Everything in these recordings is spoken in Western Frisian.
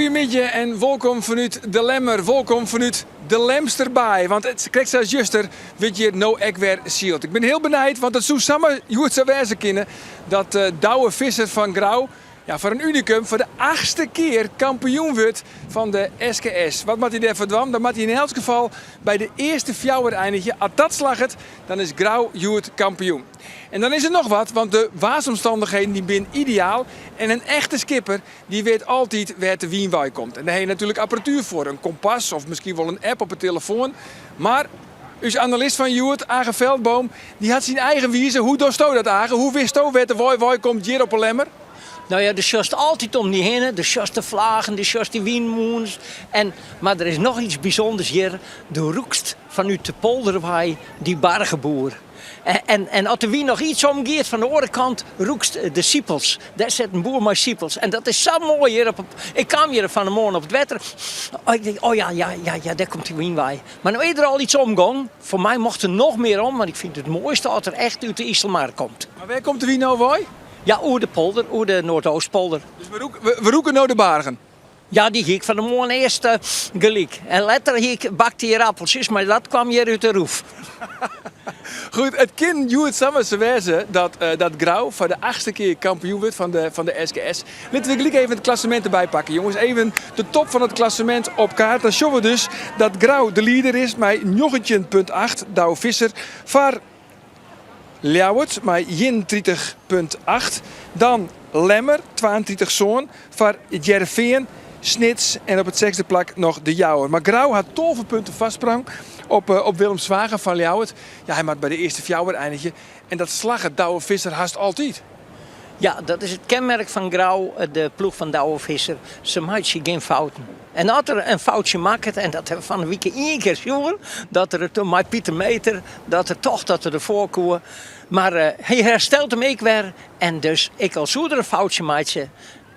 Goeiemiddei en wolkom fanút De Lemmer, wolkom fanút de Lemster Baai. Want it, krekt sa as juster wurdt hjir no ek wer syld. Ik bin hiel benijd, want it soe samar hjoed sa wêze kinne dat eh, Douwe Visser fan Grou ja, foar in unikum foar de achtste kear kampioen wurdt fan de SKS. Wat moat hy dêrfoar dwaan? Dan moat hy yn elts gefal by de earste fjouwer einigje. As dat slagget, dan is Grou hjoed kampioen. En dan is der noch wat, want de waarsomstannichheden dy binne ideaal en in echte skipper dy wit altyd wêr't de wyn wei komt. En dêr ha je natuerlik apparatuer foar, in kompas of miskien wol in app op 'e telefoan. Mar ús analist fan hjoed, Age Veldboom, dy hat syn eigen wize. Hoe dochsto dat, Age? Hoe witsto wêr't de wei wei komt hjir op 'e Lemmer? No ja, do sjochst altyd om dy hinne, do sjochst de flaggen, do sjochst dy wynmûnen. En, mar der is noch iets bysûnders hjir, do rûkst fanút de polder wei dy bargeboer. En, en as de wyn noch iets omgiet fan de oare kant, rûkst de sipels. Dêr sit in boer mei sipels. En dat is sa moai hjir op. Ik kaam hjir fan 'e moarn op it wetter. Oh, ik tink, oh ja, ja, ja, ja, dêr komt dy wyn wei. Mar no is der al iets omgong. Foar my mocht der noch mear om, want ik fyn it it moaiste as er echt út de Iselmar komt. Mar wêr komt de wyn no wei? Ja, oer de polder, oer de Noordoostpolder. Dus we rûke, we rûke no de bargen? Ja, dy hie ik fan 'e moarn earst gelyk. En letter hie ik bakte ierappeltsjes, mar dat kwam hjir út de roef. Goed, it kin hjoed samar sa wêze dat, dat Grou foar de achtste kear kampioen wurdt fan de, fan de SKS. Litte we gelyk even it klassemint derby pakke, jonges. Even de top fan it klassemint op kaart. Dan sjogge we dus dat Grou de lieder is mei 19,8. Douwe Visser foar Ljouwert mei 31,8. Dan Lemmer, 32 sân foar It Hearrenfean, Snits en op it sechsde plak noch De Jouwer. Mar Grou hat 12 punten foarsprong op, eh, op Willem Zwaga fan Ljouwert. Ja, hy moat by de earste fjouwer einigje en dat slagget Douwe Visser hast altyd. Ja, dat is it kenmerk fan Grou, de ploech fan Douwe Visser. Se meitsje gjin fouten. En as er in foutsje makket, en dat ha we fan 'e wike ien kear sjoen, dat er it mei Pieter Meeter, dat er tocht dat er derfoar koe. Mar hy herstelt him ek wer en dus ek al soe er in foutsje meitsje,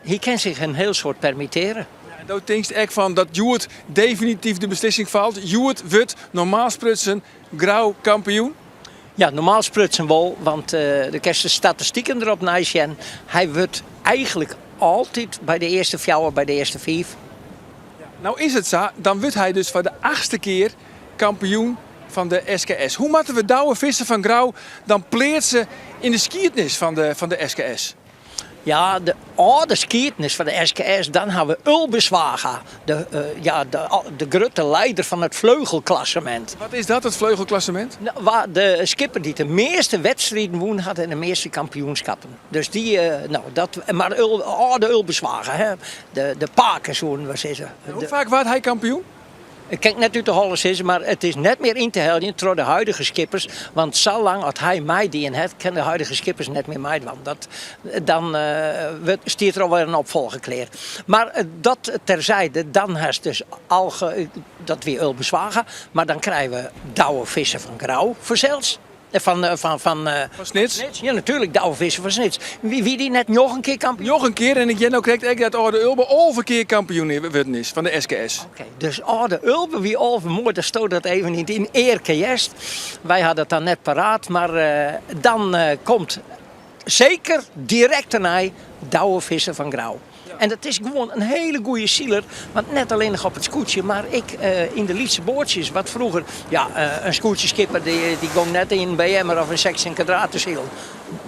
hy kin sich in hiel soad permitteare. Ja, en do tinkst ek fan dat hjoed definityf de beslissing falt. Hjoed wurdt normaal sprutsen Grou kampioen. Ja, normaal sprutsen wol, want do kinst de statistiken derop neisjen. Hy wurdt eigentlik altyd by de earste fjouwer, by de earste fiif. No is it sa, dan wurdt hy dus foar de achtste kear kampioen fan de SKS. Hoe moatte we Douwe Visser fan Grou dan pleatse yn de skiednis fan de, fan de SKS? Ja, de âlde skiednis fan de SKS, dan ha we Ulbe Zwaga, de, uh, ja, de, de grutte leider fan it fleugelklassemint. Wat is dat, it fleugelklassemint? Nou, de skipper dy't de measte wedstriden wûn hat en de measte kampioenskappen. Dus dy, uh, no, dat, mar Ul, âlde Ulbe Zwaga, hè, de, de pake soenen we sizze. Hoe faak waard hy kampioen? Ik kin it net út de holle sizze, mar it is net mear yn te heljen troch de huidige skippers. Want sa lang as hy meidien hat, kinne de huidige skippers net mear meidwaan. Dat, dan uh, stiet der alwer in opfolger klear. Mar eh, dat terzijde, dan hast dus al, dat wie Ulbe Zwaga, mar dan krije we Douwe Visser fan Grou fansels. Fan, eh, fan, fan, eh, fan Snits? Snits? Ja, natuerlik, Douwe Visser fan Snits. Wie, wie dy net njoggen kear kampioen? Njoggen kear en ik hear no krekt ek dat âlde Ulbe 11 kear kampioen wurden is fan de SKS. Oké, dus âlde Ulbe wie 11, moai datsto dat even yn dyn earke hearst. Wy ha dat dan net paraat, mar uh, dan uh, komt seker direkt dernei Douwe Visser fan Grou. En dat is gewoan in hiele goede siler, want net allinnich op it skûtsje, mar ek uh, yn de lytse boatsjes. Wat froeger, ja, uh, in skûtsjeskipper dy, dy gong net yn in BM'er of in 16 kwadraat te silen.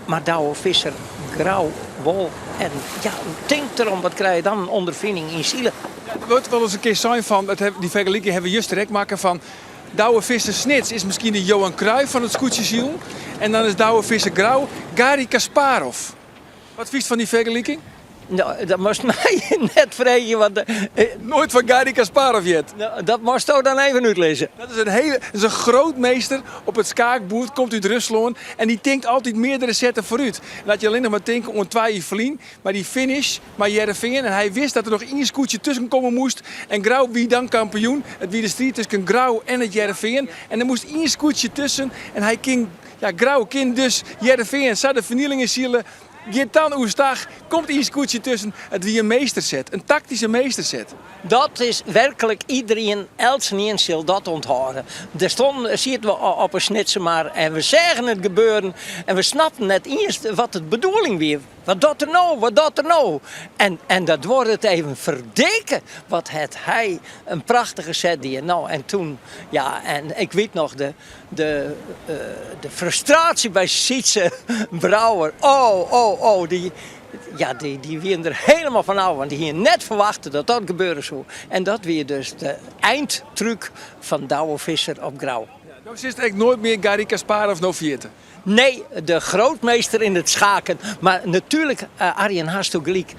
Mar Douwe Visser, Grou wol. En ja, tink derom, wat krije je dan in ûnderfining yn silen. Ja, der wurdt wolris in kear sein fan, dy fergeliking hawwe we juster ek makke, fan Douwe Visser Snits is miskien de Johan Cruijff fan it skûtsjesilen en dan is Douwe Visser Grou Garry Kasparov. Wat fynst fan dy fergeliking? No, dat moatst my net freegje, want... Eh, Noait fan Garry Kasparov heard. No, dat moatsto dan even útlizze. Dat is in hiele, dat is in grootmeester op it skaakboerd, komt út Ruslân en dy tinkt altyd meardere setten foarút. En as je allinnich mar tinke oan twa jier ferlyn, mei dy finish mei Hearrenfean en hy wist dat der noch ien skûtsje tusken komme moast en Grou wie dan kampioen. It wie de striid tusken Grou en it Hearrenfean en der moast ien skûtsje tusken en hy kin Ja, Grou kin dus Hearrenfean sa de fernieling yn sile. Giet dan oerstach, komt ien skûtsje tusken. It wie in meesterset, in taktyske meesterset. Dat is werklik iderien, eltsenien sil dat ûnthâlde. Der stonden, sieten we op 'e Snitsermar en we seagen it gebeuren en we snapten net iens wat de bedoeling wie. Wat docht er no, wat docht er no? En, en dat duorre it even ferdikke, wat hat hy in prachtige set dien. No, en toen, ja, en ik wit noch de, de, eh, de frustratie by Sytze Brouwer. Oh, oh, oh, dy, ja, dy, dy wienen der helemaal fan ôf, want dy hienen net ferwachte dat dat gebeure soe. En dat wie dus de eindtrúk fan Douwe Visser op Grou. No silst ek noait mear Garry Kasparov no ferjitte. Nee, de grootmeester in het schaken. Mar natuerlik, Arjen, hasto gelyk.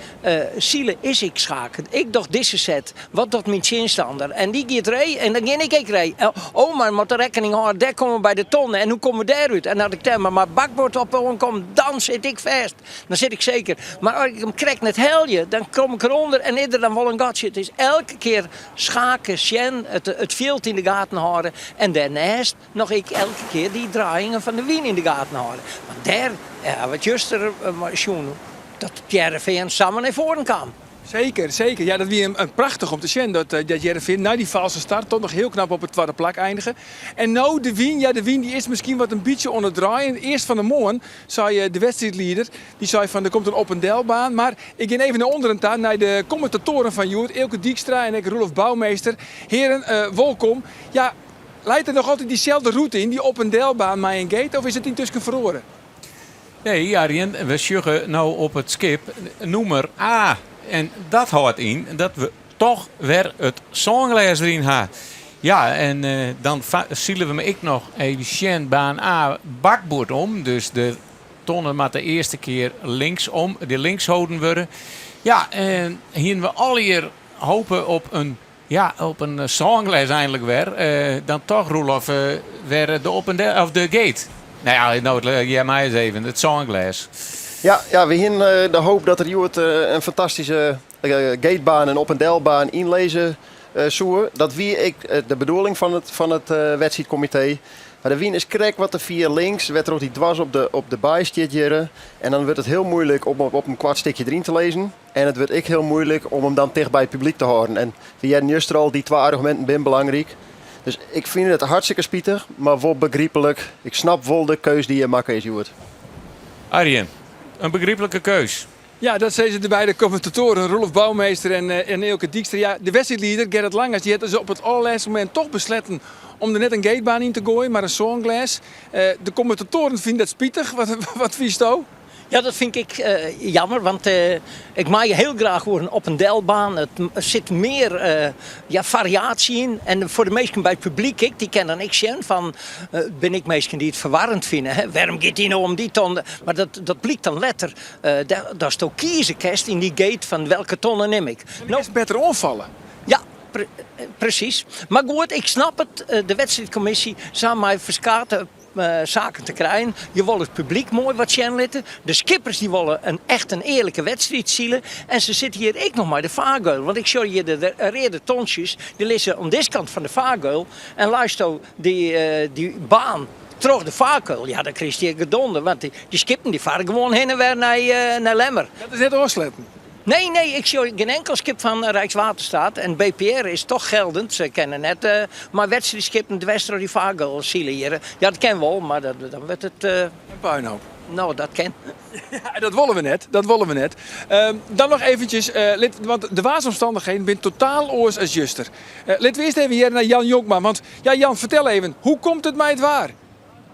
Sile is ek schaken. Ik doch dizze set. Wat docht myn tsjinstanner? En dy giet ree en dan gean ik ek ree. Oh, mar moat de rekkening hâlde, dêr komme we by de tonne. En hoe komme we dêr út? En as ik dêr mar mei bakboard op oankom, dan sit ik fêst. Dan sit ik seker. Mar as ik him krekt net helje, dan kom ik derûnder en is der dan wol in gatsje. It is elke kear schaken, sjen, it fjild yn de gaten hâlde en dêrnêst noch ek elke kear dy draaiingen fan de wyn yn de gaten hâlde. Want dêr ha we it juster sjoen dat it Hearrenfean samar nei foaren kaam. Seker, seker. Ja, dat wie in prachtich om te sjen dat dat Hearrenfean nei dy false start toch noch hiel knap op it twadde plak einige. En no de wyn, ja de wyn dy is miskien wat in bytsje oan it draaien. Earst fan 'e moarn sei de wedstriidlieder, dy sei fan der komt in op en delbaan. Mar ik gean even nei ûnderen ta nei de kommentatoaren fan hjoed, Eelke Dykstra en ek Roelof Bouwmeester. Hearen, wolkom. Ja, leit der noch altyd dyselde rûte yn, dy op en delbaan mei in gate, of is it yntusken feroare? Nee, Arjen, we sjogge no op it skip nûmer A. En dat hâldt yn dat we toch wer it sânglês deryn ha. Ja, en dan sile we ek noch even sjen baan A bakboard om. Dus de tonne moat de earste kear linksom, de links holden wurde. Ja, en hienen we allegear hope op in Ja, op in sânglês einlik wer. Dan toch, Roelof, wer de op en del, of de gate. Nou ja, no, hear my ris even, it sânglês. Ja, ja, we hienen de hoop dat der hjoed in fantastyske gatebaan en op en delbaan ynlizze soe. Dat wie ek de bedoeling fan it wedstriidkomitee. Mar de wyn is krekt wat te fier links, wêrtroch't dy dwers op de baai stiet hjirre. En dan wurdt it hiel muoilik om op in koart stikje deryn te lizzen. En it wurdt ek hiel muoilik om him dan ticht by it publyk te hâlden. En we hearden juster al, dy twa arguminten binne belangryk. Dus ik fyn it hartstikke spitich, mar wol begryplik. Ik snap wol de keus dy't hjir makke is hjoed. Arjen, in begryplike keus. Ja, dat sizze de beide kommentatoaren Roelof Bouwmeester en en Eelke Dykstra. Ja, de wedstriidlieder Gerrit Langers dy hat dus op it allerlêste momint toch besletten om der net in gatebaan yn te goaien, mar in sânglês. De kommentatoaren fine dat spitich. Wat, wat fynsto? Ja, dat fyn ik jammer, want ik mei hiel graach oer in op en delbaan. It sit mear ja, fariaasje yn. En foar de minsken by it publyk ek, dy kinne dan ek sjen fan, bin ek minsken dy't it ferwarrend fine. Hè? Wêrom giet dy no om dy tonne? Mar dat, dat blykt dan letter, datsto kieze kinst yn dy gate fan welke tonne nim ik. No kinst better oanfalle. Ja, presys. Mar goed, ik snap it, de wedstriidkommisje sa mei ferskate saken te krijen. Je wolle it publyk moai wat sjen litte. De skippers dy wolle in echt in earlike wedstriid sile. En se sitte hjir ek noch mei de fargeul. Want ik sjoch hjir de reade tontsjes, dy lizze oan dizze kant fan de fargeul. En leisto dy, dy baan troch de fargeul, ja dan krijst hjir gedonder. Want dy skippen dy farre gewoan hinne en wer nei, nei Lemmer. Dat is net ôfsletten. Nee, nee, ik sjoch gjin enkel skip fan Rijkswaterstaat. En BPR is toch geldend. Se kinne net mei wedstriidskippen dwers troch dy fargeul sile hjir. Ja, dat kin wol, mar dan wurdt it. In puinhoop. No, dat kin. Ja, dat wolle we net. Dat wolle we net. Dan noch eventjes, want de waarsomstannichheden binne totaal oars as juster. Litte we earst even hearre nei Jan Jonkman. Want ja, Jan, fertel even, hoe komt it mei it waar?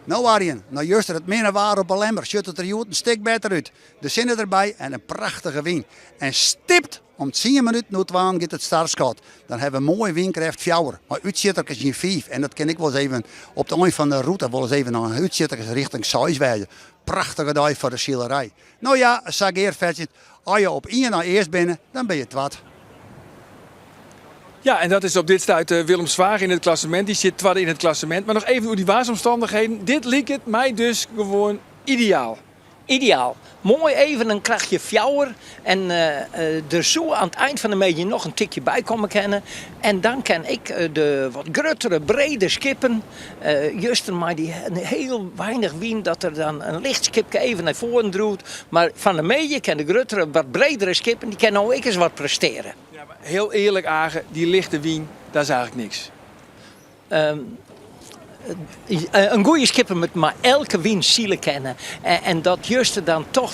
No Arjen, nei juster it minne waar op 'e Lemmer sjocht it der hjoed in stik better út. De sinne derby en in prachtige wyn. En stipt om tsien minuten oer twaen giet it startskot. Dan hawwe we moai wynkrêft fjouwer, mei útsjitterkes yn fiif. En dat kin ek wolris even op de ein fan de rûte wolris even noch in útsjitterkes rjochting seis wêze. Prachtige dei foar de silerij. No ja, sa gearfetsjend, as je op ien nei earst binne, dan binne je twad. Ja, en dat is op dit stuit Willem Zwaag yn it klassemint. Dy sit twadde yn it klassemint. Mar noch even oer dy waarsomstannichheden. Dit liket my dus gewoan ideaal. Ideaal. Moai even in krachtje fjouwer en der soe oan it ein fan de middei noch in tikje by komme kinne. En dan kin ek de wat gruttere, brede skippen, juster mei dy hiel weinich wyn dat der dan in licht skipke even nei foaren driuwt. Mar fan de middei kin de gruttere, wat bredere skippen, dy kinne no ek ris wat presteare. Ja, mar hiel earlik Age, dy lichte wyn, dat is eigentlik niks. In goede skipper moat mei elke wyn sile kinne. En dat juster dan toch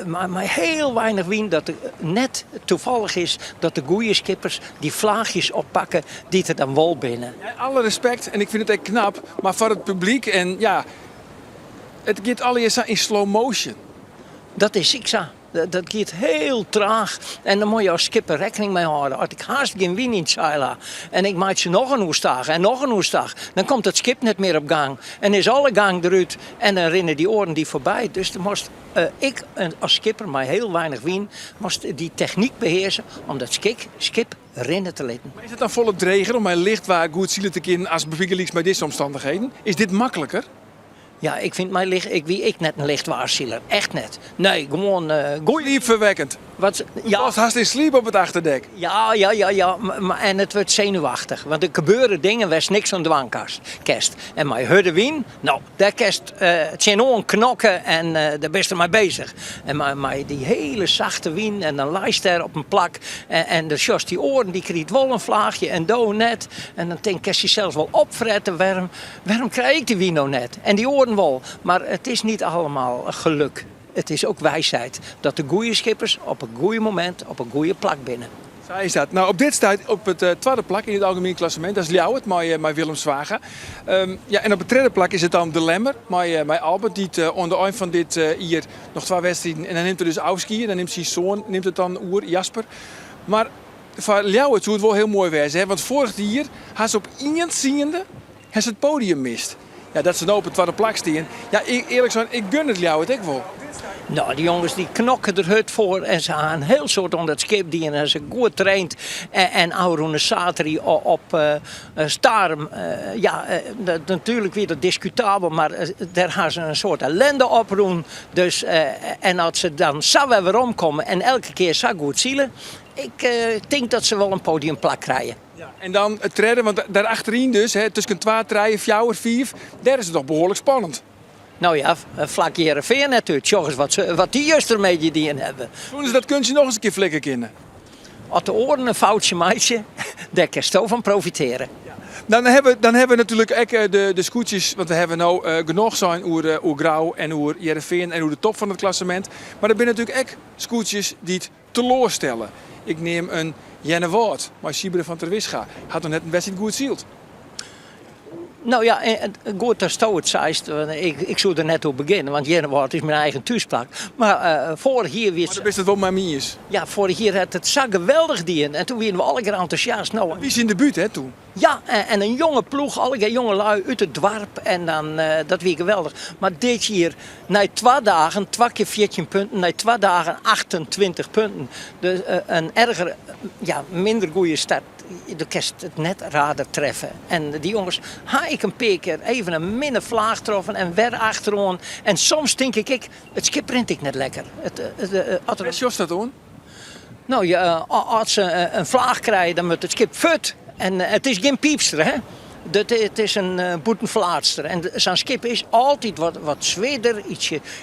mei hiel weinich wyn, dat it net tafallich is dat de goede skippers dy flaachjes oppakke dy't der dan wol binne. Alle respekt en ik fyn it ek knap, mar foar it publyk en ja, it giet allegear sa yn slow motion. Dat is ek sa. Dat giet hiel traach en dan moatte je as skipper rekkening mei hâlde. As ik hast gjin wyn yn it seil ha en ik meitsje noch in oerstach en noch in oerstach, dan komt it skip net mear op gang en is alle gang derút en dan rinne dy oaren dy foarby. Dus do moatst ek as skipper mei hiel weinich wyn moatst dy technyk behearse om dat skip rinne te litten. Mar is it dan folle dreger om mei licht waar goed sile te kinnen as bygelyks mei dizze omstannichheden? Is dit makliker? Ja, ik fyn mei licht, ik wie ek net in lichtwaarsiler, echt net. Nee, gewoan goeie. Sliepferwekkend. Wat? Ja. Falst hast yn sliep op it achterdek. Ja, ja, ja, ja. En it wurdt senuwachtich, want der gebeure dingen wêr'tst niks oan dwaan kinst. En mei hurde wyn, no, dêr kinst tsjinoan knokke en dêr bist der mei bezich. En mei dy hiele sachte wyn en dan leist dêr op in plak en dan sjochst dy oaren, dy kriget wol in flaachje en do net. En dan tink, kinst dysels wol opfrette, wêrom Wêrom krij ik dy wyn no net en dy oaren wol? Mar it is niet allemaal geluk. It is ook wijsheid dat de goeie skippers op it goeie momint op it goeie plak binne. Sa is dat. No, op dit stuit op it twadde plak yn it algemien klassemint, dat is Ljouwert mei mei Willem Zwaga. Ja, en op it tredde plak is it dan De Lemmer mei mei Albert, dy't oan de ein fan dit jier noch twa wedstriden en dan nimt er dus ôfskie. Dan nimt syn soan nimt it dan oer, Jasper. Mar Foar Ljouwert soe it wol hiel moai wêze, hè? Want foarich jier ha se op ien tsiende ha se it podium mist. Ja, dat se no op it twadde plak stean, ja, earlik sein, ik gun it Ljouwert ek wol. No, dy jonges dy knokke der hurd foar en se ha in hiel soad oan dat skip dien en se goed traind. En ôfrûne saterdei op Starum, ja, natuerlik wie dat diskutabel, mar dêr ha se in soad ellende oprûn. Dus, en as se dan sa wer weromkomme en elke kear sa goed sile, Ik tink dat se wol in podiumplak krije. Ja, en dan it tredde, want dêr achteryn dus, hè, tusken twa, trije, fjouwer, fiif, dêr is it noch behoarlik spannend. No ja, flak Hearrenfean net út. Sjoch ris wat, wat dy justermiddei dien hawwe. Soene se dat kunstje noch ris in kear flikke kinne? As de oaren in foutsje meitsje, dêr kinsto fan profiteare. Ja. Dan hawwe we, dan hawwe we natuerlik ek de, de skûtsjes, want we hawwe no genôch sein oer, oer Grou en oer Hearrenfean en oer de top fan it klassemint. Mar der binne natuerlik ek skûtsjes dy't teloarstelle. Ik neam in Earnewâld mei Siebren van Terwisga. Hat noch net in wedstriid goed syld. No ja, goed datsto it seist. Ik soe der net oer begjinne, want Earnewâld is myn eigen thúsplak. Mar foarich jier wie it. Mar do bist it wol mei my iens? Ja, foarich jier hat it sa geweldich dien en toen wiene we allegear entûsjast. No, Dat wie syn debút, hè, toen? Ja, en in jonge ploech, allegear jongelui út it doarp en dan, dat wie geweldich. Mar dit jier, nei twa dagen, twa kear 14 punten, nei twa dagen 28 punten. Dus in erger, ja, minder goede start, do kinst it net raarder treffe. En dy jonges ha ek in pear kear even in minne flaach troffen en wer achteroan. En soms tink ik ek, it skip rint ek net lekker. Wêr sjochst dat oan? No, as se in flaach krije, dan moat it skip fuort. En it is gjin piipster, hè. It is in bûtenflaatster. En sa'n skip is altyd wat swierder,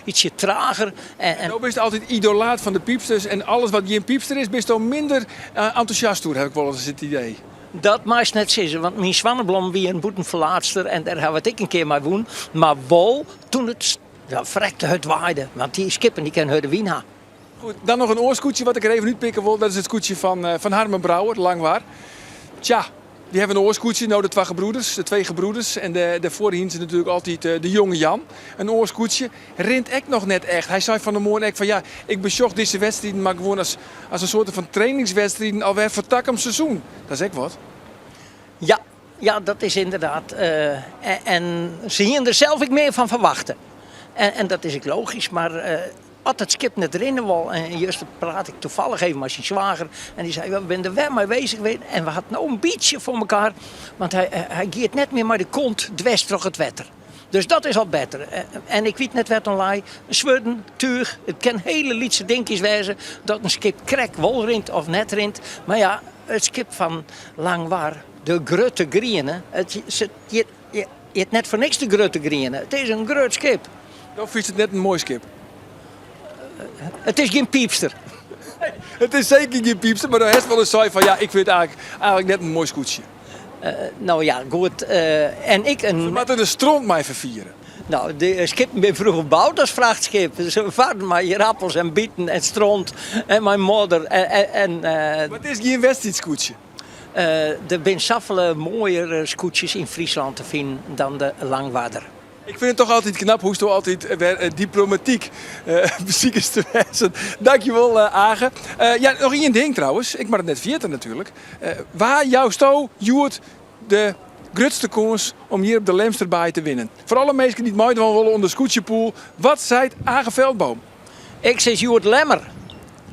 ytsje trager. En do bist altyd idolaat fan de piipsters en alles wat gjin piipster is, bisto minder entûsjast oer, haw ik wolris it idee. Dat meist net sizze, want myn Swanneblom wie in bûtenflaatster en dêr hawwe we it ek in kear mei wûn. Mar wol toen it frekte hurd waaide, want dy skippen dy kinne hurde wyn ha. Goed, dan noch in oar skûtsje wat ik der even útpikke wol. Dat is it skûtsje fan, fan Harmen Brouwer, Langwar. Tja, dy hawwe in oar skûtsje, no de Twa Gebroeders, de Twee Gebroeders. En dêrfoar hiene se natuerlik altyd de Jonge Jan. In oar skûtsje rint ek noch net echt. Hy sei fan 'e moarn ek fan ja, ik besjoch dizze wedstriden mar gewoan as, as in soarte fan trainingswedstriden alwer foar takom seizoen. Dat is ek wat. Ja, ja, dat is ynderdaad. En se hiene der sels ek mear fan ferwachte. En dat is ek logysk, mar As it skip net rinne wol, en juster prate ik toevallig even mei syn swager en dy sei, we binne der wer mei bezich en we ha it no in bytsje foar mekoar, want hy, hy giet net mear mei de kont dwers troch it wetter. Dus dat is al better. En ik wit net wêr't oan lei. Swurden, túch, it kin hiele lytse dinkjes wêze dat in skip krekt wol rint of net rint. Mar ja, it skip fan Langwar, de Grutte Griene, it hjit net foar niks de Grutte Griene. It is in grut skip. Do fynst it net in moai skip? It is gjin piipster. It is seker gjin piipster, mar do hast wolris sein fan ja, ik fyn it eigentlik net in moai skûtsje. No ja, goed. En ek in. Se moatte de stront mei ferfiere. No, de skippen binne froeger boud as frachtskip. Se farden mei ierappels en biten en stront en mei modder en. Mar it is gjin wedstriidskûtsje. Der binne safolle moaiere skûtsjes yn Fryslân te finen dan de Langwarder. Ik fyn it toch altyd knap hoe'tsto altyd wer diplomatyk besikest te wêzen. Dankjewol Age. Ja, noch ien ding trouwens, ik moat it net ferjitte natuerlik. Wa jousto hjoed de grutste kâns om hjir op de Lemsterbaai te winnen? Foar alle minsken dy't meidwaan wolle oan de skûtsjepool, wat seit Age Veldboom? Ik sis hjoed Lemmer.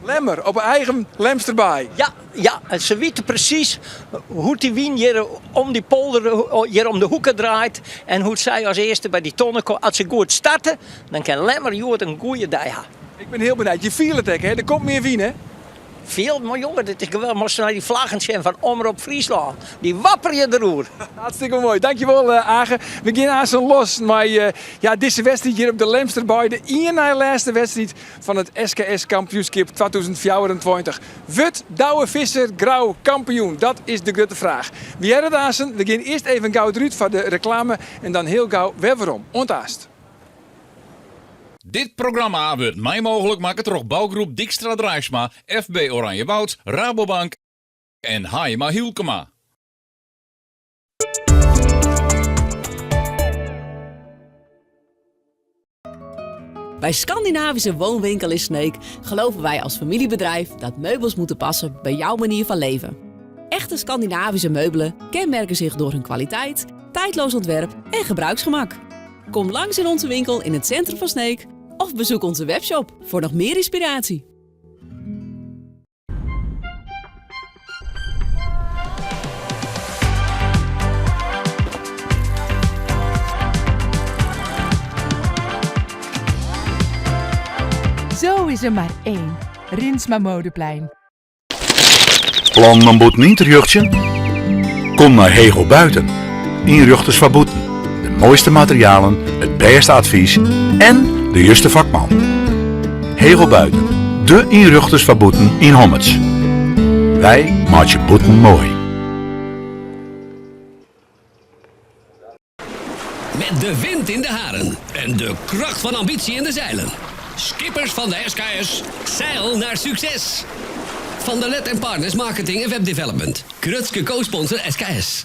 Lemmer, op 'e eigen Lemsterbaai. Ja, ja, se witte presys hoe't dy wyn hjir om dy polder, hjir om de hoeke draait en hoe't sy as earste by dy tonne komme. As se goed starte, dan kin Lemmer hjoed in goede dei ha. Ik bin hiel benijd. Je fiele it ek, hè? Der komt mear wyn, hè? Fiel, mar jonge, dit is geweldich. Moatst nei dy flaggen sjen fan Omrop Fryslân. Dy wapperje deroer. Hartstikke moai. Dankjewol Age. We gean aansten los mei ja, dizze wedstriid hjir op de Lemsterbaai. De ien nei lêste wedstriid fan it SKS kampioenskip 2024. Wurdt Douwe Visser Grou kampioen? Dat is de grutte fraach. We hearre it aansten. We gean earst even gau derút foar de reklame en dan hiel gau wer werom. Oant aanst. Dit programma wurdt mei mooglik makke troch bougroep Dykstra Draisma, FB Oranjewoud, Rabobank en Haijema Hylkema. Bij Scandinavische Woonwinkel in Sneek geloven wij als familiebedrijf dat meubels moeten passen bij jouw manier van leven. Echte Scandinavische meubelen kenmerken zich door hun kwaliteit, tijdloos ontwerp en gebruiksgemak. Kom langs in onze winkel in het centrum van Sneek of bezoek onze webshop voor nog meer inspiratie. Zo is er maar één. Rinsma Modeplein. Plan om bûten yn te rjochtsjen? Kom nei Hego Buiten. Ynrjochters foar bûten. De moaiste materialen, it bêste advys en de juste fakman. Hego Buiten, de ynrjochters foar bûten yn Hommerts. Wy meitsje bûten moai. Met de wind in de haren en de kracht van ambitie in de zeilen. Skippers van de SKS, zeil naar succes! Van der Let en Partners Marketing en Webdevelopment. Grutske co-sponsor SKS.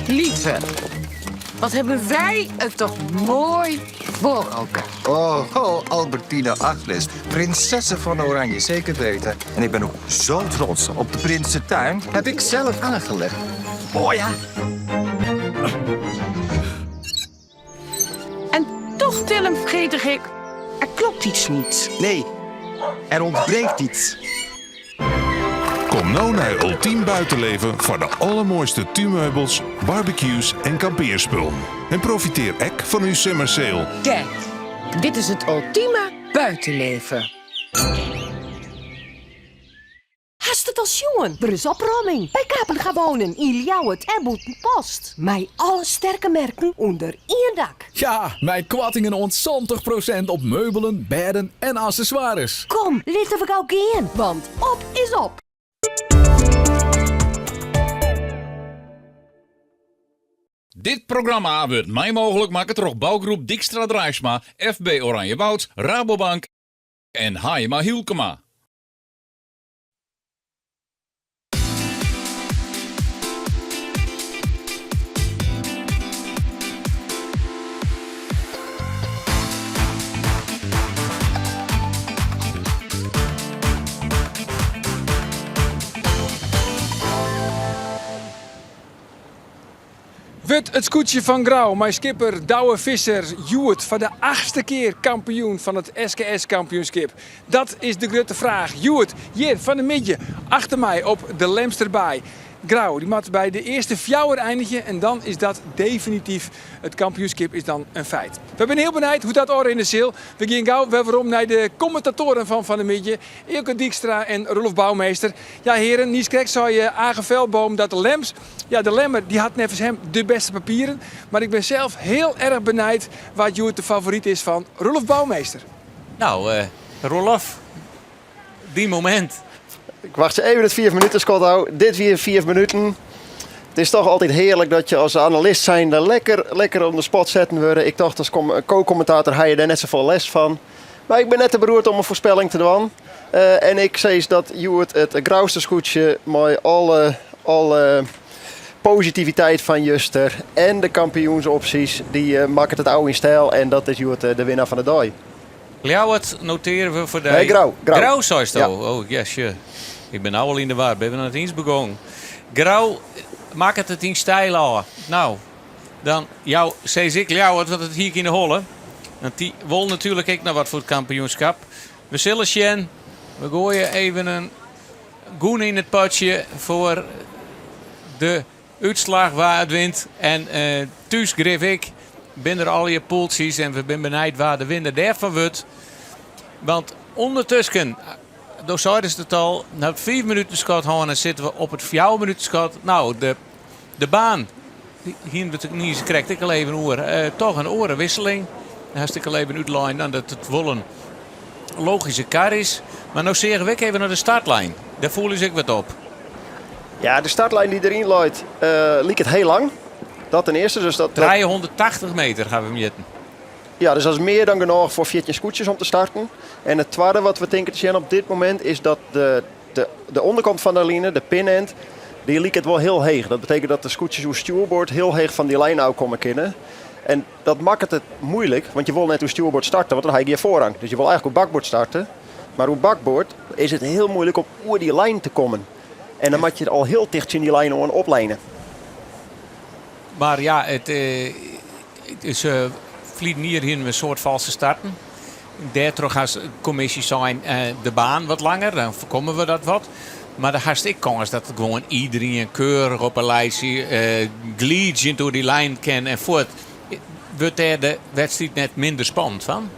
Lieve, wat hebben wij het toch mooi voor elkaar. Oh, oh, Albertina Agnes, prinsessen van Oranje, zeker weten. En ik ben ook zo trots op de Prinsentuin. Heb ik zelf aangelegd. Mooi, hè? En toch, Willem, vergeet ik, er klopt iets niet. Nee, er ontbreekt iets. Kom nou naar Ultiem Buitenleven voor de allermooiste tuinmeubels, barbecues en kampeerspullen. En profiteer ek van uw summer sale. Kijk, dit is het ultieme buitenleven. Hast it al sjoen? Der is opromming by Kapenga Wonen yn Ljouwert en Bûtenpost. Mei alle sterke merken ûnder ien dak. Ja, mei koartingen oant 70% op meubelen, bêden en accessoires. Kom, litte we gau gean, want op is op! Dit programma wurdt mei mooglik makke troch bougroep Dykstra Draisma, FB Oranjewoud, Rabobank en Haijema Hylkema. Wurdt it skûtsje fan Grou mei skipper Douwe Visser hjoed foar de achtste kear kampioen fan it SKS-kampioenskip? Dat is de grutte fraach hjoed hjir fan 'e middei achter my op de Lemsterbaai. Grou dy moat by de earste fjouwer einigje en dan is dat definityf it kampioenskip is dan in feit. We binne hiel benijd hoe't dat ôfrinne sil. We gean gau wer werom nei de kommentatoaren fan fan 'e middei, Eelke Dykstra en Roelof Bouwmeester. Ja hearen, niiskrekt sei Age Veldboom dat de Lems, ja de Lemmer dy hat neffens him de bêste papieren. Mar ik bin sels hiel erch benijd wa't hjoed de favoryt is fan Roelof Bouwmeester. Nou, Roelof, dyn momint. Ik wachtsje even it fiif minutenskot ôf. Dit wie fiif minuten. Het is toch altijd heerlijk dat je als analist zijnde lekker, lekker op de spot zetten worden. Ik dacht als co-commentator ha je dêr net safolle lêst fan. Mar ik bin net te beroerd om in foarspelling te dwaan. Eh, en ik sis dat hjoed it Grouster skûtsje mei alle, alle positiviteit fan juster en de kampioensopsjes, dy uh, makket it ôf yn styl en dat is hjoed eh, de winner fan de dei. Ljouwert notearje we foar dy. Nee, Grou. Grou, Grou seisto? Ja. Oh, ja, sure. Ik bin no al yn de war. Binne we noch net iens begûn. Grou makket it yn styl ôf. No, dan jou sis ik Ljouwert, want dat hie ik yn de holle. Want dy wol natuerlik ek noch wat foar it kampioenskip. We sille sjen. We goaie even in gûne yn it potsje foar de útslach wa it wint. En eh, thús grif ik binne der allegear pûltsjes en we binne benijd wa de winner dêrfan wurdt. Want ûndertusken, do seidest it al, nei 5 minuten skot hân en sitte we op it 4 minuten skot. No, de, de baan hiene we it niis krekt ek al even oer. Eh, toch in oare wisseling. Dêr hast ek al even útlein dan dat it wol in logyske kar is. Mar no seagen we ek even nei de startlijn. Dêr foel ús ek wat op. Ja, de startlijn dy't deryn leit, uh, liket hiel lang. Dat ten earste. Dus dat, 380 meter ha we mjitten. Ja, dus dat is mear dan genôch foar 14 skûtsjes om te starten. En it twadde wat we tinke te sjen op dit momint is dat de, de, de ûnderkant fan de line, de pinend, dy liket wol hiel heech. Dat betekent dat de skûtsjes oer stjoerboard hiel heech fan dy lijn ôfkomme kinne. En dat makket it muoilik, want je wol net oer stjoerboard starte, want dan ha je gjin foarrang. Dus je wol eigentlik oer bakboard starte. Mar oer bakboard is it hiel muoilik om oer dy lijn te kommen. En dan moat je al hiel ticht tsjin dy lijn oan opline. Mar ja, it, eh, it is, uh, ferline jier hiene we in soad falske starten. Dêrtroch hat de kommisje sein eh, de baan wat langer, dan foarkomme we dat wat. Mar dan hast ek kâns dat it gewoan iderien keurich op in lijstje eh, gliidzjend oer dy lijn kin en fuort. Wurdt dêr de wedstriid net minder spannend fan?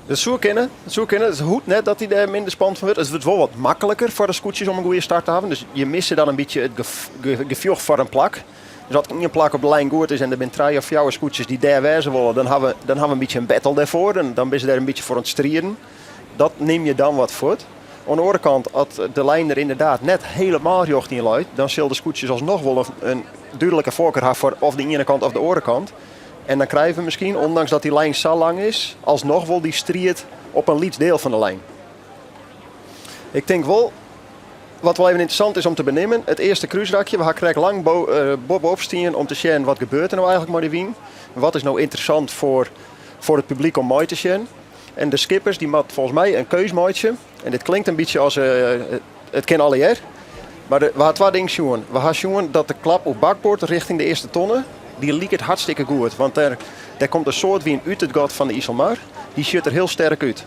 Dat soe kinne. Dat soe kinne. It hoecht net dat dy dêr minder spannend fan wurdt. It wurdt wol wat makliker foar de skûtsjes om in goede start te hawwen. Dus je misse dan in bytsje it gefjocht foar in plak. Dus as ien plak op de lijn goed is en der binne trije of fjouwer skûtsjes dy't dêr wêze wolle, dan ha we, dan ha we in bytsje in battle dêrfoar. Dan, dan binne se dêr in bytsje foar oan it striden. Dat nim je dan wat fuort. Oan de oare kant, as de lijn der ynderdaad net hielendal rjocht yn leit, dan sille de skûtsjes alsnoch wol in dúdlike foarkar ha foar of de iene kant of de oare kant. En dan krije we miskien, ûndanks dat dy lijn sa lang is, alsnoch wol dy striid op in lyts diel fan de lijn. Ik tink wol, wat wol even ynteressant is om te beneamen, it earste krúsrakje, we ha krekt lang bo, uh, boppe-op stien om te sjen wat gebeurt der no eigentlik mei dy wyn. Wat is no ynteressant foar, foar it publyk om mei te sjen. En de skippers dy moatte folgens my in keus meitsje. En dit klinkt in bytsje as uh, it kin allegear. Mar de, we ha twa dingen sjoen. We ha sjoen dat de klap op bakboard rjochting de earste tonne, dy liket hartstikke goed. Want dêr, dêr komt in soad wyn út it gat fan de Iselmar. Dy sjocht der hiel sterk út.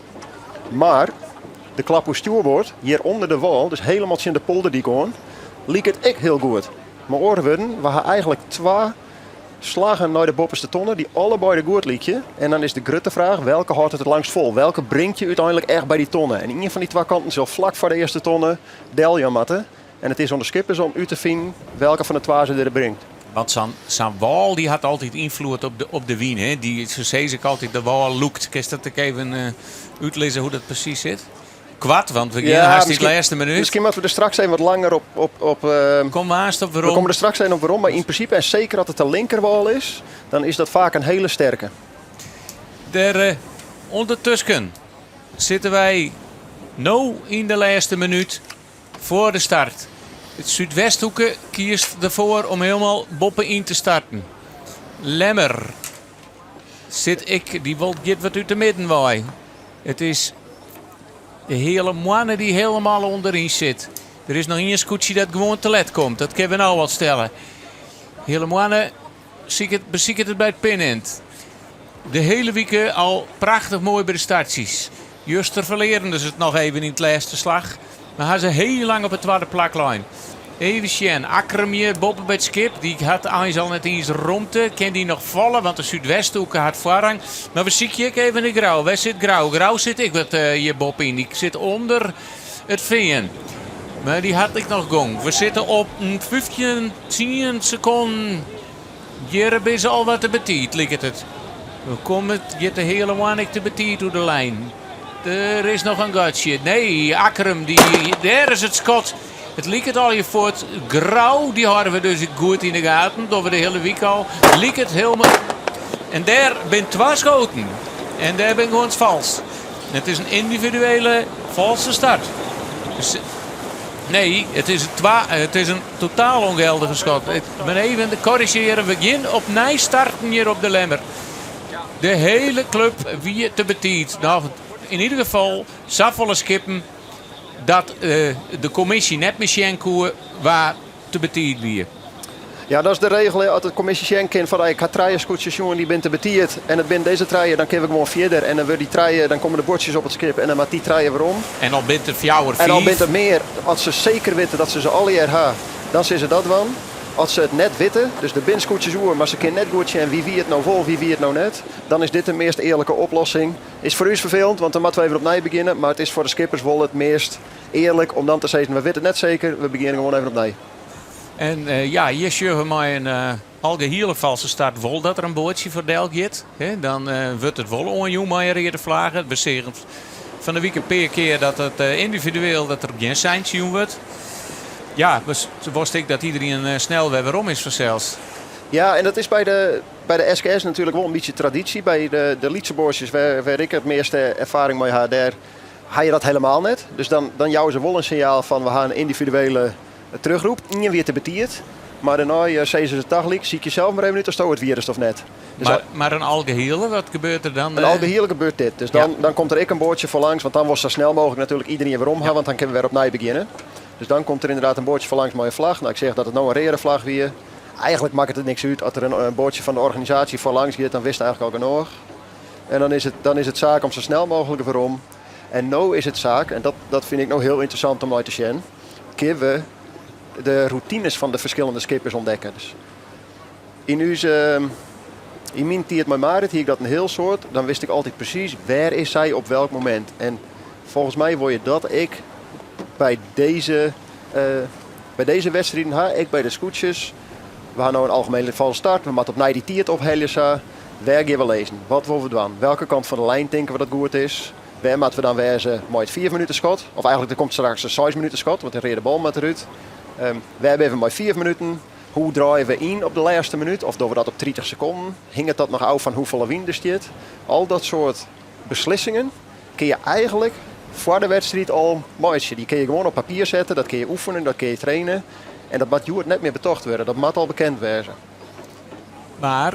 Mar de klap oer stjoerboard, hjir ûnder de wâl, dus hielendal tsjin de polderdyk oan, liket ek hiel goed. Mei oare wurden, we ha eigentlik twa slaggen nei de boppeste tonne dy't allebeide goed lykje. En dan is de grutte fraach, welke hâldt it it langst fol? Welke bringt je úteinlik echt by dy tonne? En ien fan dy twa kanten sil flak foar de earste tonne deljaan moatte. En it is oan de skippers om út te finen welke fan de twa se der bringt. Want sa'n sa'n wâl dy hat altyd ynfloed op de, op de wyn. Hè? Dy, se sizze ek altyd de wâl lûkt. Kinst dat ek even uh, útlizze hoe't dat presys sit? Koart, want we gean hast dy lêste minút. Miskien moatte we der straks even wat langer op. op, op uh, Kom aanst op werom. We komme der straks even op werom. Mar yn prinsipe, en seker as it de linkerwâl is, dan is dat faak in hiele sterke. Dêr uh, ûndertusken sitte wy no yn de lêste minút foar de start. It Súdwesthoeke kiest derfoar om hielendal boppe-yn te starten. Lemmer sit ek, dy wol giet wat út de midden wei. It is de Heale Moanne dy't hielendal ûnderyn sit. Der is noch ien skûtsje dat gewoan te let komt. Dat kinne we no al stelle. Heale Moanne siket, besiket it by it pinend. De hiele wike al prachtich moai by de startsjes. Juster ferlearen se it noch even yn it lêste slach. Mar ha se hiel lang op it twadde plak lein. Even sjen, Akkrum hjir boppe by it skip. Dy hat eins al net iens romte. Kin dy noch falle, want de Súdwesthoeke hat foarrang. Mar we sykje ek even nei Grou. Wêr sit Grou? Grou sit ek wat eh, hjir boppe-yn. Dy sit ûnder it fean. Mar dy hat ek noch gong. We sitte op 15, 10 sekonden. Hjir binne se al wat te betiid, liket it. We komme, giet de Heale Moanne ek te betiid oer de lijn. Der is noch in gatsje. Nee, Akkrum, dy, dêr is it skot. It liket allegear fuort. Grou, dy hâlde we dus goed yn de gaten. Dogge we de hiele wike al. Liket helemaal. En dêr binne twa skoten. En dêr binne gewoan fals. It is in yndividuele falske start. Dus, nee, it is, twa, it is in totaal ûngeldige skot. Ik bin even korrizjearje. We gean opnij starten hjir op de Lemmer. De hiele klup wie te betiid. No, yn ieder gefal safolle skippen dat de kommisje net mear sjen koe wa te betiid wie. Ja, dat is de regel. As de kommisje sjen kin fan ik ha trije skûtsjes sjoen, dy binne te betiid en it binne dizze trije, dan kinne we gewoan fierder. En dan wurde dy trije, dan komme de buordsjes op it skip en dan moat dy trije werom. En al binne der fjouwer, En al fiif. binne der mear, as se seker witte dat se se allegear ha, dan sille se dat dwaan. As se it net witte, dus der binne skûtsjes oer, mar se kinne net goed sjen wie wie it no wol, wie wie it no net, dan is dit de meast earlike oplossing. Is foar ús ferfelend, want dan moatte we even opnij begjinne, mar it is foar de skippers wol it meast earlik om dan te sizzen, we witte it net seker, we begjinne gewoan even opnij. En ja, hjir sjogge we mei in algehiele falske start wol dat der in boatsje foar del giet. Dan wurdt it wol oanjûn mei in reade flage. We seagen fan de wike in pear kear dat it yndividueel dat der gjin seintsje jûn wurdt. Ja, wolst ek dat iderien snel wer werom is fansels. Ja, en dat is by de, by de SKS natuerlik wol in bytsje tradysje. By de, de lytse boatsjes wêr, wêr ik it measte erfaring mei ha, dêr ha je dat helemaal net. Dus dan, dan jouwe se wol in sinjaal fan we ha in yndividuele terugroep. Ien wie te betiid, mar dêrnei sizze se tagelyk, sykje sels mar even út oftsto it wiest of net. Dus mar, mar in algehiele, wat gebeurt der dan? In algehiele gebeurt dit. Dus dan, ja. dan komt der ek in boatsje foar langs, want dan wolst sa snel mooglik natuerlik iderien werom ha, ja. want dan kinne we wer opnij begjinne. Dus dan komt der ynderdaad in boatsje foar langs mei in flach. No, ik seach dat it no in reade flach wie. Eigenlik makket it niks út. As der in boatsje fan de organisaasje foar langs giet, dan witst eigenlik al genôch. En dan is it, dan is it saak om sa snel mooglik werom. En no is it saak, en dat, dat fyn ik no hiel ynteressant om nei te sjen, kinne we de rûtines fan de ferskillende skippers ûntdekke. Dus yn ús, yn myn tiid mei Marit hie ik dat in hiel soad. Dan wist ik altyd presys wêr is sy op welk momint. En folgens my wol je dat ek by dizze, by dizze wedstriden ha, ek by de skûtsjes. We ha no in algemene falske start, we moatte opnij dy tiid ophelje sa. Wêr gean we lizzen? Wat wolle we dwaan? Welke kant fan de lijn tinke we dat goed is? Wêr moatte we dan wêze mei it fiif minuten skot? Of eigenlik der komt straks in seis minuten skot, want de reade bal moat derút. Wêr binne we mei fiif minuten? Hoe draaie we yn op de lêste minút? Of dogge we dat op 30 sekonden? Hinget dat noch ôf fan hoefolle wyn der stiet? Al dat soart beslissingen kinne je eigenlik foar de wedstriid al meitsje. Dy kinne je gewoan op papier sette, dat kinne je oefenen, dat kinne je trainen. En dat moat hjoed net mear betocht wurde, dat moat al bekend wêze. Mar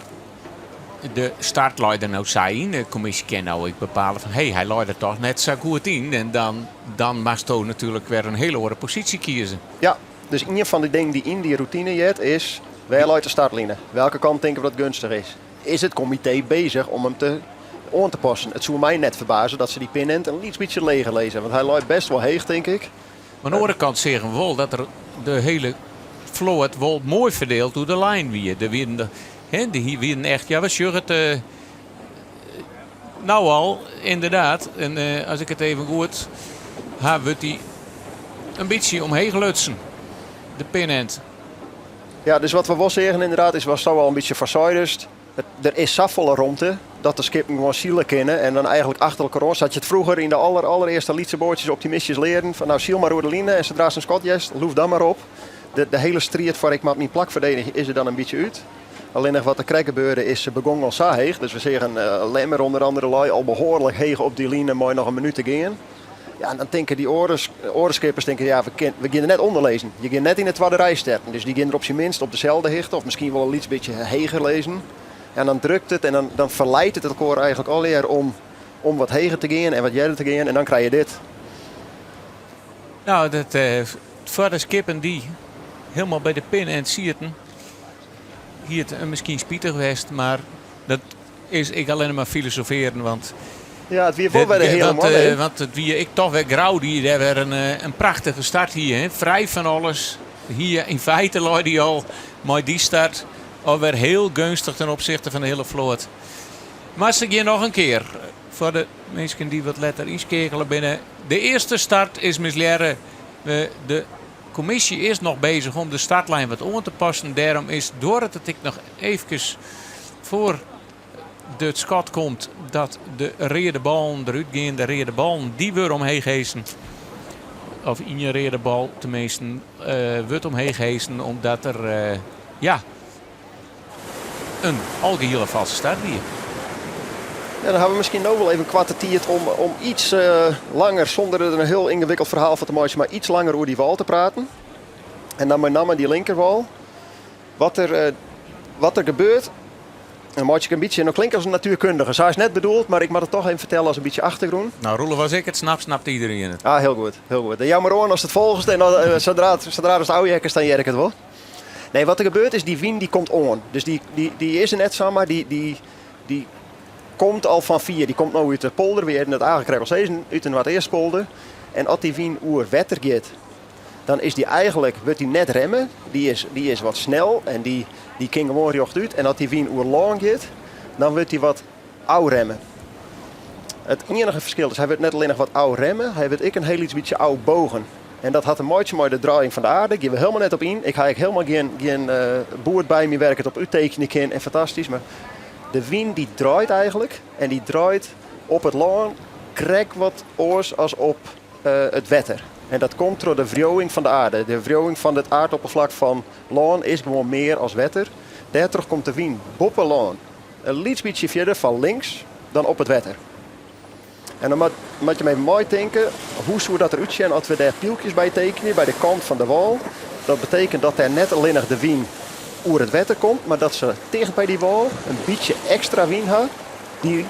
de start lei der no sa yn. De kommisje kin no ek bepale fan hé, hy lei der toch net sa goed yn. En dan, dan moatsto natuerlik wer in hiel oare posysje kieze. Ja, dus ien fan de dingen dy't yn dy rûtine heart is wêr leit de startline? Welke kant tinke we dat geunstich is? Is it komitee bezich om him te oan te passen? It soe my net ferbaze dat se dy pinend in lyts bytsje leger lizze, want hy leit best wol heech tink ik. Oan de oare kant seagen we wol dat der de hiele float wol moai ferdield oer de lijn wie. Der wienen, hè, dy wienen echt, ja we sjogge it eh, no al, ynderdaad. En eh, as ik it even goed ha, wurdt dy in bytsje omheech lutsen, de pinend. Ja, dus wat we wol seagen ynderdaad is watsto al in bytsje foarseidest. Der is safolle romte dat de skippen gewoan sile kinne en dan eigenlik achter elkoar oan. Sa't je it froeger yn de aller, allerearste lytse boatsjes optimistjes learden. Fan nou, syl mar oer de line en sadra'tst in skot hearst, loef dan mar op. De, de hiele striid foar ik moat myn plak ferdedigje is der dan in bytsje út. Allinnich wat der krekt gebeurde is, se begongen al sa heech. Dus we seagen uh, Lemmer ûnder andere lei al behoarlik heech op dy line mei noch in minút te gean. Ja, en dan tinke dy oare, oare skippers tinke, ja, we, kin, we gean der net ûnder lizzen. Je gean net yn de twadde rij starten. Dus dy gean der op syn minst op deselde hichte of miskien wol in lyts bytsje heger lizzen. En dan drukt it en dan, dan ferleidt it elkoar eigenlik allegear om, om wat heger te gean en wat earder te gean. En dan krije je dit. No, dat, eh, foar de skippen dy hielendal by de pinend sieten, hie it eh, miskien spitich west, mar dat is ek allinnich mar filosofearjen, want Ja, it wie wol wer de hiele want, man. eh, want it wie ek toch wer Grou dy't dêr wer in, eh, in prachtige start hie. Hè? Frij fan alles. Hie yn feite lei dy al mei dy start alwer hiel geunstich ten opsichte fan de hiele float. Mar se gean noch in kear. Foar de minsken dy't wat letter ynskeakele binne. De earste start is mislearre. De kommisje is noch bezich om de startlijn wat oan te passen. Dêrom is duorret it ek noch eefkes foar it skot komt dat de reade ballen derút gean. De reade ballen dy wurde omheech hezen. of ien reade bal teminsten, wurdt omheech hezen omdat der ja, in algehiele falske start wie. Ja, dan hawwe we miskien no wol even koarte tiid om, om iets langer, sûnder der in hiel yngewikkeld ferhaal fan te meitsjen, mar iets langer oer dy wâl te praten. En dan mei namme dy linkerwâl. Wat der, wat der gebeurt, dan meitsje ik in bytsje, no klink ik as in natuerkundige, sa is it net bedoeld, mar ik moat it toch even fertelle as in bytsje achtergrûn. Nou Roelof, as ik it snap, snapt iedereen it. Ah, hiel goed, hiel goed. Jou mar oan ast it folgest en dan, sadra, sadra ast ôfheakkest, dan hear ik it wol. Nee, wat der gebeurt is, dy wyn dy komt oan. Dus dy, dy, dy is der net samar, dy, dy, dy komt al fan fier. Dy komt no út de polder, we hearden it eigentlik krekt al sizzen, út de Noardeastpolder. En as dy wyn oer wetter giet, dan is dy eigentlik, wurdt dy net remme. Dy is, dy is wat snel en dy, dy kin gewoan rjochtút. En as dy wyn oer lân giet, dan wurdt dy wat ôfremme. It iennige ferskil is, hy wurdt net allinnich wat ôfremme, hy wurdt ek in hiel lyts bytsje ôfbogen. En dat hat te meitsjen mei de draaiing fan de aarde. Gean we helemaal net op yn. Ik ha ek helemaal gjin, gjin boerd by my wêr't ik it op úttekenje kin en fantastysk. Mar de wyn dy draait eigentlik en dy draait op it lân krekt wat oars as op it wetter. En dat komt troch de wriuwing fan de aarde. De wriuwing fan it aardopperflak fan lân is gewoan mear as wetter. Dêrtroch komt de wyn boppe lân in lyts bytsje fierder fan links dan op it wetter. En dan moat, moat je even meitinke, hoe soe dat derút sjen as we dêr pylkjes by tekenje, by de kant fan de wâl. Dat betekent dat dêr net allinnich de wyn oer it wetter komt, mar dat se ticht by dy wâl in bytsje ekstra wyn ha, dy,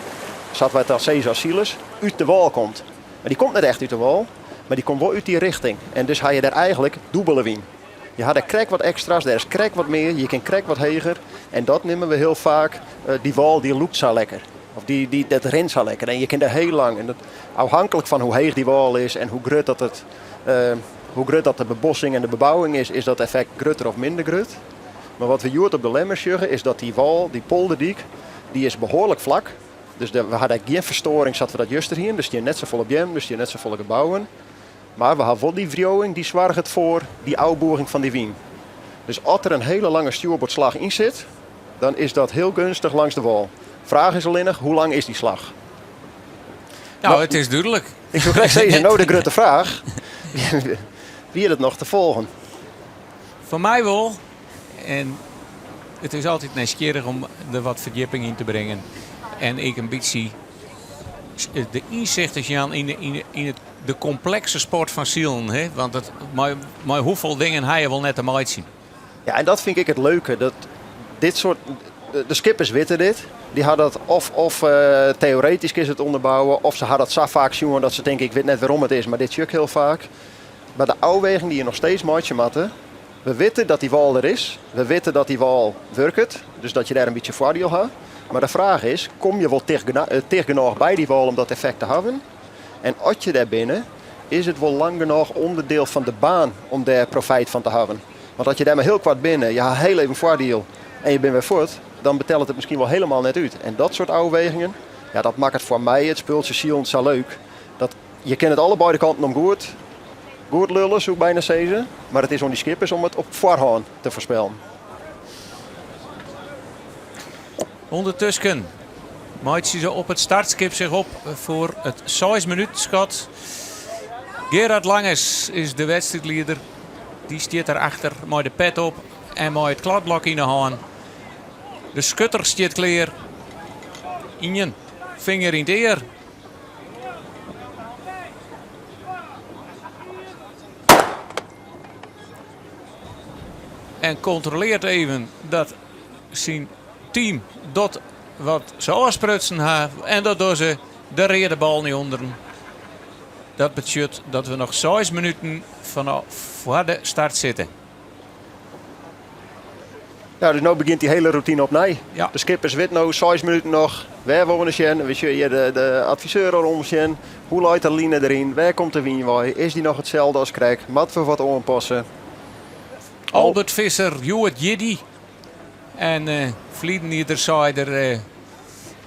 sa't wy it dan sizze as silers, út de wâl komt. Mar dy komt net echt út de wâl, mar dy komt wol út dy richting. En dus ha je dêr eigentlik dûbele wyn. Je ha dêr krekt wat ekstra's, dêr is krekt wat mear, je kin krekt wat heger. En dat neame we hiel faak, dy wâl dy lûkt sa lekker. Of dy, dy, dat rint sa lekker. En je kin dêr hiel lang. En dat, ôfhinklik fan hoe heech dy wâl is en hoe grut dat, it, hoe grut dat de bebossing en de bebouwing is, is dat effekt grutter of minder grut. Mar wat we hjoed op de Lemmer sjogge is dat dy wâl, dy polderdyk, dy is behoarlik flak. Dus de, we ha dêr gjin ferstoaring sa't we dat juster hienen. Der stean net safolle beammen, der stean net safolle gebouwen. Mar we ha wol dy wriuwing dy soarget foar dy ôfbûging fan dy wyn. Dus as der in hiele lange stjoerboardslach yn sit, dan is dat hiel geunstich langs de wâl. Fraach is allinnich, hoe lang is dy slach? Nou, it is dúdlik. Ik soe krekt sizze, no de grutte fraach. Wie dat noch te folgen? Foar my wol. En it is altyd nijsgjirrich om der wat ferdjipping yn te bringen. En ek in bytsje de ynsicht te jaan yn yn de komplekse sport fan silen. Hè? Want it, mei, mei hoefolle dingen ha je wol net te meitsjen. Ja, en dat fyn ik it leuke. Dat dit soart, de skippers witte dit. Dy ha dat of, of teoretysk is it ûnderbouwe, of se ha dat sa faak sjoen dat se tinke ik wit net wêrom it is, mar dit sjoch ik hiel faak. Mar de ôfweging dy't je noch steeds meitsje moatte, we witte dat dy wâl der is, we witte dat dy wâl wurket, dus dat je dêr in bytsje foardiel ha. Mar de fraach is, kom je wol ticht genôch by dy wâl om dat effekt te hawwen? En as je dêr binne, is it wol lang genôch ûnderdiel fan de baan om dêr profyt fan te hawwen? Want as je dêr mar hiel koart binne, je ha hiel even foardiel en je binne wer fuort, dan betellet it miskien wol hielendal net út. En dat soart ôfwegingen, ja, dat makket foar my it spultsje silen sa leuk. Dat je kinne it allebeide kanten om goed, goed lulle, soe ik byna sizze. Mar it is oan dy skippers om it op foarhân te foarspellen. Undertusken meitsje se op it startskip sich op foar it seis minuten skot. Gerard Langes is de wedstriidlieder. Dy stiet derachter mei de pet op en mei it kladblok yn 'e hân. De skutter stiet klear. Ien finger yn it ear. En kontrolearret even dat syn team docht wat se ôfsprutsen ha. En dat dogge se de reade bal nei ûnderen. Dat betsjut dat we noch seis minuten fan foar de start sitte. Ja, dus no begjint dy hiele rûtine opnij. Ja. De skippers witte no seis minuten noch. Wêr wolle we nei sjen? We sjogge hjir de, de adviseur al omsjen. Hoe leit de line deryn? Wêr komt de wyn wei? Is dy noch itselde as krekt? Moatte we wat oanpasse? Albert Visser, hjoed jierdei. En uh, ferleden jier sei er, uh,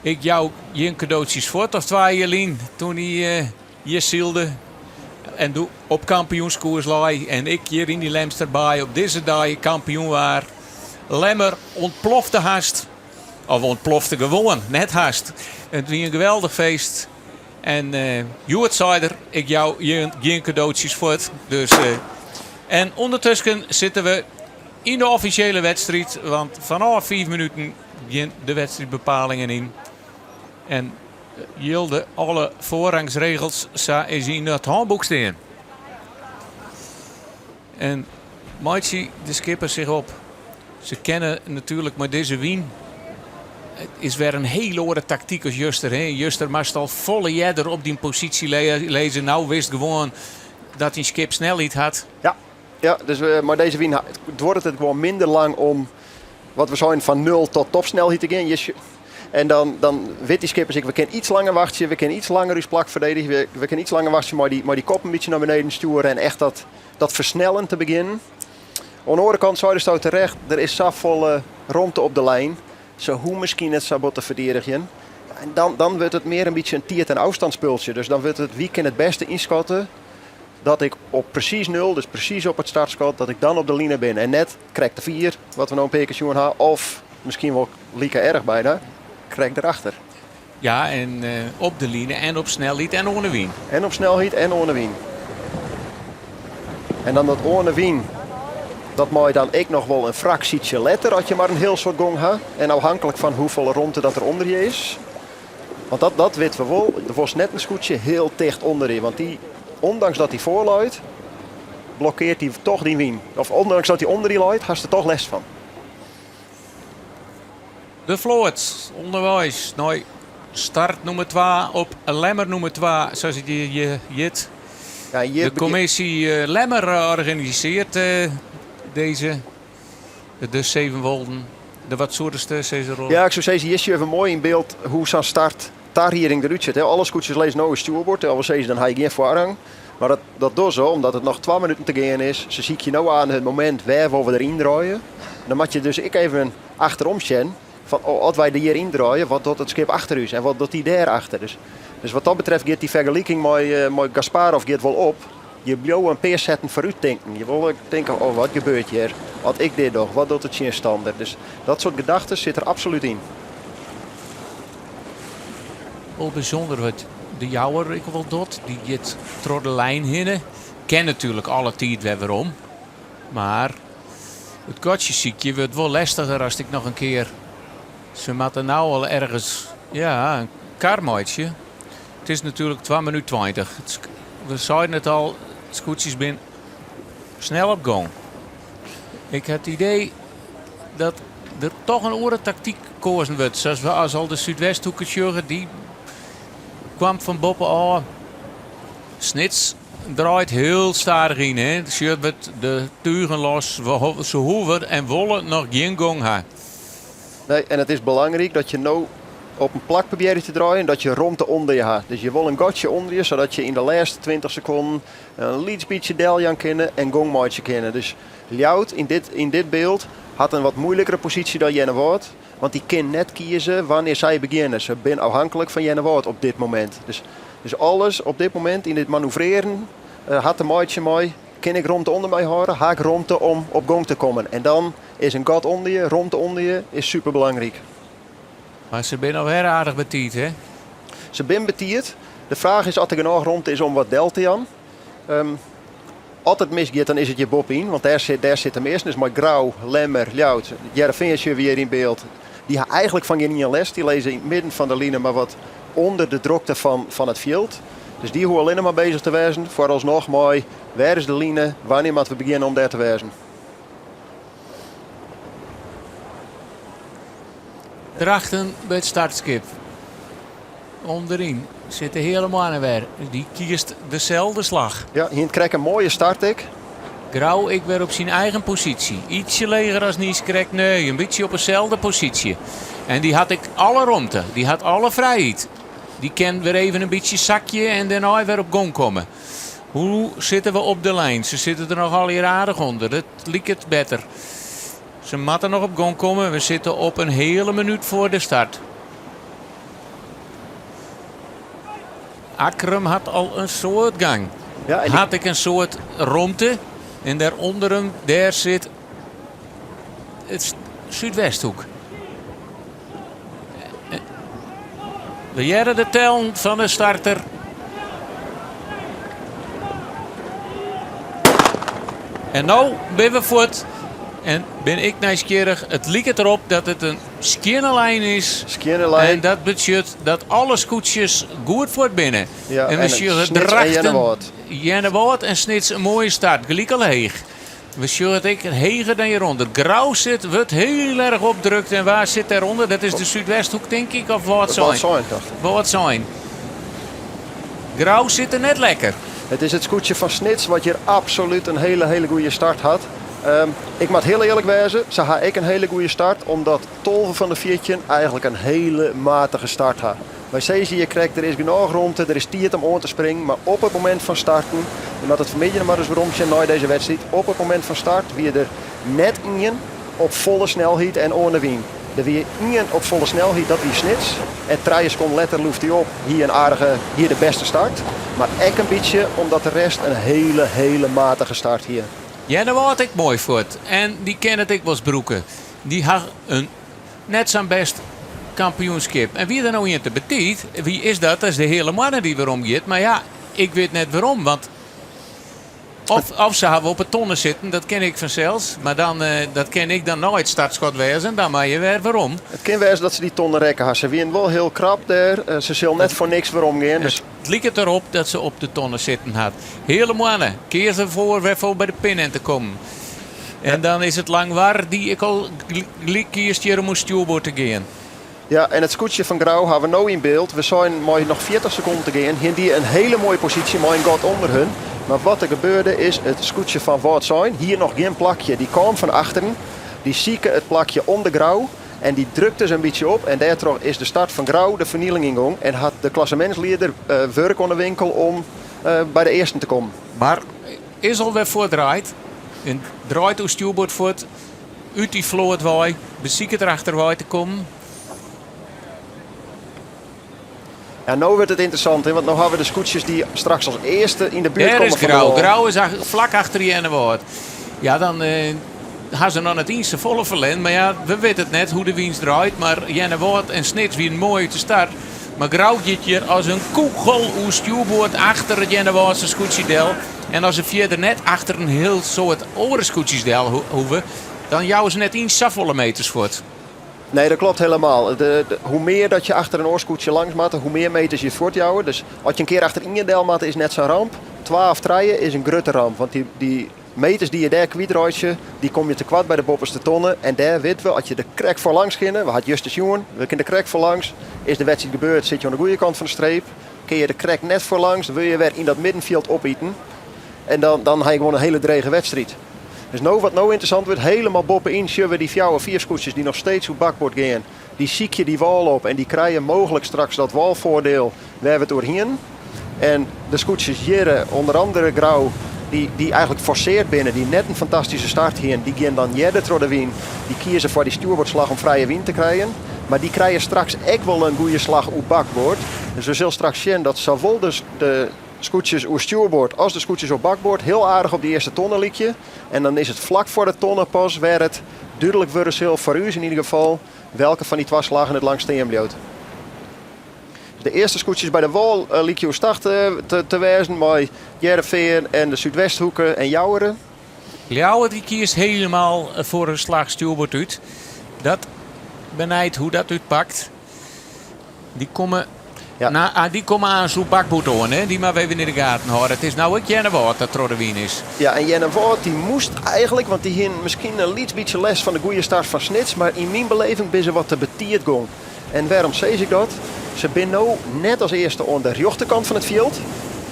ik jou gjin kadootsjes fuort of twa jier lyn toen hy uh, hjir sylde en doe op kampioenskoers lei en ik hjir yn dy Lemsterbaai op dizze dei kampioen waard. Lemmer ûntplofte hast. Of ûntplofte gewoan, net hast. It wie in geweldich feest. En hjoed sei er, ik jou gjin kadootsjes fuort. Dus, en ûndertusken sitte we yn de offisjele wedstriid. Want fanôf 5 minuten gean de wedstriidbepalingen yn. En jilde alle foarrangsregels sa is yn it hânboek stean. En meitsje de skippers sich op. Se kenne natuerlik mei dizze wyn. It is wer in hiel oare taktyk as juster. Hè? Juster moatst al folle earder op dyn posysje lizze. No witst gewoan dat dyn skip snelheid hat. Ja, ja dus mei dizze wyn duorret it gewoan minder lang om wat we seinen fan nul tot topsnelheid te gean. En dan, dan wit dy skippers ek, we kinne iets langer wachtsje, we kinne iets langer ús plak ferdedigje, we kinne iets langer wachtsje mei dy kop in bytsje nei beneden stjoere en echt dat fersnellen te begjinnen. Oan de oare kant seidesto terecht, der is safolle romte op de lijn. Se hoege miskien net sa bot te ferdedigjen. En dan wurdt it mear in bytsje in tiid- en ôfstânsspultsje. Dus dan wurdt it wie kin it bêste ynskatte dat ik op presys nul, dus presys op it startskot, dat ik dan op de line bin. En net krekt te fier, wat we no in pear kear sjoen ha, of miskien wol like erch byna, krekt derachter. Ja, en op de line en op snelheid en oan de wyn. En op snelheid en oan de wyn. En dan dat oan de wyn, dat mei dan ek noch wol in fraksjetsje letter as je mar in hiel soad gong ha. En ôfhinklik fan hoefolle romte dat der ûnder je is. Want dat witte we wol, der wolst net in skûtsje hiel ticht ûnder je. Want dy, ûndanks dat dy foarleit, blokkeart dy toch dyn wyn. Of ûndanks dat dy ûnder dy leit, hast der toch lêst fan. De float ûnderweis nei start nûmer 2 op Lemmer nûmer 2, sa as it hjir hjit. Ja, hjir De kommisje Lemmer organisearret dizze de Sevenwolden. De wat soerste sizze Roel? Ja, ik soe sizze, hjir sjogge we moai yn byld hoe sa'n start tarieding derút sjocht. Alle skûtsjes lizze no oer stjoerboard, dat wol sizze, dan ha je gjin foarrang. Mar dat dogge se omdat it noch 2 minuten te gean is. Se sykje no oan it momint wêr wolle we der yndraaie. Dan moat je dus ek even achterom sjen fan oh, as wy der hjir yndraaie, wat docht it skip achter ús en wat docht dy dêr achter. Dus wat dat betreft giet dy fergeliking mei Gasparov giet wol op. Je bliuwe in pear setten foarút tinken. Je wolle tinke, oh wat gebeurt hjir as ik dit doch, wat docht de tsjinstander. Dus dat soart gedachten sit der absolút yn. Wol bysûnder wat de Jouwer ek wol docht. Dy giet troch de lijn hinne. Kin natuerlik alle tiid wer werom. Mar it gatsje sykje wurdt wol lestiger as ik noch in kear. Se moatte no al ergens ja, in kar meitsje. It is natuerlik 2 minút 20. We seiden it al, skûtsjes binne snel op gong. Ik ha it idee dat der toch in oare taktyk koazen wurdt. Sa as al de Súdwesthoeke sjogge, dy kwam fan boppe ôf. Snits draait hiel stadich yn. Hè. Sjoch wurdt de tugen los. Se hoege en wolle noch gjin gong ha. Nee, en it is belangryk dat je no op in plak probearje te draaien dat je romte ûnder je ha. Dus je wolle in gatsje ûnder je, sadat je yn de lêste 20 sekonden in lyts bytsje deljaan kinne en gong meitsje kinne. Dus Ljouwert yn dit byld hat in wat muoilikere posysje dan Earnewâld, want dy kin net kieze wannear sy begjinne. Se binne ôfhinklik fan Earnewâld op dit momint. Dus alles op dit momint yn dit manoeuvrearen hat te meitsjen mei, kin ik romte ûnder my hâlde, ha ik romte om op gong te kommen. En dan is in gat ûnder je, romte ûnder je, is superbelangryk. Mar se binne alwer aardich betiid, hè? Se binne betiid. De fraach is oft der genôch romte is om wat del te jaan. As it misgiet, dan is it hjir boppe-yn, want dêr sit de measten. Dus mei Grou, Lemmer, Ljouwert, Hearrenfean sjogge we hjir yn byld. Dy ha eigenlik fan gjin ien lêst. Dy lizze yn it midden fan de line, mar wat ûnder de drokte fan it fjild. Dus dy hoege allinnich mar bezich te wêzen foaralsnoch mei wêr is de line, wannear moatte we begjinne om dêr te wêzen. Drachten by it startskip. Underyn sit de Heale Moanne wer. Dy kiest deselde slach. Ja, hiene krekt in moaie start ek. Grou ek wer op syn eigen posysje. Ytsje leger as niiskrekt. Nee, in bytsje op deselde posysje. En dy hat ek alle romte. Dy hat alle frijheid. Dy kin wer even in bytsje sakje en dêrnei wer op gong komme. Hoe sitte we op de lijn? Se sitte der noch allegear aardich ûnder. It liket better. Se moatte noch op gong komme. We sitte op in heale minút foar de start. Akkrum hat al in soad gang. Ja, en Hat ek in soad romte. En dêr ûnder him, dêr sit it Súdwesthoek. We hearre de tellen fan de starter. En no binne we fuort en bin ik nijsgjirrich. It liket derop dat it in skjinne lijn is. Skjinne lijn. En dat betsjut dat alle skûtsjes goed fuort binne. Ja, en we en sjogge Snits en Drachten, Earnewâld. Earnewâld en Snits in moaie start. Gelyk al heech. We sjogge it ek heger dan hjirûnder. Grou sit, wurdt hiel erch opdrukt. En wa sit dêrûnder? Dat is de Súdwesthoek, tink ik, of Wâldsein? Wâldsein, tocht ik. Wâldsein. Grou sit der net lekker. It is it skûtsje fan Snits wat hjir absolút in hele, hele goede start hat. Ik moat hiel earlik wêze, se ha ek in hele goede start, omdat 12 fan de 14 eigenlik in hele matige start ha. Wy sizze hjir krekt, der is genôch romte, der is tiid om oan te springen, mar op it momint fan starten, je moatte it fan 'e middei noch mar ris werom sjen nei dizze wedstriid, op it momint fan start wie der net ien op folle snelheid en oan de wyn. Der wie ien op folle snelheid, dat wie Snits. En trije sekonden letter loeft hy op, hie in aardige, hie de bêste start. Mar ek in bytsje omdat de rest in hele, hele matige start hie. Earnewâld ek moai fuort en dy kin it ek wolris brûke. Dy ha in net sa'n bêst kampioenskip. En wie der no ien te betiid, wie is dat? Dat is de Heale Moanne dy't werom giet. Mar ja, ik wit net werom, want of se hawwe op 'e tonne sitten, dat kin ik fansels. Mar dan, dat kin ek dan nei it startskot wêze en dan moatte je wer werom. It kin wêze dat se dy tonne rekke ha. Se wienen wol hiel krap dêr. Se sil net foar niks werom gean. Dus. It liket derop dat se op de tonne sitten hat. Heale Moanne keas derfoar wer foar by de pinne te kommen. En dan is it Langwar dy't ek al gelyk kiest hjir om oer stjoerboard te gean. Ja, en it skûtsje fan Grou ha we no yn byld. We seinen mei noch 40 sekonden te gean hiene dy in hele moaie posysje mei in gat ûnder hun. Mar wat der gebeurde is, it skûtsje fan Wâldsein hie noch gjin plakje. Dy kaam fan achteren, dy sike it plakje om de Grou en dy drukte se in bytsje op. En dêrtroch is de start fan Grou de fernieling yngong en hat de klassemintslieder wurk oan de winkel om by de earsten te kommen. Mar is al wer fuortdraaid en draait oer stjoerboard fuort út dy float wei, besiket der achterwei te kommen. Ja, no wurdt it ynteressant, hè, want no ha we de skûtsjes dy't straks as earste yn de buert Dêr komme is fan de Grou. wâl. Grou is flak achter Earnewâld. Ja, dan eh, ha se noch net iens safolle ferlern. Mar ja, we witte it net hoe't de wyn draait. Mar Earnewâld en Snits wienen moai út de start. Mar Grou giet hjir as in kûgel oer stjoerboard achter it Earnewâldse skûtsje del. En as se fierder net achter in hiel soad oare skûtsjes del hoege, dan jouwe se net iens safolle meters fuort. Nee, dat klopt helemaal. Hoe mear dat je achter in oar skûtsje langs moatte, hoe mear meters je fuortjouwe. Dus as je in kear achter ien del moatte, is net sa'n ramp. Twa of trije is in grutte ramp. Want dy meters dy't je dêr kwytreitsje, dy komme je tekoart by de boppeste tonne. En dêr witte we, as je der krekt foar langs kinne, we ha it juster sjoen, we kinne der krekt foar langs, is de wedstriid gebeurd, sit je oan de goede kant fan de streep. Kinne je der krekt net foar langs, dan wurde je wer yn dat middenfjild opiten. En dan ha je gewoan in hele drege wedstriid. Dus no, wat no ynteressant wurdt, hielendal boppe-yn sjogge we dy fjouwer, fiif skûtsjes dy't noch steeds oer bakboard gean. Dy sykje dy wâl op en dy krije mooglik straks dat wâlfoardiel wêr't we it oer hienen. En de skûtsjes hjirre, ûnder andere Grou, dy't eigenlik forseard binne, dy't net in fantastyske start hienen, dy gean dan earder troch de wyn. Dy kieze foar dy stjoerboardslach om frije wyn te krijen. Mar dy krije straks ek wol in goede slach oer bakboard. Dus we sille straks sjen dat sawol de skûtsjes oer stjoerboard as de skûtsjes op bakboard hiel aardich op dy earste tonne lykje. En dan is it flak foar de tonne pas wêr it dúdlik wurde sil, foar ús yn ieder gefal, welke fan dy twa slaggen it langst stean bliuwt. De earste skûtsjes by de wâl lykje oerstach te wêzen mei Hearrenfean en de Súdwesthoeke en Joure. Ljouwert dy kiest hielendal foar in slach stjoerboard út. Dat benijd hoe't dat útpakt. Dy komme, ja. ah, dy komme aanst oer bakboard oan, hè? Dy moatte we even yn de gaten hâlde. It is no ek Earnewâld dat troch de wyn is. Ja, en Earnewâld dy moast eigenlik, want dy hienen miskien in lyts bytsje lêst fan de goede start fan Snits, mar yn myn beleving binne se wat te betiid gong. En wêrom sis ik dat? Se binne no net as earste oan de rjochterkant fan it fjild.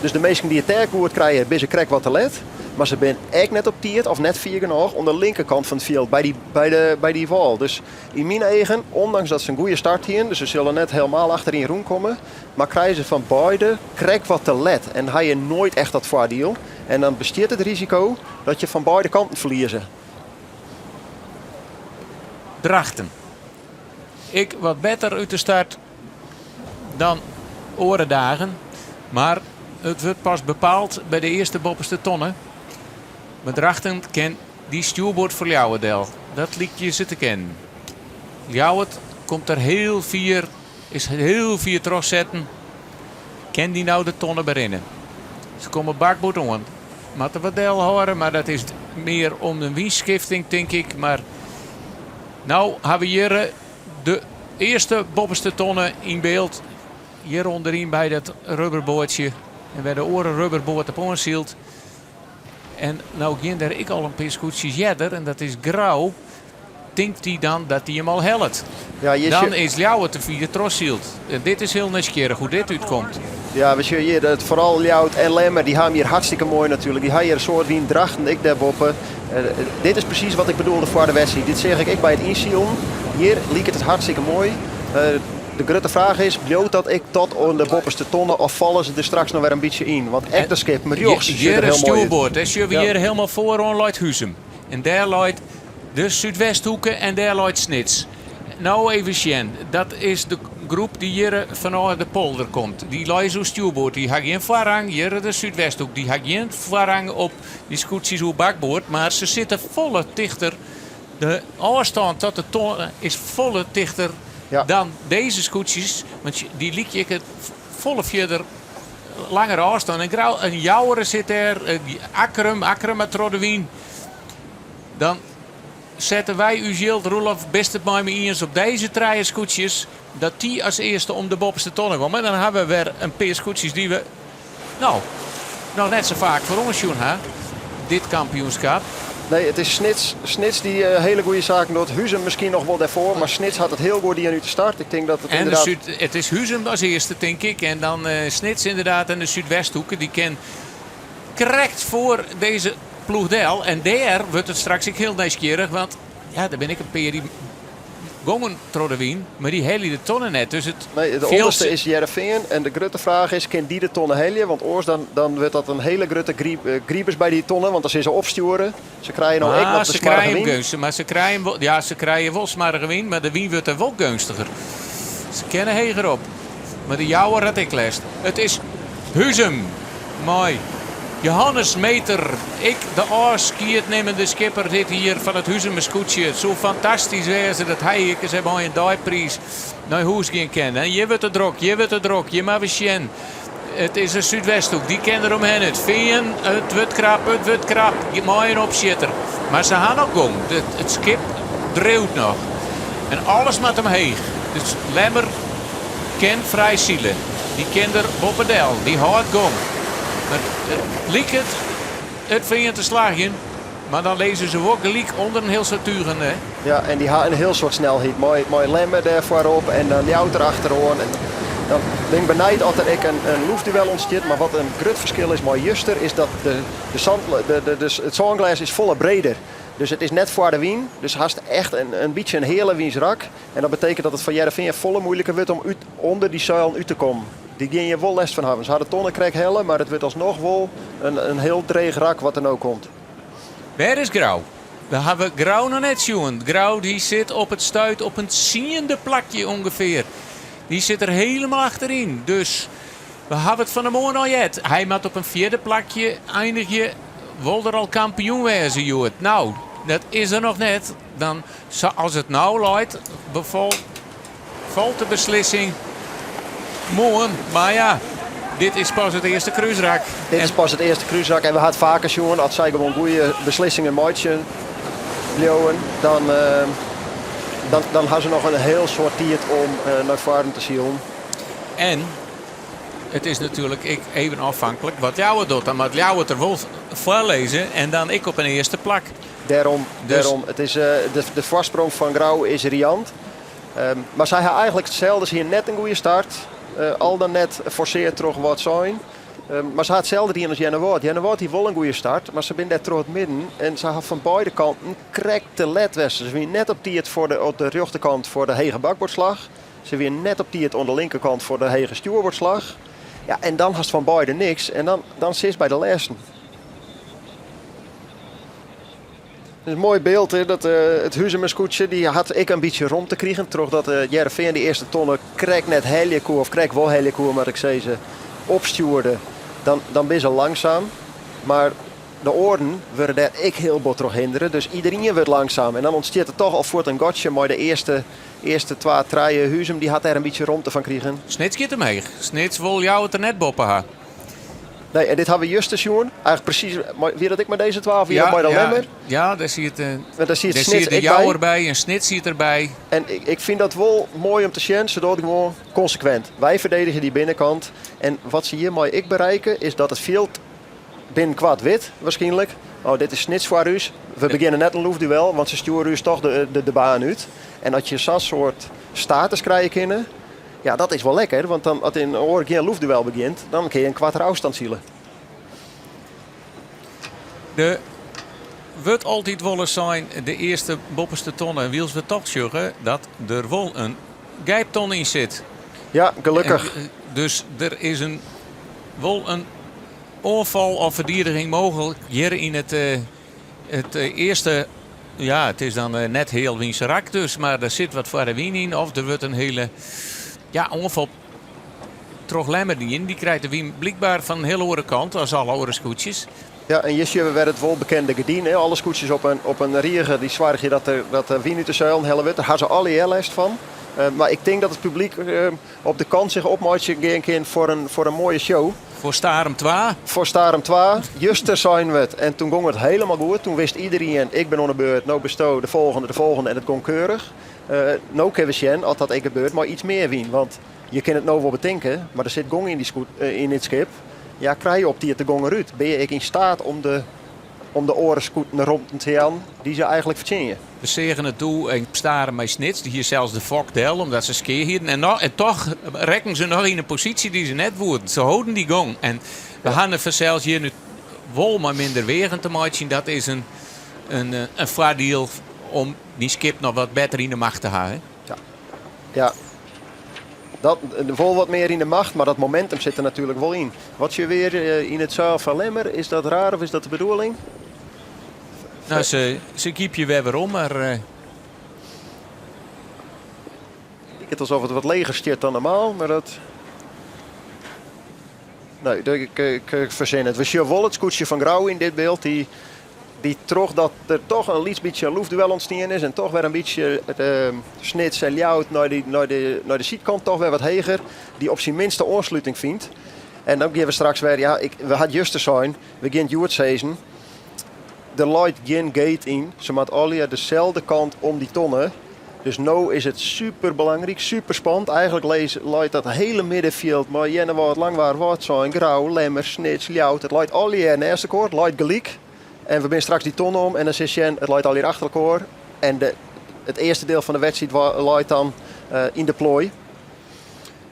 Dus de minsken dy't it dêr goed krije, binne se krekt wat te let. Mar se binne ek net op tiid of net fier genôch oan de linkerkant fan it fjild by dy, by de, by dy wâl. Dus yn myn eagen, ûndanks dat se in goede start hienen, dus se sille net hielendal achteryn rûnkomme, mar krije se fan beide krekt wat te let en ha je noait echt dat foardiel. En dan bestiet it risiko dat je fan beide kanten ferlieze. Drachten. Ek wat better út de start dan oare dagen. Mar it wurdt pas bepaald by de earste boppeste tonne. Mar Drachten kin dy stjoerboard foar Ljouwert del. Dat lykje se te kinnen. Ljouwert komt der hiel fier, is hiel fier trochsetten. Kin dy no de tonne berinne? Se komme bakboard oan. Moatte wat delhâlde, mar dat is. mear om de wynskifting, tink ik. Mar no ha we hjir de earste boppeste tonne yn byld. Hjir ûnderyn by dat rubberboatsje en wêr de oare rubberboat op oansylt. En no gean der ek al in pear skûtsjes earder en dat is Grou. Tinkt hy dan dat hy him al hellet? Ja, hjir Dan is Ljouwert te fier trochsyld. En dit is hiel nijsgjirrich hoe dit útkomt. Ja, we sjogge hjir dat foaral Ljouwert en Lemmer, dy ha him hjir hartstikke moai natuerlik. Dy ha hjir in soad wyn, Drachten ek dêrboppe. Eh, dit is presys wat ik bedoelde foar de wedstriid. Dit seach ik ek by it ynsilen. Hjir liket it hartstikke moai. Eh, de grutte fraach is, bliuwt dat ek tot oan de boppeste tonne of falle se der straks noch wer in bytsje yn? Want ek de skippen rjochts Hjir sjocht der is hiel moai út. stjoerboard, hè. Sjogge we Ja. hjir helemaal foaroan leit Huzum. En dêr leit de Súdwesthoeke en dêr leit Snits. No even sjen, dat is de groep dy't hjir fanôf de polder komt. Dy lizze oer stjoerboard, dy ha gjin foarrang. Hjir de Súdwesthoek, dy ha gjin foarrang op dy skûtsjes oer bakboard, mar se sitte folle tichter. De ôfstân tot de tonne is folle tichter dan dizze skûtsjes, want dy lykje ek folle fierder langere ôfstân. En Grou en Joure sit dêr, Akkrum, Akkrum mar troch de wyn. Dan sette wy ús jild, Roelof, bist it mei my iens op dizze trije skûtsjes, dat dy as earste om de boppeste tonne komme. En dan ha we wer in pear skûtsjes dy't we no noch net sa faak foaroan sjoen ha, dit kampioenskap. Nee, it is Snits, Snits dy't eh, hiele goede saken docht. Huzum miskien noch wol dêrfoar, mar Snits hat it hiel goed dien út de start. Ik tink dat it En de ynderdaad... Súd, it is Huzum as earste, tink ik. En dan eh, Snits ynderdaad en de Súdwesthoeke. Dy kin krekt foar dizze ploech del. En dêr wurdt it straks ek hiel nijsgjirrich. Want ja, der binne ek in pear dy gongen troch de wyn, mar dy helje de tonne net. Dus it Nee, de fjild ûnderste is Hearrenfean. En de grutte fraach is, kin dy de tonne helje? Want oars dan, dan wurdt dat in hiele grutte eh, gribus by dy tonne. Want dan sille se opstjoere. Se krije no ek Ah, noch de se smoarge krije him wyn. geunstich, mar se krije him wol, ja, se krije wol smoarge wyn, mar de wyn wurdt der wol geunstiger. Se kinne heger op. Mar de Jouwer hat ek lêst. It is Huzum mei Johannes Meter, ek de ôfskiednimmende skipper dit jier fan it Huzumer skûtsje. It soe fantastysk wêze dat hy ek ris mei in deipriis nei hûs gean kin. En hjir wurdt it drok, hjir wurdt it drok, hjir moatte we sjen. It is de Súdwesthoek, dy kin der omhinne. It Fean, it wurdt krap, it wurdt krap. Mei in opsjitter. Mar se ha noch gong. It skip driuwt noch. En alles moat omheech. Dus Lemmer kin frij sile. Dy kin der boppedel. Dy hâldt gong. It liket it Fean te slagjen, mar dan lizze se wol gelyk ûnder in hiel soad tugen. Hè? Ja, en dy ha in hiel soad snelheid. Mei, mei Lemmer dêr foarop en dan Ljouwert der achteroan. En dan bin ik benijd oft der ek in, in loefduel ûntstiet. Mar wat in grut ferskil is mei juster is dat de, de sand, de, de, de, it sânglês is folle breder. Dus it is net foar de wyn. Dus hast echt in, in bytsje in heale wynsrak. En dat betekent dat it foar Hearrenfean folle moeiliker wurdt om út, ûnder dy seilen út te kommen. Dy gean hjir wol lêst fan hawwen. Se ha de tonne krekt helle, mar it wurdt alsnoch wol in, in hiel dreech rak wat der no komt. Wêr is Grou? We hawwe Grou noch net sjoen. Grou dy sit op it stuit op in tsiende plakje ûngefear. Dy sit der hielendal achteryn. Dus we hawwe it fan 'e moarn al heard. Hy moat op in fjirde plakje einigje. Wol er al kampioen wêze hjoed? No, dat is er noch net. Dan, sa as it no leit, befal, falt de beslissing moarn. Mar ja, dit is pas it earste krúsrak. Dit is pas it earste krúsrak en we ha it faker sjoen, as sy gewoan goede beslissingen meitsjen bliuwen, dan, eh, dan, dan ha se noch in hiel soad tiid om eh, nei foaren te silen. En it is natuerlik ek even ôfhinklik wat Ljouwert docht. Dan moat Ljouwert der wol foar lizze en dan ek op in earste plak. Dêrom, Dus- dêrom it is, eh, de, de foarsprong fan Grou is riant. Ehm, mar sy ha eigentlik itselde. Se hiene net in goede start. Eh, al dan net forsearre troch Wâldsein. Ehm, mar se ha itselde dien as Earnewâld. Earnewâld hie wol in goede start, mar se binne dêr troch it midden. En se ha fan beide kanten krekt te let west. Se wiene net op tiid foar de, op de rjochterkant foar de hege bakboardslach. Se wiene net op tiid oan de linkerkant foar de hege stjoerboardslach. Ja, en dan hast fan beide niks. En dan, dan sitst by de lêsten. Het is in moai byld, hè, dat, eh, it Huzumer skûtsje dy hat ek in bytsje romte krigen trochdat uh, Hearrenfean de earste tonne krekt net helje koe, of krekt wol helje koe, moat ik sizze, opstjoerde. Dan, dan binne se langsaam. Mar de oaren wurde dêr ek hiel bot troch hindere. Dus iderien wurdt langsaam. En dan ûntstiet der toch al fuort in gatsje mei de earste, earste twa, trije. Huzum dy hat dêr in bytsje romte fan krigen. Snits giet omheech. Snits wol Ljouwert der net boppe ha. Nee, en dit hawwe we juster sjoen. Eigentlik presys, wie dat ek mei dizze twa of wie dat mei de Lemmer? Ja, dêr siet, Want dêr siet dêr Snits siet de ek by. Jouwer by en Snits siet derby. En ik, ik fyn dat wol moai om te sjen. Se docht gewoan konsekwint. Wy ferdedigje dy binnenkant. En wat se hjirmei ek bereike is dat it fjild binnenkoart wit, waarskynlik, oh, dit is Snits foar ús. We begjinne net in loefduel, want se stjoere ús toch de, de, de baan út. En as je sa'n soart status krije kinne, ja, dat is wol lekker. Want dan, as in oar gjin loefduel begjint, dan kinne je in koartere ôfstân sile. Der wurdt altyd wolris sein de earste boppeste tonne, wylst we toch sjogge dat der wol in geipton yn sit. Ja, gelokkich. En, eh, dus der is in, wol in oanfal of ferdigening mooglik hjir yn it, eh, it eh, earste. Ja, it is dan net hiel wynserak dus, mar der sit wat foar de wyn yn. Of der wurdt in hiele ja, oanfal troch Lemmer dien. Dy krijt de wyn blykber fan in hiel oare kant as alle oare skûtsjes. Ja, en hjir sjogge we wer it wolbekende gerdyn. Hè. Alle skûtsjes op in, op in rige dy soargje dat der, dat de wyn út de seilen helle wurdt. Dêr ha se allegear lêst fan. Uh, mar ik tink dat it publyk uh, op de kant sich opmeitsje gean kin foar in, foar in moaie show. Foar Starum 2. Foar Starum 2. Juster seinen we it en toen gong it hielendal goed. Toen wist iedereen, ik bin oan de beurt, no bisto de folgjende, de folgjende en it gong keurich. Uh, no kinne we sjen oft dat ek gebeurt mei iets mear wyn. Want je kinne it no wol betinke, mar der sit gong yn, dy skoet, yn it skip. Ja, krije je op tiid de gong derút? Binne je ek yn steat om de, om de oare skûten de romten te jaan dy't se eigentlik fertsjinje? We seagen it doe yn Starum mei Snits. Dy hie sels de fok del omdat se skea hienen. En, no, en toch rekken se noch yn in posysje dy't se net woenen. Se holden dy gong. En we ja. hawwe fansels hjir nu wol mei minder weagen te meitsjen. Dat is in, in, eh, in foardiel om dyn skip noch wat better yn de macht te hawwen. Ja. Ja. Dat, wol wat mear yn de macht, mar dat momentum sit der natuerlik wol yn. Wat je wer eh, yn it seil fan Lemmer, is dat raar of is dat de bedoeling? Nou, se, se kypje wer werom, mar... Uh... Liket alsof it wat leger stiet dan normaal, mar dat... Nee, ik, ik, ik fersin it. We sjogge wol it skûtsje fan Grou yn dit byld. Dy, dy trochdat der toch in lyts bytsje loefduel ûntstien is en toch wer in bytsje uh, Snits en Ljouwert nei, dy, nei, de, nei de sydkant toch wer wat heger, dy op syn minst de oansluting fynt. En dan gean we straks wer, ja, ik, we ha juster sein, we gean hjoed sizzen, der leit gjin gate yn. Se moatte allegear deselde kant om dy tonne. Dus no is it super belangryk, super spannend. Eigentlik leit dat hiele middenfjild mei Earnewâld, Langwar, Wâldsein, Grou, Lemmer, Snits, Ljouwert. It leit allegear neist elkoar, it leit gelyk. En we binne straks dy tonne om en dan silst sjen, it leit allegear achter elkoar. En de, it earste diel fan de wedstriid leit dan uh, yn de ploai.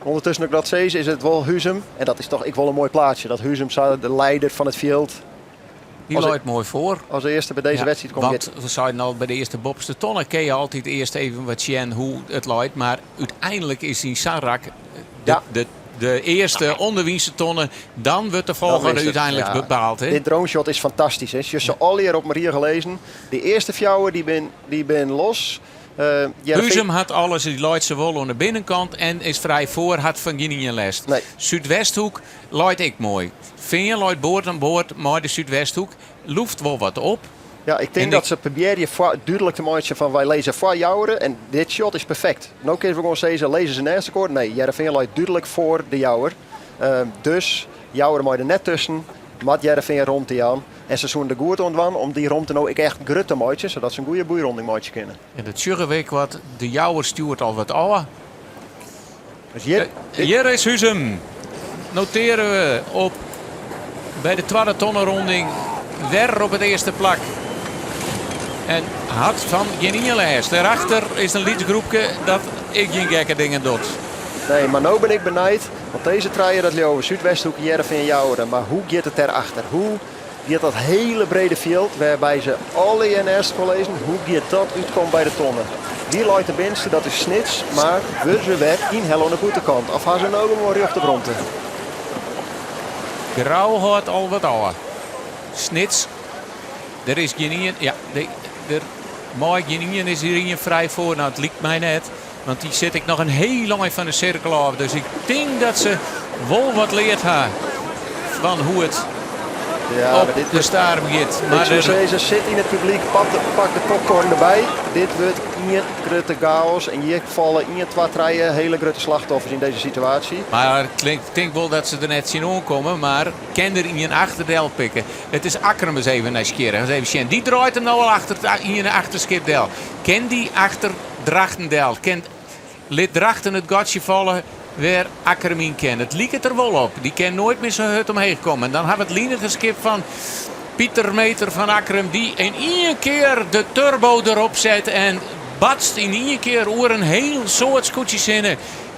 Ûndertusken ik dat sis, is it wol Huzum. En dat is toch ek wol in moai plaatsje. Dat Huzum sa de lieder fan it fjild. Dy leit moai foar. As earste by dizze wedstriid komt. Want we seinen al, by de earste boppeste tonne kinne je altyd earst even wat sjen hoe't it leit. Mar úteinlik is yn sa'n rak de, de, de earste ûnderwynse tonne, dan wurdt de folchoarder úteinlik ja. bepaald. Hè? Dit droneshot is fantastysk. Hè? Se allegear op in rige lizzen. De earste fjouwer dy bin, dy bin los. Uh, Huzum hat alles, dy leit sawol oan de binnenkant en is frij foar, hat fan gjinien lêst. Nee. Súdwesthoek leit ek moai. Fean leit board oan board mei de Súdwesthoek. Lûft wol wat op. Ja, ik tink dat se probearje dúdlik te meitsjen fan wy lizze foar Joure en dit shot is perfekt. No kinne we gewoan sizze, lizze se neist elkoar? Nee, Hearrenfean leit dúdlik foar de Jouwer. Uh, dus Joure mei der net tusken, moat Hearrenfean romte jaan. En se soene der goed oan dwaan om dy romte no ek echt grut te meitsjen, sadat se in goede boeironding meitsje kinne. En dat sjogge we ek wat. De Jouwer stjoert al wat ôf. Dus hjir, hjir is Huzum. Notearje we op by de twadde tonneronding wer op it earste plak. En hat fan gjinien lêst. Dêrachter is in lyts groepke dat ek gjin gekke dingen docht. Nee, mar no bin ik benijd. Want dizze trije, dat leauwe Súdwesthoek, Hearrenfean, Joure. Mar hoe giet it dêrachter? Hoe giet dat hiele brede fjild, wêrby se allegear neist elkoar lizzen, hoe giet dat útkommen by de tonne? Dy leit de binnenste, dat is Snits, mar wurde se wer ynhelle oan de bûtenkant? Of ha se no gewoan rjocht op romte? Grou hâldt al wat ôf. Snits, der is gjinien. Ja, der mei gjinien is hjir ien frij foar. No, it liket my net. Want dy sit ek noch in hiel ein fan de sirkel ôf. Dus ik tink dat se wol wat leard ha fan hoe it. Ja, op maar dit de staar giet. Ik soe sizze, sit yn it publyk, pak de popcorn derby. Dit wurdt ien grutte chaos en hjir falle ien, twa, trije hiele grutte slachtoffers yn dizze situaasje. Mar ik tink wol dat se der net tsjinoan komme, mar kin der ien achterdel pikke. It is Akkrum ris even nijsgjirrich. Ris even sjen. Dy draait him no al achter it iene achterskip del. Kin dy achter Drachten del? Kin lit Drachten it gatsje falle wêr Akkrum yn kin? It liket der wol op. Dy kin noait mear sa hurd omheech komme. En dan ha we it linige skip fan Pieter Meeter fan Akkrum dy yn ien kear de turbo derop set en batst yn ien kear oer in hiel soad skûtsjes hinne.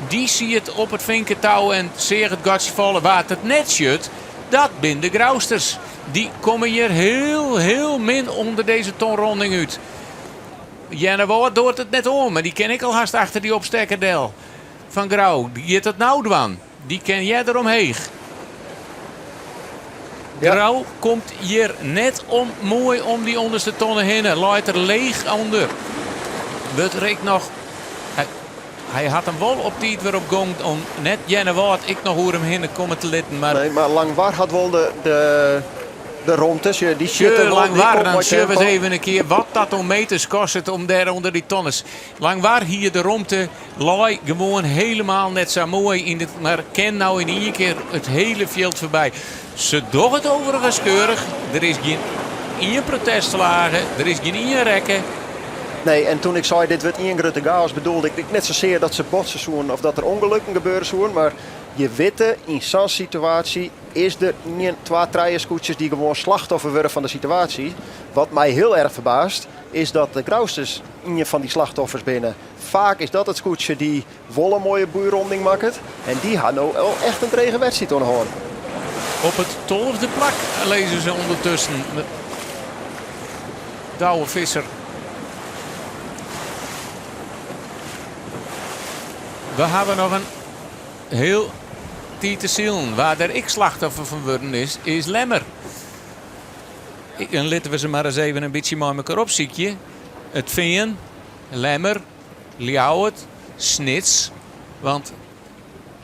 Dy siet op it finketou en seach it gatsje falle. Wa't it net sjocht, dat binne de Grousters. Dy komme hjir hiel, hiel min ûnder dizze tonronding út. Earnewâld doart it net oan, mar dy kin ek al hast achter dy opstekker del. Fan Grou giet it no dwaan. Dy kin earder omheech. Grou komt hjir net om moai om dy ûnderste tonne hinne. Leit der leech ûnder. Wurdt er ek noch. Hy hat him wol op tiid wer op gong om net Earnewâld ek noch oer him hinne komme te litten. Mar Nee, mar Langwar hat wol de, de, de romte. Sjoch, dy sjit Sjoch, er wol, dy Langwar, komt dan mei sjogge we tempo. ris even in kear wat dat oan meters kostet om dêr ûnder dy tonnes. Langwar hie de romte, lei gewoan helemaal net sa moai yn it, mar kin no yn ien kear it hiele fjild foarby. Se dogge it overigens keurich. Der is gjin ien protestflage, der is gjin ien rekke. Nee, en toen ik sei dit wurdt ien grutte chaos, bedoelde ik net sasear dat se botse soenen of dat der ûngelukken gebeure soenen, mar je witte yn sa'n situaasje is der ien, twa, trije skûtsjes dy't gewoan slachtoffer wurde fan de situaasje. Wat my hiel erch ferbaast is dat de Grousters ien fan dy slachtoffers binne. Faak is dat it skûtsje dy't wol in moaie boeironding makket en dy ha no al echt in drege wedstriid oan de hân. Op it tolfde plak lizze se ûndertusken. Douwe Visser. We hawwe noch in hiel tiid te silen. Wa der ek slachtoffer fan wurden is, is Lemmer. En litte we se mar ris even in bytsje mei mekoar opsykje. It Fean, Lemmer, Ljouwert, Snits. Want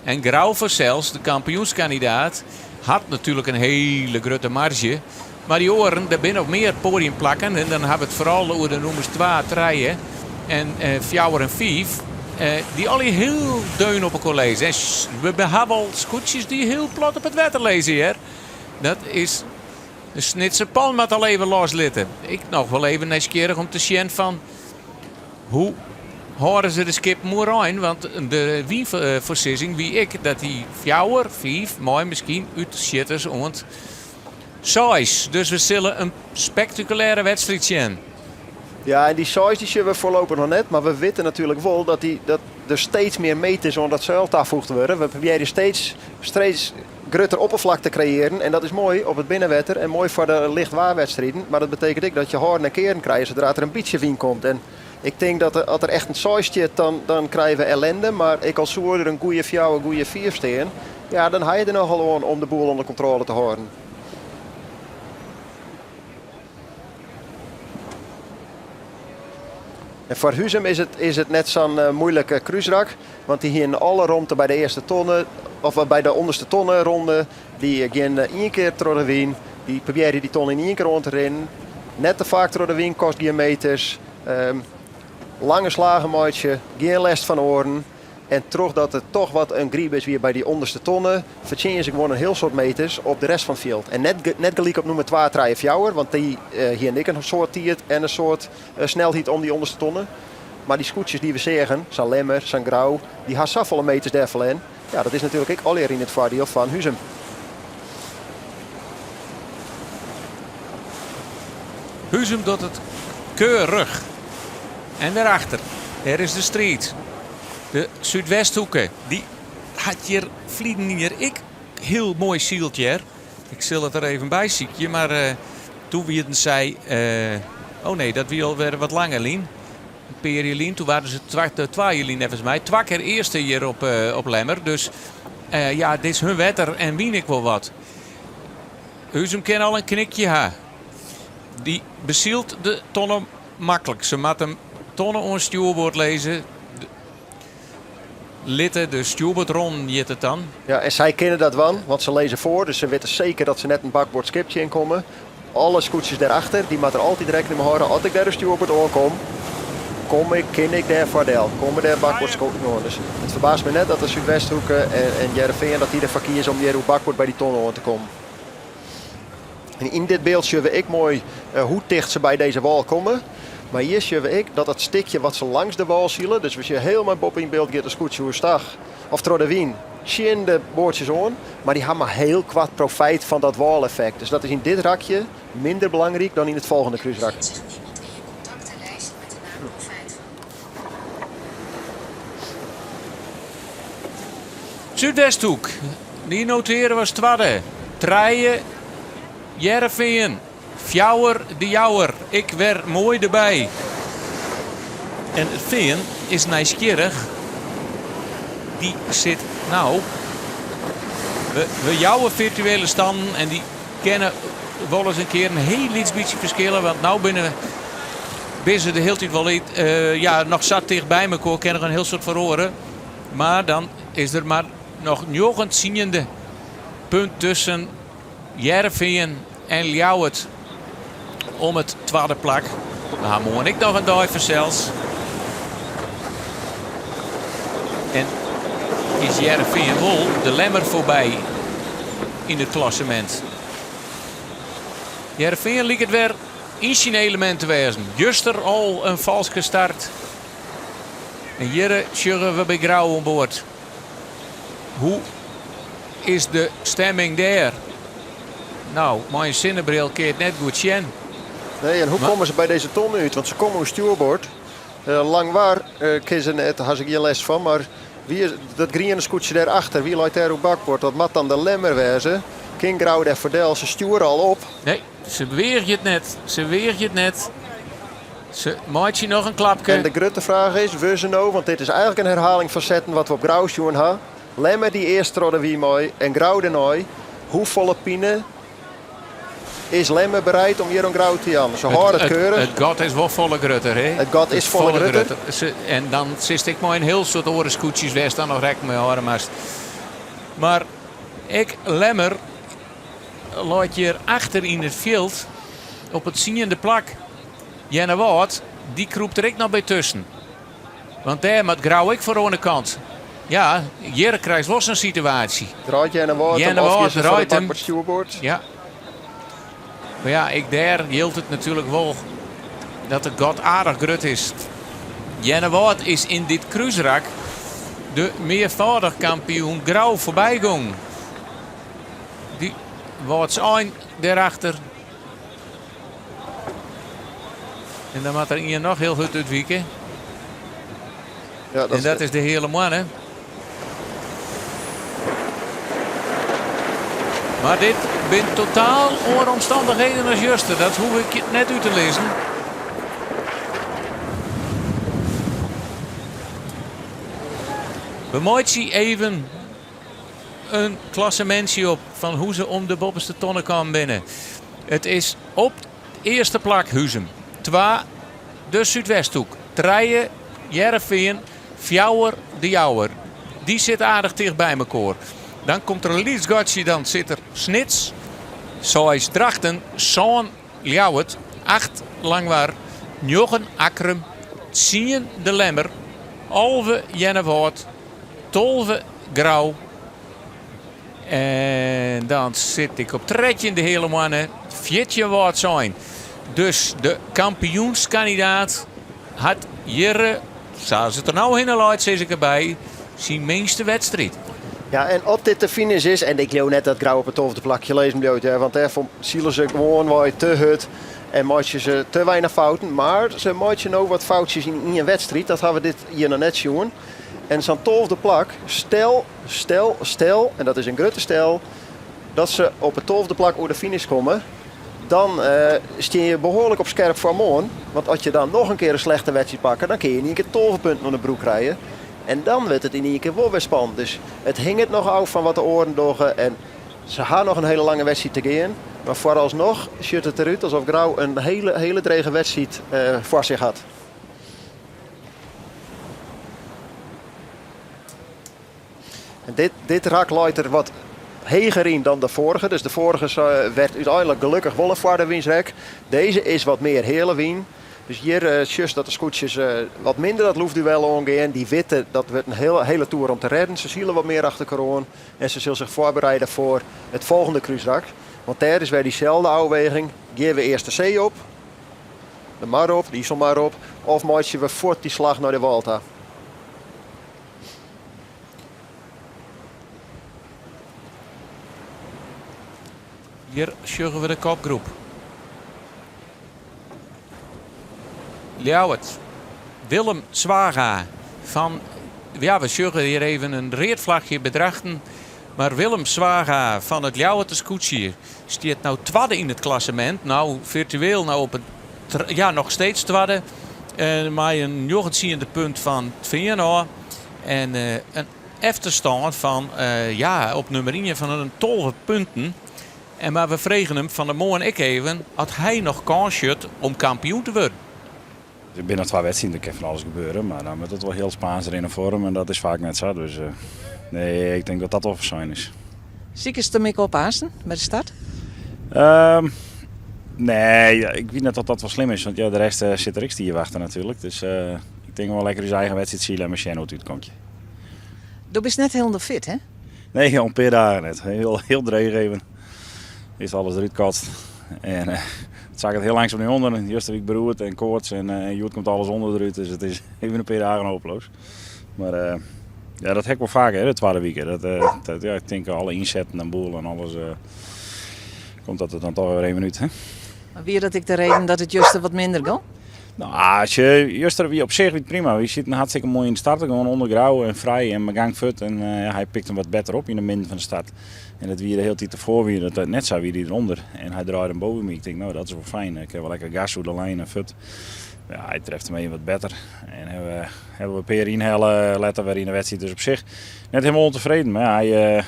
en Grou fansels, de kampioenskandidaat, hat natuerlik in hiele grutte marzje. Mar dy oaren, der binne noch mear poadiumplakken. En dan hawwe we it foaral oer de nûmers 2, 3 en 4 en 5. Dy't allegear hiel deun op elkoar lizze. En we hawwe al skûtsjes dy't hiel plat op it wetter lizze hear. Dat is de Snitser Pan moat al even loslitte. Ik noch wol even nijsgjirrich om te sjen fan hoe hâlde se de skippen oerein? Want de wynfoarsizzing wie ek dat dy fjouwer, fiif, mei miskien útsjitters oant seis. Dus we sille in spektakulêre wedstriid sjen. Ja, en dy seis dy sjogge we foarlopich noch net. Mar we witte natuerlik wol dat, dy, dat der steeds mear meters oan dat seil tafoegd wurde. We probearje steeds, steeds grutter oppervlak te kreëaren. En dat is moai op it binnenwetter en moai foar de lichtwaarwedstriden. Mar dat betekent ek dat je hâlden en kearen krije sadra't der in bytsje wyn komt. En ik tink dat as der echt in seis stiet, dan, dan krije we ellende. Mar ek al soe der in goede fjouwer, goede fiif stean, ja, dan ha je der nochal oan om de boel ûnder kontrôle te hâlden. En foar Huzum is it, is it net sa'n eh, moeilike krúsrak. Want dy hienen alle romte by de earste tonne, of eh, by de ûnderste tonne ronde. Dy gean eh, ien kear troch de wyn. Dy probearje dy tonne yn ien kear oan te rinnen. Net te faak troch de wyn, kost gjin meters. Um, lange slagen meitsje, gjin lêst fan oaren. En trochdat it toch wat in gryp is wie by dy ûnderste tonne, fertsjinje se gewoan in hiel soad meters op de rest fan it fjild. En net, net gelyk op nûmer 2, 3, 4, want dy uh, hienen ek in soad tiid en in soad uh, snelheid om dy ûnderste tonne. Mar dy skûtsjes dy't we seagen, sa'n Lemmer, sa'n Grou, dy ha safolle meters dêr ferlern. Ja, dat is natuerlik ek allegear yn it foardiel fan Huzum. Huzum docht it keurich. En dêrachter, dêr is de striid. De Súdwesthoeke, dy hat hjir ferline jier ek hiel moai syld hear. Ik sil it der even by sykje, mar uh, doe wienen sy... Uh, oh nee, dat wie alwer wat langer lyn. In pear jier lyn, doe waarden se twa, twa jier lyn neffens my, twa kear earste hjir op, uh, op Lemmer. Dus uh, ja, dit is hun wetter en wyn ek wol wat. Huzum kin al in knikje ha. Dy besylt de tonne maklik. Se moat him tonne oan stjoerboard lizze. litte. De stjoerboardronden hjit it dan. Ja, en sy kinne dat dwaan, want se lizze foar. Dus se witte seker dat se net in bakboardskip tsjinkomme. Alle skûtsjes dêrachter, dy moatte der altyd rekkening mei hâlde. As ik dêr de stjoerboard oankom, kom ik, kin ik dêr foardel. Komme dêr bakboardskoten oan. Dus it ferbaast my net dat de Súdwesthoeke en, en Hearrenfean dat dy derfoar kieze om hjir oer bakboard by dy tonne oan te kommen. En yn dit byld sjogge we ek moai eh, hoe ticht se by dizze wâl komme. Mar hjir sjogge we ek dat dat stikje wat se langs de wâl sile, dus we sjogge hielendal boppe yn byld giet de skûtsje oerstach of troch de wyn tsjin de boatsjes oan, mar dy ha mar hiel koart profyt fan dat wâleffekt. Dus dat is yn dit rakje minder belangryk dan yn it folgjende krúsrak. Súdwesthoek, dy notearre as twadde. Trije, Hearrenfean. Fjouwer, De Jouwer. Ek wer moai derby. En it Fean is nijsgjirrich. Dy sit no. We, we jouwe firtuele stannen en dy kinne wolris in kear in hiel lyts bytsje ferskille. Want no binne we binne se de hiele tiid wol uh, ja, noch sa ticht by mekoar, kin noch in hiel soad feroare. Mar dan is der mar noch njoggen tsiende punt tusken Hearrenfean en Ljouwert om it twadde plak. We ha moarn ek noch in dei fansels. En is Hearrenfean wol de Lemmer foarby yn it klassemint. Hearrenfean liket wer yn syn elemint te wêzen. Juster al in falske start. En hjir sjogge we by Grou oan board. Hoe is de stemming dêr? No, mei in sinnebril kin je it net goed sjen. Nee, en hoe komme se by dizze tonne út? Want se komme oer stjoerboard. Uh, Langwar uh, kin se net, ha se gjin lêst fan. Mar wie is dat griene skûtsje dêr achter? Wie leit dêr oer bakboard? Dat moat dan de Lemmer wêze. Kin Grou dêr foardel? Se stjoere al op. Nee, se weagje it net. Se weagje it net. Se meitsje noch in klapke. En de grutte fraach is, wurde se no, want dit is eigentlik in herhaling fan setten wat we op Grou sjoen ha. Lemmer dy earst troch de wyn mei en Grou dêrnei. Hoefolle pine is Lemmer bereid om hjir oan Grou te jaan? Se hâlde it keurich. It gat is wol folle grutter, hè? It gat is folle grutter. En dan sitst ek mei in hiel soad oare skûtsjes wêr'tst dan noch rekken mei hâlde moatst. Mar ek Lemmer leit hjir achter yn it fjild op it tsiende plak. Earnewâld, dy krûpt der ek noch by tusken. Want dêr moat Grou ek foar oan de kant. Ja, hjir krijst wol sa'n situaasje. Draait Earnewâld him of giet se foar it bakboard stjoerboard? Ja. Mar ja, ek dêr jildt it natuerlik wol dat it gat aardich grut is. Earnewâld is yn dit krúsrak de mearfâldich kampioen Grou foarby gong. Dy Wâldsein dêrachter. En dan moat der ien noch hiel hurd útwike. Ja, dat en dat is de Heale Moanne. Mar dit binne totaal oare omstannichheden as juster. Dat hoech ik net út te lizzen. We meitsje even in klassemintsje op fan hoe't se om de boppeste tonne kaam binne. It is op earste plak Huzum, twa de Súdwesthoek, trije Hearrenfean, fjouwer De Jouwer. Dy sitte aardich ticht by mekoar. Dan komt der in lyts gatsje, dan sit der Snits, seis Drachten, sân Ljouwert, acht Langwar, njoggen Akkrum, tsien De Lemmer, 11 Earnewâld, 12 Grou. En dan sit ik op 13 de Heale Moanne, 14 Wâldsein. Dus de kampioenskandidaat hat hjir, sa as it der no hinne leit, sis ik derby, syn minste wedstriid. Ja, en as dit de finish is, en ik leau net dat Grou op it tolfde plakje lizzen bliuwt, hear, want dêrfoar sile se gewoanwei te hurd en meitsje se te weinich fouten. Mar se meitsje no wat foutsjes yn ien wedstriid, dat ha we dit jier noch net sjoen. En sa'n tolfde plak, stel, stel, stel, en dat is in grutte stel, dat se op it tolfde plak oer de finish komme, dan stean je behoarlik op skerp foar moarn. Want as je dan noch in kear in slechte wedstriid pakke, dan kinne je yn ien kear 12 punten oan de broek krije. En dan wurdt it yn ien kear wol wer spannend. Dus it hinget noch ôf fan wat de oaren dogge. En se ha noch in hiele lange wedstriid te gean. Mar foaralsnoch sjocht it derút alsof Grou in hiele, hiele drege wedstriid foar sich hat. En dit, dit rak leit der wat heger yn dan de foarige. Dus de foarige werd úteinlik gelokkich wol in foardewynsrek. Dizze is wat mear heale wyn. Dus hjir sjochst dat de skûtsjes wat minder dat loefduel oangean. Dy witte dat wurdt in hiele toer om te rêden. Se sile wat mear achter elkoar oan en se sille sich foarbereide foar it folgjende krúsrak. Want dêr is wer dyselde ôfweging. Gean we earst de see op, de mar op, de Iselmar op, of meitsje we fuort dy slach nei de wâl ta? Hjir sjogge we de kopgroep. Ljouwert, Willem Zwaga fan, ja we sjogge hjir even in read flachje by Drachten, mar Willem Zwaga fan it Ljouwerter skûtsje stiet no twadde yn it klassemint, no firtueel no op it, ja noch steeds twadde, mei in njoggentsiende punt fan it Fean ôf en in efterstân fan ja op nûmer ien fan in 12 punten. En mar we fregen him fan 'e moarn ek even oft hy noch kâns sjocht om kampioen te wurden. Der binne noch twa wedstriden, der kin fan alles gebeure, mar dan moat it wol hiel Spaans rinne foar him en dat is faak net sa. Dus nee, ik tink dat dat wol fersein is. Sikest him ek op aansten by de start? Um, nee, ik wit net oft dat wol slim is, want ja, de rest sit der ek stiif achter natuerlik. Dus ik tink wol lekker ús eigen wedstriid sile en mar sjen hoe't it útkomt. Do bist net hielendal fit, hè? Nee, al in pear dagen net. Hiel, hiel dreech even. Earst alles derút katst. En uh, it sakket hiel langsum nei ûnder. Juster wie ik beroerd en koarts en uh, hjoed komt alles ûnder derút. Dus it is even in pear dagen hopeloos. Mar uh, ja, dat ha ik wol faker, de twadde wike. Dat, dat, ja, ik tink alle ynsetten en boel en alles komt dat der dan toch wer even út. Hè? Mar wie dat ek de reden dat it juster wat minder gong? No, juster wie op sich wie it prima. Wy sieten hartstikke moai yn de start. Gewoan ûnder Grou en frij en mei gang fuort. En uh, hy pikt him wat better op yn de midden fan de start. En dat wie de hiele tiid derfoar wie dat net sa, wie dy derûnder. En hy draaide him boven my. Ik tink, no, dat is wol fijn. Ik ha wol lekker gas oer de lijn en fuort. Ja, hy treft him even wat better. En hawwe we, hawwe we in pear ynhelle letter wer yn de wedstriid. Dus op sich net hielendal ûntefreden. Mar ja, hy, uh,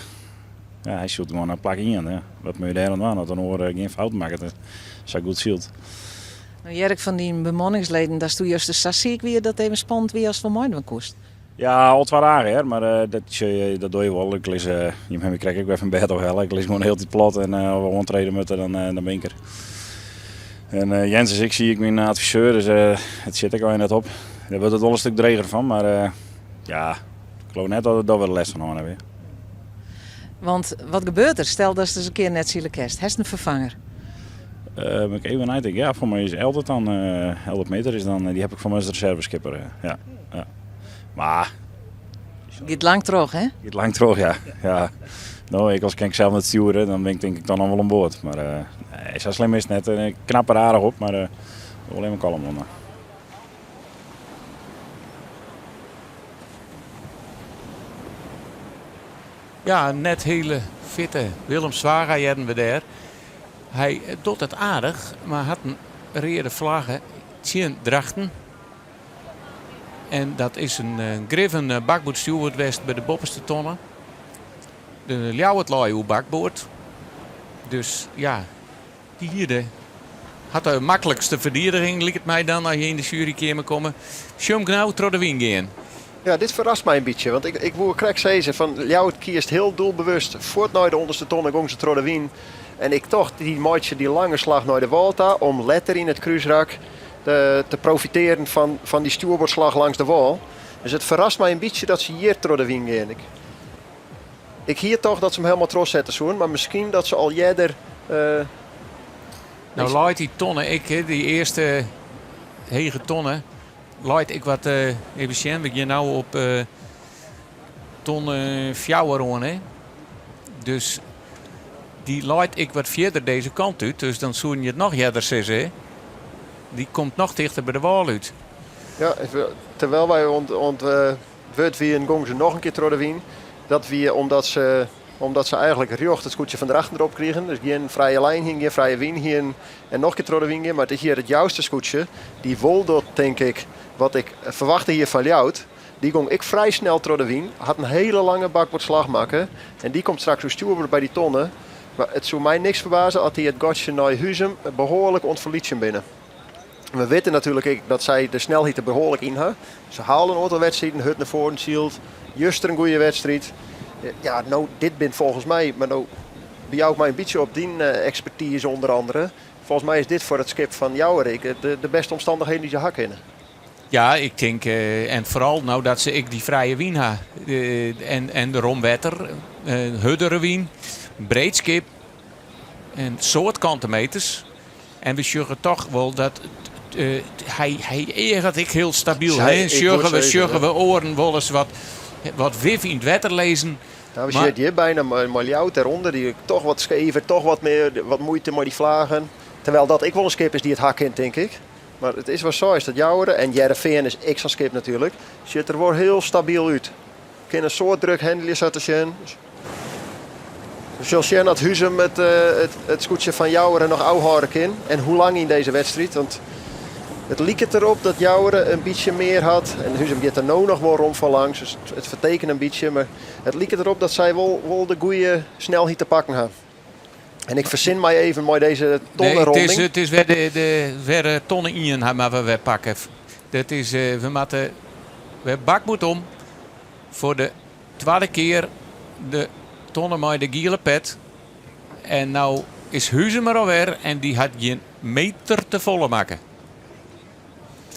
ja, hy sylt gewoan nei plak ien. Ja. Wat moatte je dêr oan dwaan as in oar gjin fouten makket en sa goed sylt. No hear ik fan dyn bemanningsleden datsto juster sa siik wie dat it even spannend wie oftst wol meidwaan koest. Ja, al twa dagen hear, mar eh, dat, dat doar je wol. Ik lis, uh, jim hawwe my krekt ek wer fan bêd ôfhelle. Ik lis gewoan de hiele tiid plat en uh, as we oantrede moatte, dan, uh, dan bin ik der. En uh, Jens is ek siik, myn adviseur, dus uh, it sit ek al net op. Dêr wurdt it wol in stik dreger fan, mar uh, ja, ik leau net dat ik dêr wer lêst fan hân ha. Want wat gebeurt der? Stel datst ris in kear net sile kinst. Hast in ferfanger? Uh, moat ik even neitinke. Ja, foar my is Eldert dan, uh, Eldert Meter is dan, dy ha ik foar my as reserveskipper. Ja, ja. Mar... Giet lang troch, hè? Giet lang troch, ja. ja. No, ek al kin ik sels net stjoere, dan bin ik tink ik dan noch wol oan board. Mar uh, nee, sa slim is it net. Ik knap der aardich op, mar uh, wol even kalm oan. Ja, net hiele fitte Willem Zwaga hearden we dêr. Hy docht it aardich, mar hat in reade flagge tsjin Drachten. En dat is in eh, grif in eh, bakboardstjoerboard west by de boppeste tonne. De Ljouwert lei oer bakboard. Dus ja, dy hie de, hat de maklikste ferdigening, liket my dan, as je yn de sjuerykeamer komme. Sjoch 'm no troch de wyn gean. Ja, dit ferrast my in bytsje. Want ik, ik woe krekt sizze fan Ljouwert kiest hiel doelbewust fuort nei de ûnderste tonne gong se troch de wyn. En ik tocht, dy meitsje dy lange slach nei de wâl ta om letter yn it krúsrak te, te profitearen fan, fan dy stjoerboardslach langs de wâl. Dus it ferrast my in bytsje dat se hjir troch de wyn gean. Ik, ik hie tocht dat se him helemaal trochsette soenen, mar miskien dat se al earder. Uh, no leit dy tonne ek, dy earste hege tonne, leit ek wat, uh, even sjen, we gean no op uh, tonne fjouwer oan, hè. Dus dy leit ek wat fierder dizze kant út, dus dan soenen je it noch earder sizze, hè. Dy komt noch tichter by de wâl út. Ja, terwyl wy oan, oan it wurd wienen, gongen se noch in kear troch de wyn. Dat wie omdat se, omdat se eigenlik rjocht it skûtsje fan Drachten derop krigen. Dus gjin frije lijn hienen, gjin frije wyn hienen en noch in kear troch de wyn gean. Mar it is hjir it Jouster skûtsje. Dy wol docht, tink ik, wat ik ferwachte hie fan Ljouwert. Dy gong ek frij snel troch de wyn, hat in hiele lange bakboardslach makke en dy komt straks oer stjoerboard by dy tonne. Mar it soe my niks ferbaze as dy it gatsje nei Huzum behoarlik oan it ferlytsjen binne. We witte natuerlik ek dat sy de snelheid der behoarlik yn ha. Se halen in oantal wedstriden, hurd nei foaren syld, juster in goede wedstriid. Ja, no, dit bint folgens my, mar no bijou ik my in bytsje op dyn ekspertize ûnder andere. Folgens my is dit foar it skip fan Jouwer ek de bêste omstannichheden dy't se ha kinne. Ja, ik tink, en foaral no dat se ek dy frije wyn ha. En de rom wetter, hurdere wyn, breed skip en soad kante meters. En we sjogge toch wol dat hy, hy eaget ek hiel stabyl. Sjogge we, sjogge we oaren wolris wat, wat wif yn it wetter lizzen. Nou, we sjogge hjir byna mei Ljouwert dêrûnder, dy toch wat skever, toch wat mear wat muoite mei dy flagen. Terwijl dat ek wol in skip is dy't it ha kin, tink ik. Mar it is wol sa is dat Jouwer en Hearrenfean is ek sa'n skip natuerlik. Sjocht der wol hiel stabyl út. Kin in soad druk handelje sa te sjen. We sille sjen at Huzum it, it, it skûtsje fan Jouwer noch ôfhâlde kin. En hoe lang yn dizze wedstriid. Want it liket derop dat Jouwer in bytsje mear hat. En Huzum giet der no noch wol rom foar langs. Dus it fertekent in bytsje. Mar it liket derop dat sy wol, wol de goede snelheid te pakken ha. En ik fersin my even mei dizze tonneronding. Nee, it is wer de, de, wer de tonne ien moatte we wer pakke. Dat is, eh, we moatte wer bakboard om foar de twadde kear de tonne mei de giele pet. En no is Huzum der alwer en dy hat gjin meter te folle makke.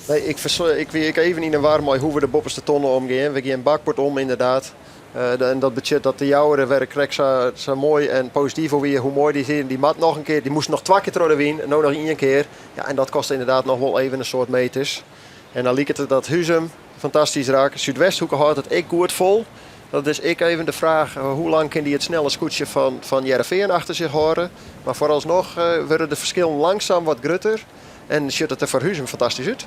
Nee, ik, ik wie ek even yn 'e war mei hoe't we de boppeste tonne omgean. We gean bakboard om ynderdaad. Uh, en dat betsjut dat de Jouwer wer krekt sa, sa moai en posityf oer wie. Hoe moai dy wie. Dy moat noch in kear, dy moast noch twa kear troch de wyn, no noch ien kear. Ja, en dat kostet ynderdaad noch wol even in soad meters. En dan liket it dat Huzum fantastysk raak. Súdwesthoeke hâldt it ek goed fol. Dat is ek even de fraach, eh, hoe lang kin dy it snelle skûtsje fan, fan Hearrenfean achter sich hâlde. Mar foaralsnoch uh, wurde de ferskillen langsum wat grutter. En sjocht it der foar Huzum fantastysk út.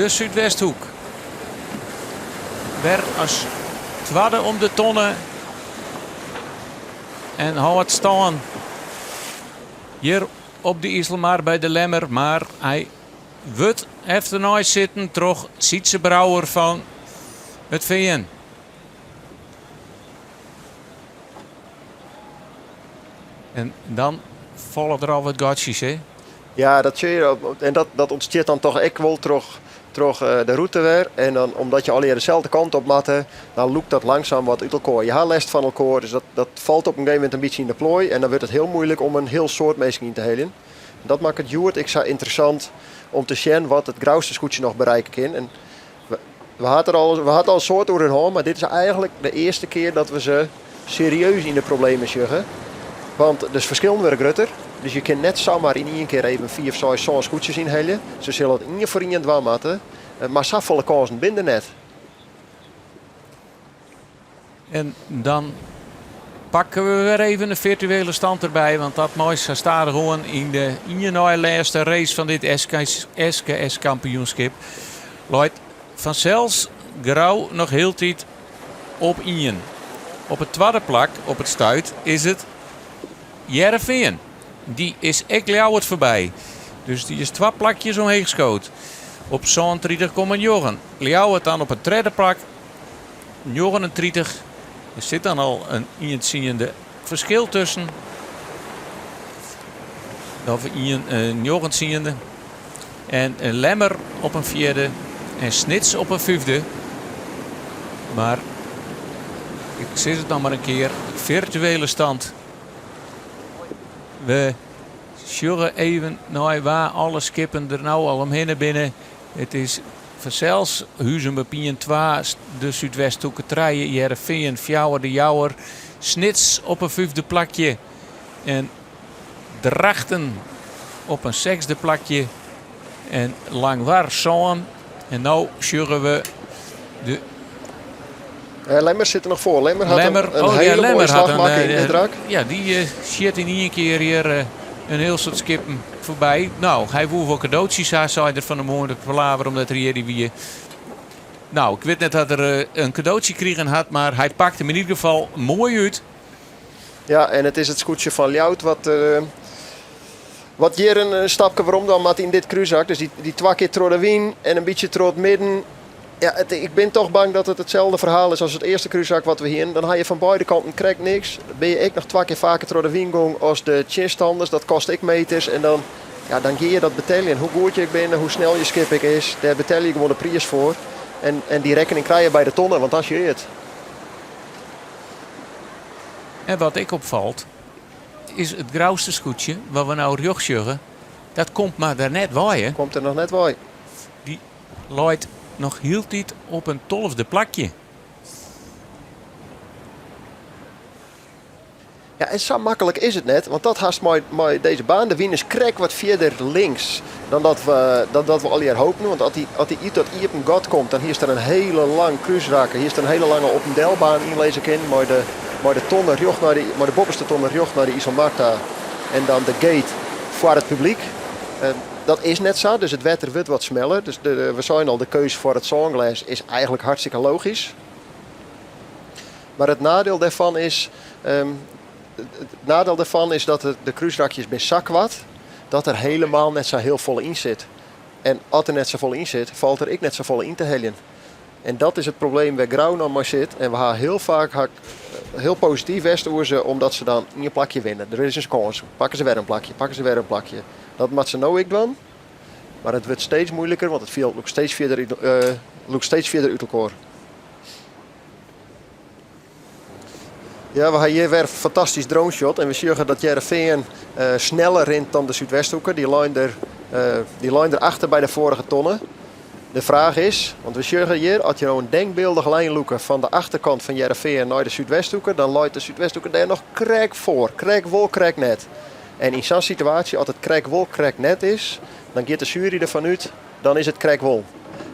De Súdwesthoek. Wer as twadde om de tonne. En hâldt stân hjir op de Iselmar by De Lemmer. Mar hy wurdt efternei sitten troch Sytze Brouwer fan It Fean. En dan falle der al wat gatsjes, hè? Ja, dat sjogge je. En dat, dat ûntstiet dan toch ek wol troch, troch eh, de rûte wer. En dan, omdat je allegear deselde kant op moatte, dan lûkt dat langsum wat út elkoar. Je ha lêst fan elkoar, dus dat, dat falt op in gegeven momint in bytsje yn de ploai. En dan wurdt it hiel muoilik om in hiel soad minsken yn te heljen. Dat makket hjoed ek sa ynteressant om te sjen wat it grouste skûtsje noch bereiken kin. En we, we ha der al, we ha al in soad oer hân, mar dit is eigentlik de earste kear dat we se serieus yn de problemen sjogge. Want de ferskillen wurde grutter, dus je kinne net samar yn ien kear even fiif, seis, sân skûtsjes ynhelje. Se sille it ien foar ien dwaan moatte, mar safolle kânsen binne der net. En dan pakke we wer even de firtuele stand derby. Want dat mei sa stadichoan yn de ien nei lêste race fan dit SKS kampioenskip. Leit fansels Grou noch hieltyd op ien. Op it twadde plak op it stuit is it Hearrenfean. Dy is ek Ljouwert foarby. Dus dy is twa plakjes omheech skood. Op 37,9. Ljouwert dan op it tredde plak 39. Der sit dan al in ien tsiende ferskil tusken. Of ien njoggen tsiende. En Lemmer op in fjirde en Snits op in fyfde. Mar ik sis it noch mar in kear, firtuele stand. We sjogge even nei wa alle skippen der no al omhinne binne. It is Fansels, Huzum op ien, twa, de Súdwesthoeke trije, Hearrenfean fjouwer, De Jouwer, Snits op in fyfde plakje en Drachten op in sechsde plakje en Langwar sân. En no sjogge we de Lemmer sit der noch foar. Lemmer hat Lemmer, in, in oh, hiele ja, moaie slach makke yn dit rak. Ja, dy sjit yn ien kear hjir in hiel soad skippen foarby. No, hy woe wol kadootsjes ha, sei er fan 'e moarn de palaver omdat er hjir wie. No, ik wit net dat er in kadootsje krigen hat, mar hy pakt him yn ieder gefal moai út. Ja, en it is it skûtsje fan Ljouwert wat, wat hjir in stapke werom dwaan moat yn dit krúsrak. Dus dy, dy twa kear troch de wyn en in bytsje troch it midden. Ja, it, ik bin toch bang dat it itselde ferhaal is as it earste krúsrak wat we hienen. Dan ha je fan beide kanten krekt niks. Bin je ek noch twa kear faker troch de wyn gong as de tsjinstanners. Dat kostet ek meters. En dan, ja, dan gean je dat beteljen. Hoe goed je ek binne, hoe snel je skip ek is, dêr betelje je gewoan de priis foar. En, en dy rekkening krije je by de tonne, want dan sjogge je it. En wat ek opfalt, is it Grouster skûtsje, wat we no rjochts sjogge, dat komt mar der net wei. Hè? Komt der noch net wei. Dy leit noch hieltyd op in tolfde plakje. Ja, en sa maklik is it net, want dat hast mei, mei dizze baan. De wyn is krekt wat fierder links dan dat we, dan dat we allegear hopen. Want as dy, as dy út dat iepen gat komt, dan hiest der in hiele lang krúsrak, hiest in hiele lange op en delbaan ynlizze kinnen mei de, mei de tonne rjocht nei de, mei de boppeste tonne rjocht nei de Iselmar ta en dan de gate foar it publyk. Dat is net sa, dus it wetter wurdt wat smeller. Dus de, we seinen al, de keuze foar it sânglês is eigentlik hartstikke logysk. Mar it nadiel dêrfan is, it nadiel dêrfan is dat de krúsrakjes binne sa koart dat der helemaal net sa hiel folle yn sit. En as der net safolle yn sit, falt der ek net safolle yn te heljen. En dat is it probleem wêr Grou no mei sit. En we ha hiel faak ha ik hiel posityf west oer se, omdat se dan ien plakje winne. Der is in kâns. Pakke se wer in plakje, pakke se wer in plakje. Dat moatte se no ek dwaan. Mar it wurdt steeds muoiliker, want it fjild lûkt steeds fierder, lûkt steeds fierder út elkoar. Ja, we ha hjir wer in fantastysk droneshot en we sjogge dat Hearrenfean sneller rint dan de Súdwesthoeke. Dy lein der, dy lein der achter by de foarige tonne. De fraach is, want we sjogge hjir, as je no in denkbeeldige lijn lûke fan de achterkant fan Hearrenfean nei de Súdwesthoeke, dan leit de Súdwesthoeke dêr noch krekt foar. Krekt wol, krekt net. En yn sa'n situaasje, as it krekt wol, krekt net is, dan giet de sjuery derfan út, dan is it krekt wol.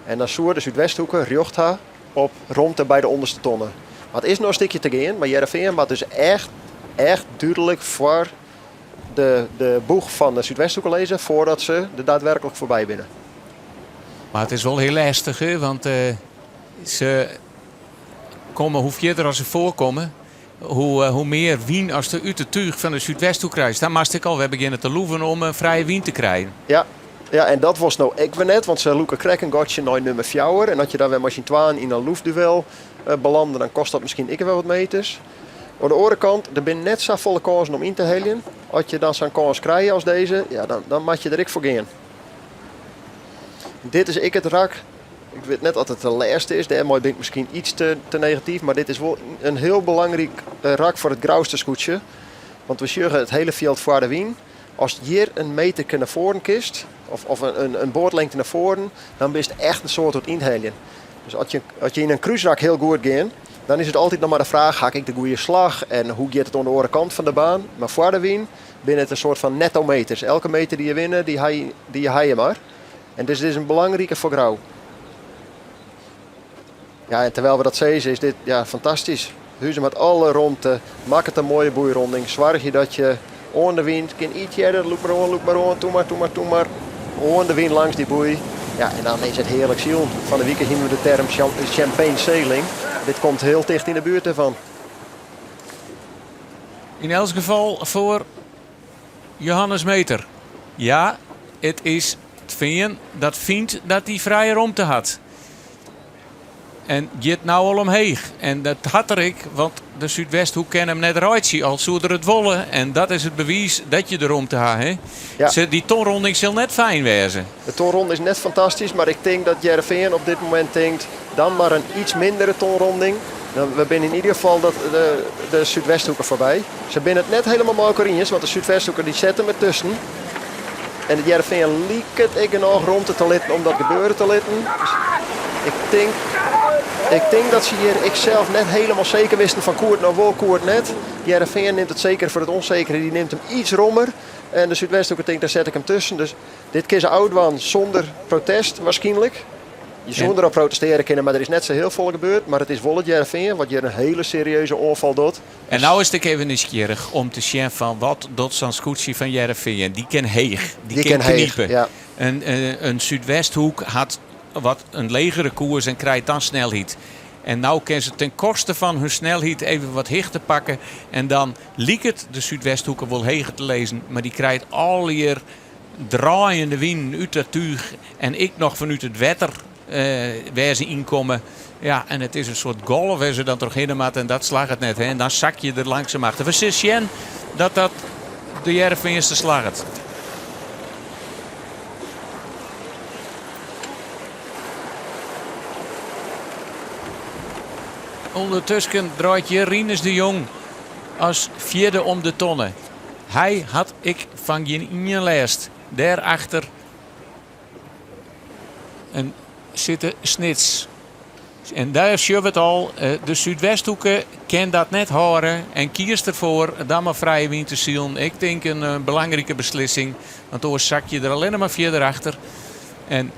En dan soe de Súdwesthoeke rjocht ha op romte by de ûnderste tonne. Mar it is noch in stikje te gean, mar Hearrenfean moat dus echt, echt dúdlik foar de, de boech fan de Súdwesthoeke lizze foardat se der daadwerklik foarby binne. Mar it is wol hiel lêstich, hè, want se komme hoe fierder as se foarkomme, hoe, hoe mear wyn as der út it túch fan de Súdwesthoek krijst. Dan moatst ek alwer begjinne te loeven om in frije wyn te krijen. Ja, ja, en dat wolst no ek wer net, want se lûke krekt in gatsje nei nûmer fjouwer. En as je dan wer mei syn twaen yn in loefduel belande, dan kost dat miskien ek wer wat meters. Oan de oare kant, der binne net safolle kânsen om yn te heljen. As je dan sa'n kâns krije as dizze, ja, dan, dan moat je der ek foar gean. Dit is ek it rak. Ik wit net oft it de lêste is, dêrmei bin ik miskien iets te, te negatyf, mar dit is wol in hiel belangryk rak foar it Grouster skûtsje. Want we sjogge it hiele fjild foar de wyn. Ast hjir in meterke nei foaren kinst, of, of in, in boatlingte nei foaren, dan bist echt in soad oan it ynheljen. Dus as je, as je yn in krúsrak hiel goed gean, dan is it altyd noch mar de fraach, ha ik de goede slach en hoe giet it oan de oare kant fan de baan? Mar foar de wyn binne it in soart fan netto meters. Elke meter dy't je winne, dy ha je, dy ha je mar. En dus dit is in belangrike foar Grou. Ja, en terwijl we dat sizze, is dit ja, fantastysk. Huzum hat alle romte, makket in moaie boeironding. Soargje dat je oan de wyn, kin iets earder, lûk mar oan, lûk mar oan, toe mar, toe mar, toe mar. Oan de wyn langs dy boei. Ja, en dan is it hearlik silen. Fan de wike hiene we de term champagne sailing. Dit komt hiel ticht yn de buert dêrfan. Yn elts gefal foar Johannes Meeter. Ja, it is it Fean dat fynt dat hy frije romte hat. En giet no al omheech. En dat hat er ek, want de Súdwesthoek kin him net reitsje, al soe er it wolle. En dat is it bewiis dat je de romte ha. Hè? Ja. Dy tonronding sil net fijn wêze. De tonronde is net fantastysk, mar ik tink dat Hearrenfean op dit momint tinkt, dan mar in iets mindere tonronding. Dan, we binne yn ieder gefal dat de, de Súdwesthoeke foarby. Se binne it net helemaal mei elkoar iens, want de Súdwesthoeke dy set him dertusken. En it Hearrenfean liket ek genôch romte te litten om dat gebeure te litten. Dus ik tink, ik tink dat se hjir ek sels net helemaal seker wisten fan koe it no wol, koe it net. Hearrenfean nimt it sekere foar it ûnsekere, dy nimt him iets rommer. En de Súdwesthoeke tinkt, dêr set ik him tusken. Dus dit kin se ôfdwaan sûnder protest waarskynlik. Je soene derop protestearje kinne, mar der is net sa hiel folle gebeurd. Mar it is wol it Hearrenfean wat hjir in hiele serieuze oanfal docht. En no is it ek even nijsgjirrich om te sjen fan wat docht sa'n skûtsje fan Hearrenfean. Dy kin heech, dy kin knipe. Ja. In Súdwesthoek hat wat in legere koers en krijt dan snelheid. En no kin se ten koste fan hun snelheid even wat hichte pakke. En dan liket de Súdwesthoeke wol heger te lizzen, mar dy krijt allegear draaiende winen út dat túch en ek noch fanút it wetter. Wêr se ynkomme. Ja, en it is in soart golf wêr se dan trochhinne moatte en dat slagget net. Hè. En dan sakje je der langsum achter. We sille sjen dat dat de Hearrenfeanster slagget. Undertusken draait hjir Rinus de Jong as fjirde om de tonne. Hy hat ek fan gjin ien lêst. Dêrachter en sitte Snits. En dêr sjogge we it al, de Súdwesthoeke kin dat net hâlde en kiest derfoar dan mar frije wyn te silen. Ik tink in belangrike beslissing, want oars sakje je der allinne mar fierder achter. En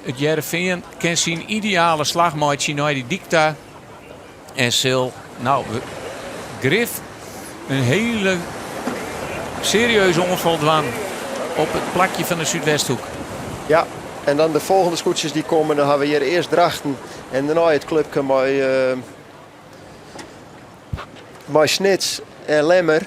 it Hearrenfean kin syn ideale slach meitsje nei dy dyk ta en sil no grif in hiele serieuze oanfal dwaan op it plakje fan de Súdwesthoek. Ja, en dan de folgjende skûtsjes dy't komme, dan hawwe we hjir earst Drachten en dêrnei it klupke mei, uh, mei Snits en Lemmer.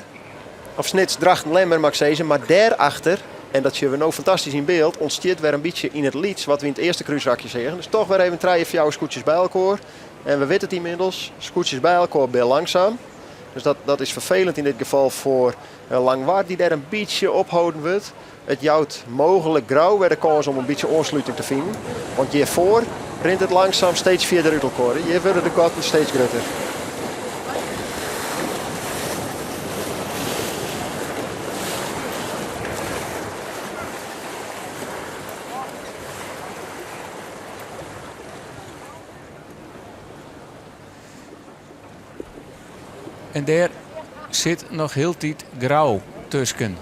Of Snits, Drachten, Lemmer moat ik sizze. Mar dêrachter, en dat sjogge we no fantastysk yn byld, ûntstiet wer in bytsje yn it lyts wat we yn it earste krúsrakje seagen. Dus toch wer even trije, fjouwer skûtsjes by elkoar. En we witte it ynmiddels, skûtsjes by elkoar binne langsum. Dus dat, dat is ferfelend yn dit gefal foar eh, Langwar, dy't dêr in bytsje opholden wurdt. It jout mooglik Grou wer de kâns om in bytsje oansluting te finen. Want hjirfoar rint it langsum steeds fierder út elkoar. Hjir wurde de gatten steeds grutter. En dêr sit noch hieltyd Grou tusken.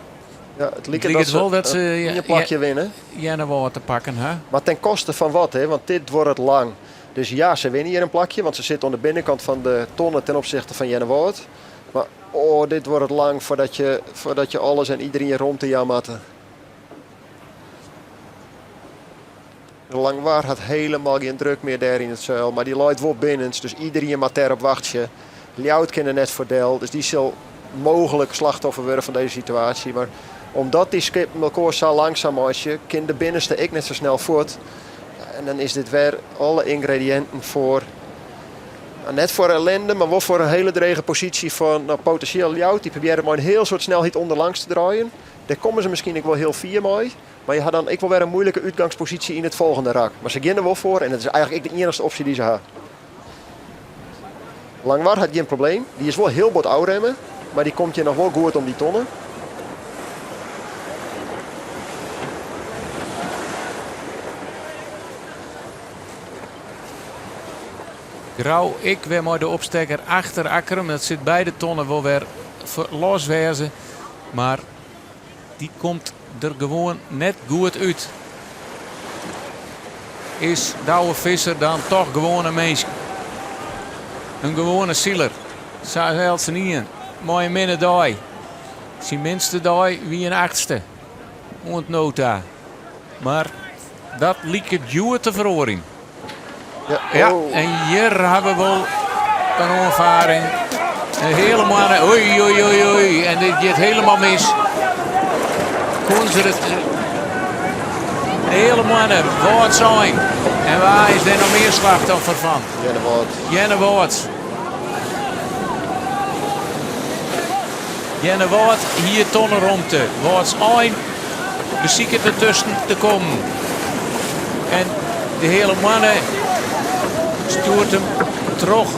Ja, it liket dat se, dat se ien plakje winne. Earnewâld te pakken ha. Mar ten koste fan wat, hè? Want dit duorret lang. Dus ja, se winne hjir in plakje, want se sitte oan de binnenkant fan de tonne ten opsichte fan Earnewâld. Mar oh, dit duorret lang foardat je, foardat je alles en iderien romte jaan moatte. Langwar hat helemaal gjin druk mear dêr yn it seil, mar dy leit wol binnens, dus iderien moat dêrop wachtsje. Ljouwert kin der net foar del, dus dy sil mooglik slachtoffer wurde fan dizze situaasje. Mar omdat dy skippen elkoar sa langsum meitsje, kin de binnenste ek net sa snel fuort. En dan is dit wer alle yngrediïnten foar, nou, net foar ellinde, mar wol foar in hiele drege posysje fan nou, potinsjeel Ljouwert. Dy probearret mei in hiel soad snelheid ûnderlangs te draaien. Dêr komme se miskien ek wol hiel fier mei. Mar je ha dan ek wol wer in muoilike útgangsposysje yn it folgjende rak. Mar se gean der wol foar en it is eigentlik ek de iennichste opsje dy't se ha. Langwar hat gjin probleem. Dy is wol hiel bot ôfremme, mar dy komt hjir noch wol goed om dy tonne. Grou ek wer mei de opstekker achter Akkrum. Dat sit by de tonne wol wer los wêze. Mar Dy komt der gewoan net goed út. Is Douwe Visser dan toch gewoan in minsk? In gewoane siler, sa as eltsenien, mei in minne dei. Syn minste dei wie in achtste, oant no ta. Mar dat liket hjoed te feroarjen. Ja, oh. En hjir ha we wol in oanfaring. In hiele moanne. Oei, oei, oei, oei. En dit giet helemaal mis. Koenen se it. De hiele moanne. Wâldsein. En wa is dêr noch mear slachtoffer fan? Jennewâld. Jennewâld. Jennewâld hie tonneromte. Wâldsein besiket dertusken te kommen. En de Heale Moanne stjoert him troch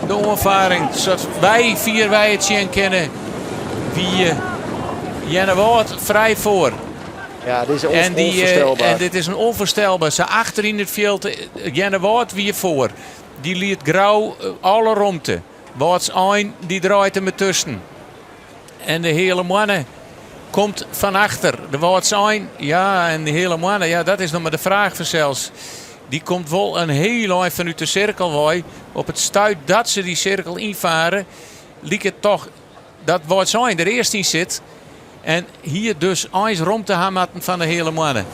de oanfaring. Sa't wy fierwei it sjen kinne, wie Earnewâld frij foar. Ja, dit is en die, onvoorstelbaar. En dit is in onvoorstelbaar. Se achter yn it fjild, Earnewâld wie foar. Dy liet Grou alle romte. Wâldsein dy draait der tusken. En de Heale Moanne komt fan achter. De Wâldsein, ja, en de Heale Moanne, ja, dat is noch mar de fraach fansels. Dy komt wol in hiel ein fanút de sirkel wei. Op it stuit dat se dy sirkel ynfare, liket toch dat Wâldsein der earst yn sit. En hie dus eins romte ha moatten fan de Heale Moanne.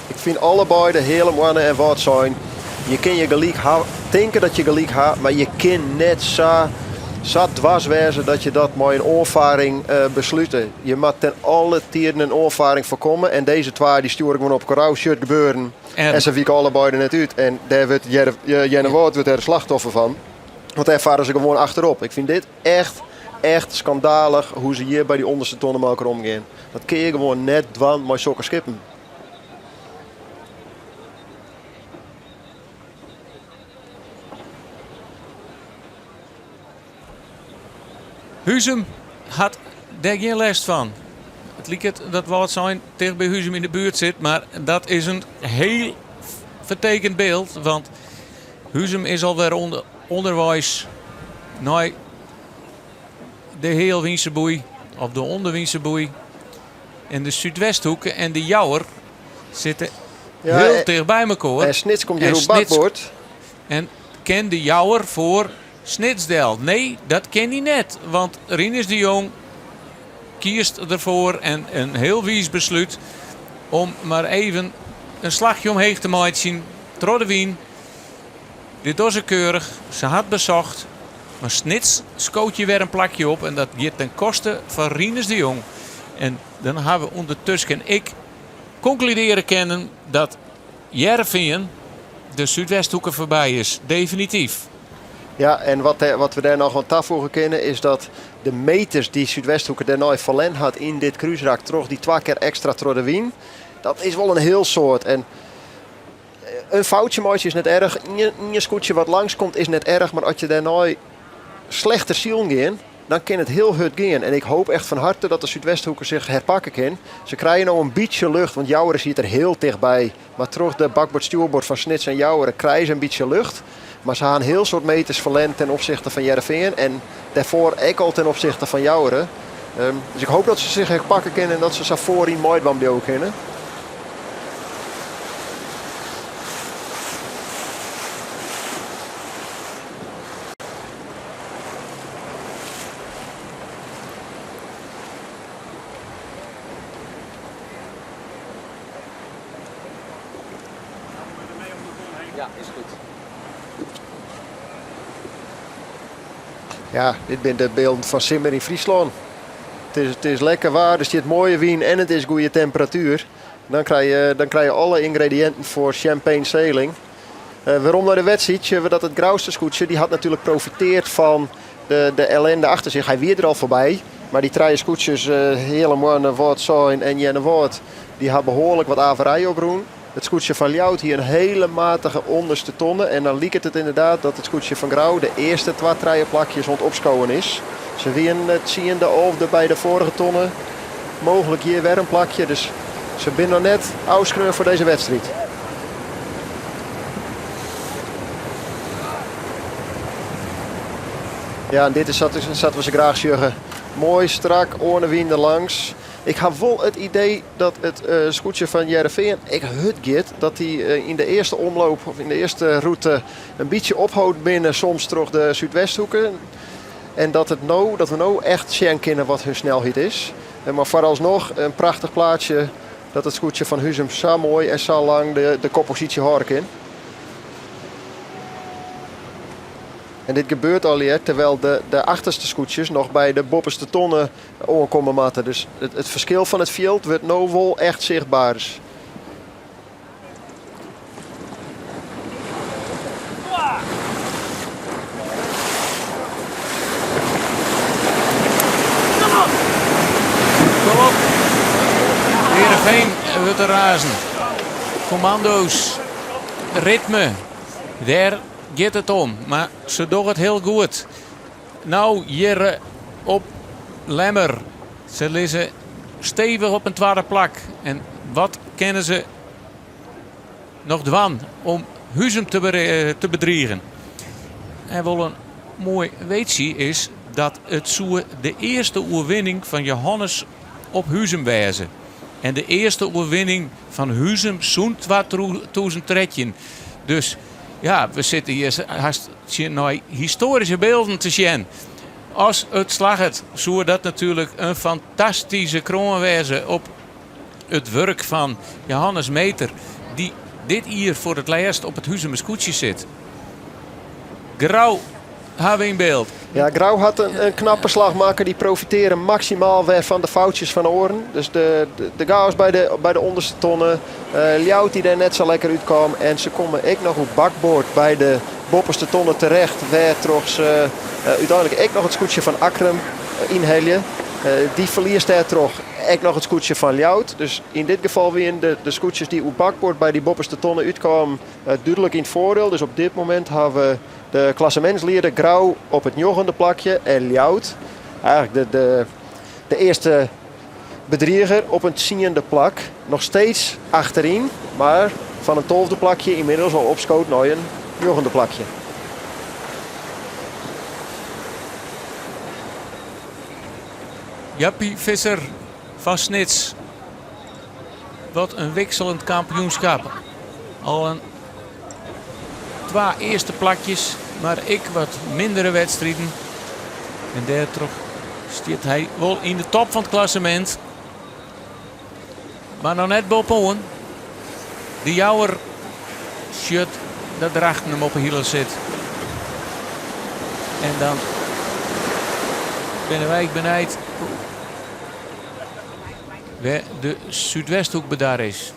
Ik fyn allebeide, Heale Moanne en Wâldsein, je kin je gelyk ha, tinke dat je gelyk ha, mar je kin net sa. sa dwaas wêze dat je dat mei in oanfaring beslute. Je moat ten alle tiden in oanfaring foarkomme en dizze twa dy stjoere gewoan op elkoar ôf, sjoch it gebeuren. En se wike allebeide net út en dêr wurdt Earnewâld wurdt dêr de slachtoffer fan. Want dêr farre se gewoan achterop. Ik fyn dit echt, echt skandalich hoe se hjir by dy ûnderste tonne mei elkoar omgean. Dat kin je gewoan net dwaan mei sokke skippen. Huzum hat dêr gjin lêst fan. It liket dat Wâldsein ticht by Huzum yn de buert sit, mar dat is in hiel fertekend byld, want Huzum is alwer ûnderweis nei de healwynse boei of de ûnderwynse boei. En de Súdwesthoeke en de Jouwer sitte hiel ticht by mekoar. En Snits komt hjir oer bakboard. En kin de Jouwer foar Snits del? Nee, dat kin hy net, want Rinus de Jong kiest derfoar en in hiel wiis beslút om mar even in slachje omheech te meitsjen troch de wyn. Dit dogge se keurich, se hat besocht, mar Snits skoot hjir wer in plakje op en dat giet ten koste fan Rinus de Jong. En dan ha we ûndertusken ek konkludearje kinnen dat Hearrenfean de Súdwesthoeke foarby is, definityf. Ja, en wat, wat we dêr noch oan tafoege kinne is dat de meters dy't Súdwesthoeke dêrnei ferlern hat yn dit krúsrak troch dy twa kear ekstra troch de wyn, dat is wol in hiel soad. En in foutsje meitsje is net erch, ien skûtsje wat langskomt is net erch, mar as je dêrnei slechter silen gean, dan kin it hiel hurd gean. En ik hoop echt fan harte dat de Súdwesthoeke sich herpakke kin. Se krije no in bytsje lucht, want Jouwer siet der hiel tichtby. Mar troch de bakboard-stjoerboard fan Snits en Jouwer krije se in bytsje lucht. Mar se ha in hiel soad meters ferlern ten opsichte fan Hearrenfean en dêrfoar ek al ten opsichte fan Jouwer. Dus ik hoop dat se sich herpakke kinne en dat se sa foaryn meidwaan bliuwe kinne. Ja, dit binne de bylden fan simmer yn Fryslân. It is, it is lekker waar, der stiet moaie wyn en it is goede temperatuer. Dan krije je, dan krije je alle yngrediïnten foar champagne sailing. Werom nei de wedstriid, sjogge we dat it Grouster skûtsje, dy hat natuerlik profiteard fan de, de ellende achter sich. Hy wie der al foarby, mar dy trije skûtsjes, Heale Moanne, Wâldsein en Earnewâld, dy ha behoarlik wat averij oprûn. It skûtsje fan Ljouwert hie in hele matige ûnderste tonne en dan liket it ynderdaad dat it skûtsje fan Grou de earste twa, trije plakjes oan it opskowen is. Se wienen tsiende, alfde by de foarige tonne, mooglik hjir wer in plakje, dus se binne noch net ôfskreaun foar dizze wedstriid. Ja, en dit is sa't we se graach sjogge. Moai strak oan de wyn der langs. Ik ha wol it idee dat it skûtsje fan Hearrenfean ek hurd giet. Dat dy yn de earste omloop of yn de earste rûte in bytsje opholden binne, soms troch de Súdwesthoeke. En dat, it no, dat we no echt sjen kinne wat hun snelheid is. Mar foaralsnoch in prachtich plaatsje dat it skûtsje fan Huzum sa moai en sa lang de, de kopposysje hâlde kin. En dit gebeurt allegear terwyl de, de achterste skûtsjes noch by de boppeste tonne oankomme moatte. Dus it, it ferskil fan it fjild wurdt no wol echt sichtber. Kom op. Heerenveen wurdt te razen. Kommando's, ritme, dêr giet it om. Mar se dogge it hiel goed. No hjir op Lemmer. Se lizze stevich op in twadde plak. En wat kinne se noch dwaan om Huzum te bedrigen? En wol in moai weetsje is dat it soe de earste oerwinning fan Johannes op Huzum wêze. En de earste oerwinning fan Huzum sûnt 2013. Dus ja, we sitte hjir hast tsjin nei histoaryske bylden te sjen. As it slagget, soe dat natuerlik in fantastyske kroan wêze op it wurk fan Johannes Meeter, dy't dit jier foar it lêst op it Huzumer skûtsje sit. Grou ha we yn byld. Ja, Grou hat in knappe slach makke. Dy profitearre maksimaal wer fan de foutsjes fan oaren. Dus de, de, chaos by de ûnderste tonne. Uh, Ljouwert dy't dêr net sa lekker útkaam. En se komme ek noch op bakboard by de boppenste tonne terecht. Wêrtroch se uh, úteinlik ek noch it skûtsje fan Akkrum uh, ynhelje. Dy ferliest dêrtroch ek noch it skûtsje fan Ljouwert. Dus yn dit gefal wiene de skûtsjes dy't oer bakboard by dy boppenste tonne útkamen dúdlik yn it foardiel. Dus op dit momint hawwe we de klassemintslieder Grou op it njoggende plakje en Ljouwert, eigentlik de, de, de earste bedriger, op in tsiende plak. Noch steeds achteryn, mar fan in tolfde plakje ynmiddels al opskood nei in njoggende plakje. Jappie Visser fan Snits. Wat in wikseljend kampioenskip. Al in twa earste plakjes, mar ek wat mindere wedstriden. En dêrtroch stiet hy wol yn de top fan it klassemint. Mar noch net boppeoan. De Jouwer sjocht dat Drachten him op 'e hielen sit. En dan binne wy benijd wêr't de Súdwesthoek bedarre is.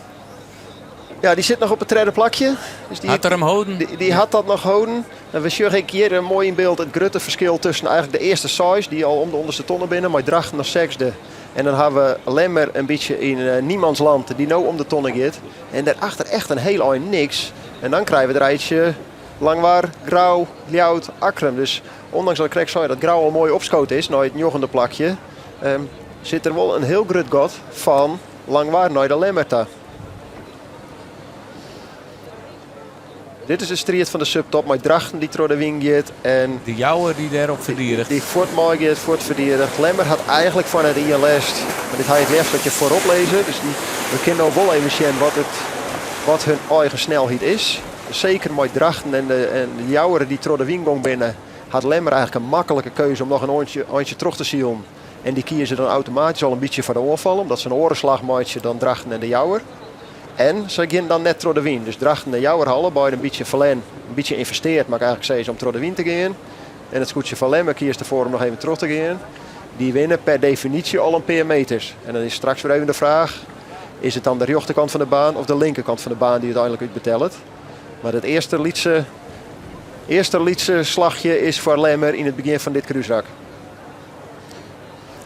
Ja, dy sit noch op it tredde plakje. Dus dy, Hat er him holden? Dy hat dat noch holden. En we sjogge ek hjir moai yn byld it grutte ferskil tusken eigentlik de earste seis, dy't al om de ûnderste tonne binne, mei Drachten as sechsde. En dan hawwe we Lemmer in bytsje yn uh, niemandsland, dy't no om de tonne giet. En dêrachter echt in hiel ein niks. En dan krije we it rijtsje Langwar, Grou, Ljouwert, Akkrum. Dus ûndanks dat ik krekt sei dat Grou al moai opskood is nei it njoggende plakje, um, sit der wol in hiel grut gat fan Langwar nei de Lemmer ta. Dit is de striid fan de subtop mei Drachten dy't troch de wyn giet. En de Jouwer dy't dêrop ferdiget. Dy't fuort meigiet, fuort ferdiget. Lemmer hat eigentlik foar net ien lêst. Mar dit ha je it leafst dat je foarop lizze. Dus dy, we kinne no wol even sjen wat, it, wat hun eigen snelheid is. Seker mei Drachten en de, en de Jouwer dy't troch de wyn gong binne, hat Lemmer eigentlik in maklike keuze om noch in eintsje, eintsje troch te silen. En dy kieze dan automatysk al in bytsje foar de oanfal, omdat se in oare slach meitsje dan Drachten en de Jouwer. En se gean dan net troch de wyn. Dus Drachten en Jouwer ha allebeide in bytsje ferlern, in bytsje ynvesteard, moat ik eigentlik sizze, om troch de wyn te gean. En it skûtsje fan Lemmer kiest derfoar om noch even troch te gean. Dy winne per definysje al in pear meters. En dan is straks wer even de fraach, is it dan de rjochterkant fan de baan of de linkerkant fan de baan dy't úteinlik útbetellet? Mar it earste lytse, earste lytse slachje is foar Lemmer yn it begjin fan dit krúsrak.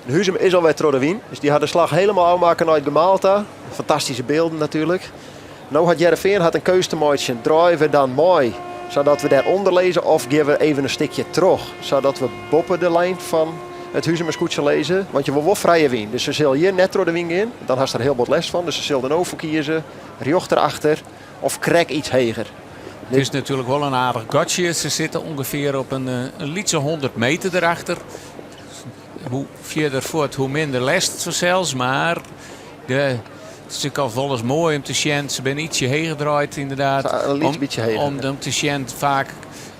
De Huzum is alwer troch de wyn, dus dy hat de slach hielendal ôfmakke nei it gemaal ta. Fantastyske bylden natuerlik. No hat Hearrenfean hat in keus te meitsjen. Draaie we dan mei, sadat we dêrûnder lizze, of gean we even in stikje troch, sadat we boppe de lijn fan it Huzumer skûtsje lizze? Want je wol wol frije wyn, dus se sil hjir net troch de wyn gean. Dan hast der hiel bot lêst fan, dus se sil der no foar kieze, rjochter achter of krekt iets heger. It is natuerlik wol in aardich gatsje. Se sitte ûngefear op in, in lytse 100 meter derachter. Hoe fierder fuort, hoe minder lêst fansels. Mar de, it is natuerlik al wolris moai om te sjen. Se binne ytsje heger draaid ynderdaad. In lyts bytsje heger. Om dan te sjen faak,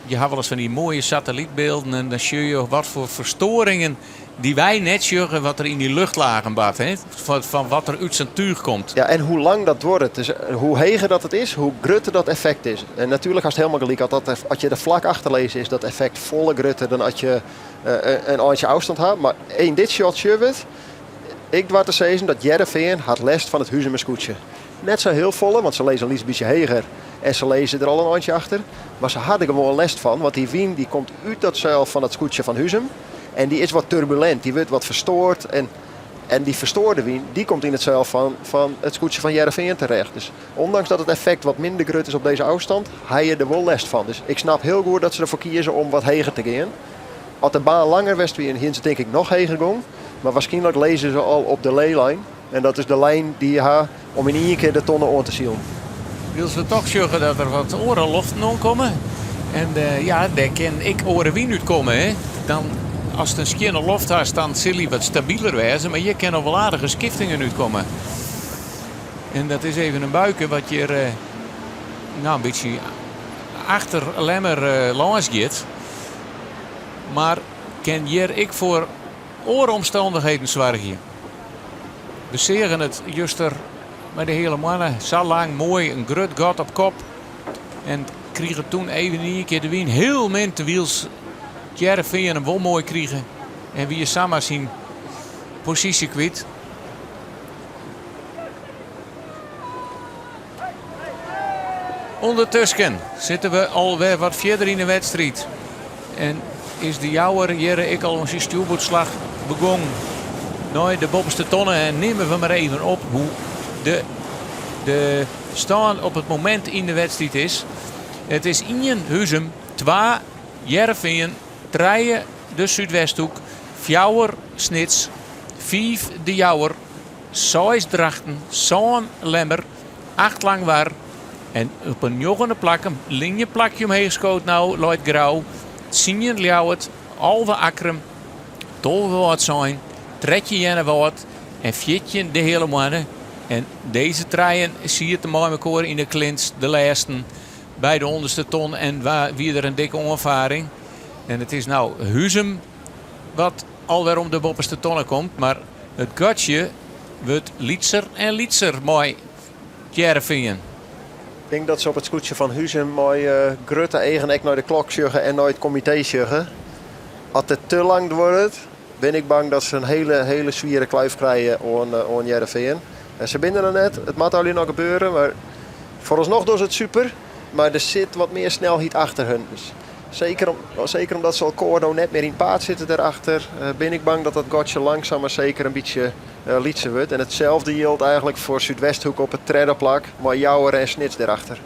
je ha wolris fan dy moaie satellytbylden en dan sjogge je wat foar ferstoaringen dy't wy net sjogge wat der yn dy luchtlagen bart. Hè? Fan wat der út sa'n túch komt. Ja, en hoe lang dat duorret. Dus hoe heger dat it is, hoe grutter dat effekt is. En natuerlik hast hielendal gelyk, as, dat, as je der flak achter lizze, is dat effekt folle grutter dan as je in eintsje ôfstân ha. Mar yn dit shot sjogge we it. Ik doar te sizzen dat Hearrenfean hat lêst fan it Huzumer skûtsje. Net sa hiel folle, want se lizze in lyts bytsje heger en se lizze der al in eintsje achter. Mar se ha der gewoan lêst fan, want dy wyn dy komt út dat seil fan dat skûtsje fan Huzum. En dy is wat turbulint, dy wurdt wat ferstoard. En, en dy ferstoarde wyn dy komt yn it seil fan, fan it skûtsje fan Hearrenfean terecht. Dus ûndanks dat it effekt wat minder grut is op dizze ôfstân, ha je der wol lêst fan. Dus ik snap hiel goed dat se derfoar kieze om wat heger te gean. As de baan langer west wie, hiene se tink ik noch heger gong. Mar wierskynlik lizze se al op de leylijn. En dat is de lijn dy't je ha om yn ien kear de tonne oan te silen. Wylst we toch sjogge dat der wat oare loften oankomme. En uh, ja, dêr kin ek oare wyn útkomme. Hè? Dan, ast in skjinne loft hast, dan sil hy wat stabiler wêze. Mar hjir kinne noch wol aardige skiftingen útkomme. En dat is even in buike wat hjir uh, nou, in bytsje achter Lemmer uh, lâns giet. Mar kin hjir ek foar oare omstannichheden soargje. We seagen it juster mei de Heale Moanne sa lang moai in grut gat op kop. En krige toen even yn ien kear de wyn hiel min te wyls. Hearrenfean him wol moai krige en wie samar syn posysje kwyt. Undertusken sitte we alwer wat fierder yn de wedstriid. En is de Jouwer hjir ek al oan syn stjoerboardslach begûn nei de boppeste tonne. En nimme we mar even op hoe de, de stân op it momint yn de wedstriid is. It is ien Huzum, twa Hearrenfean, trije de Súdwesthoek, fjouwer Snits, fiif de Jouwer, seis Drachten, sân Lemmer, acht Langwar en op in njoggende plak in linjeplakje omheech skood no leit Grou, tsien Ljouwert, 11 Akkrum, 12 Wâldsein, 13 Earnewâld en 14 de Heale Moanne. En dizze trijen sieten mei mekoar yn de clinch, de lêsten by de ûnderste ton en wie der in dikke oanfaring. En it is no Huzum wat alwer om de boppeste tonne komt, mar it gatsje wurdt lytser en lytser mei Hearrenfean. Ik tink dat se op it skûtsje fan Huzum mei grutte eagen ek nei de klok sjogge en nei it komitee sjogge. As it te lang duorret, bin ik bang dat se in hele, hele swiere kluif krije oan, oan Hearrenfean. En se binne der noch net, it moat allegear noch gebeure, mar foaralsnoch dogge se it super. Mar der sit wat mear snelheid achter hun. Dus seker, om, seker omdat se elkoar no net mear yn it paad sitte dêrachter, bin ik bang dat dat gatsje langsaam mar seker in bytsje lytser wurdt. En itselde jildt eigentlik foar Súdwesthoek op it tredde plak, mei Jouwer en Snits dêrachter.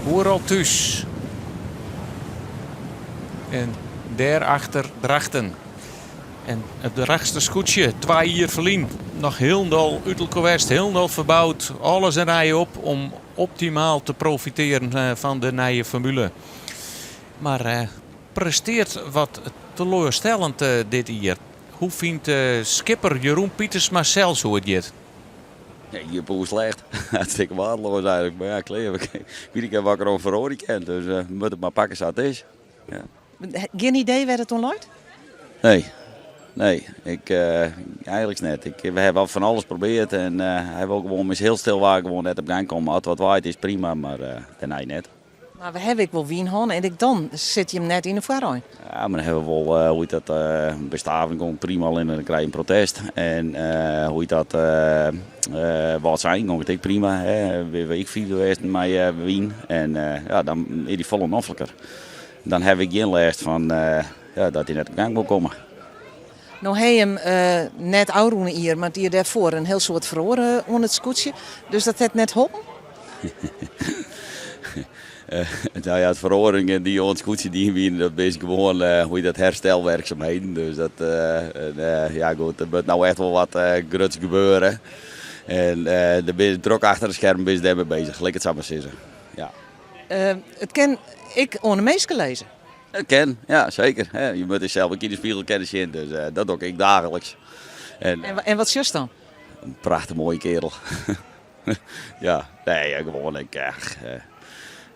Oeral thús. En dêrachter Drachten. En it Drachtster skûtsje, twa jier ferlyn noch hielendal út elkoar west, hielendal ferboud. Alles in rij op om optimaal te profitearen eh, fan de nije formule. Mar eh, presteart wat teloarstellend eh, dit jier. Hoe fynt skipper Jeroen Pietersma sels hoe it giet? Ja, je poer slecht. Hartstikke waardeloos eigenlijk. Maar ja, klear. Ik weet niet wat ik erom feroarje kin. Dus uh, moet it mar pakke sa't it is. Ja. Gjin idee wêr't it oan leit? Nee. Nee, ik, uh, eigentlik net. Ik, we hawwe al fan alles probearre en uh, hy wol gewoan mis hiel stil waar gewoan net op gang komme. As wat waait is prima, mar uh, dêrnei net. Mar we hawwe ek wol wyn hân en ek dan sit je him net yn de foarein. Ja, mar dan hawwe we wol, uh, hoe hjit dat, uh, by Stavering komt prima, allinne dan krije je in protest. En uh, hoe hjit dat, uh, uh, Wâldsein gong it ek prima. Hè. We binne ek fyfde west mei uh, wyn en uh, ja, dan is dy folle nofliker. Dan haw ik gjin lêst fan uh, ja, dat hy net op gang wol komme. No ha je him uh, net ôfrûne jier, mar it jier dêrfoar in hiel soad feroare oan it skûtsje. Dus dat hat net holpen? Uh, nou ja, de feroaringen dy't oan it skûtsje dien wiene, dat is gewoan uh, hoe hjit dat herstelwerkzaamheden. Dus dat, uh, ja goed, der moat no echt wol wat gruts gebeure. En der binne drok achter de skermen binne se dêrmei bezich, lit ik it sa mar sizze. Ja. It kin ek oan de minsken lizze. It kin, ja seker. Je moatte sels ek yn de spegel kinne sjen, dus dat doch ik daagliks. En, en wat sjochst dan? In prachtich moaie keardel. ja, nee, gewoan. Ik,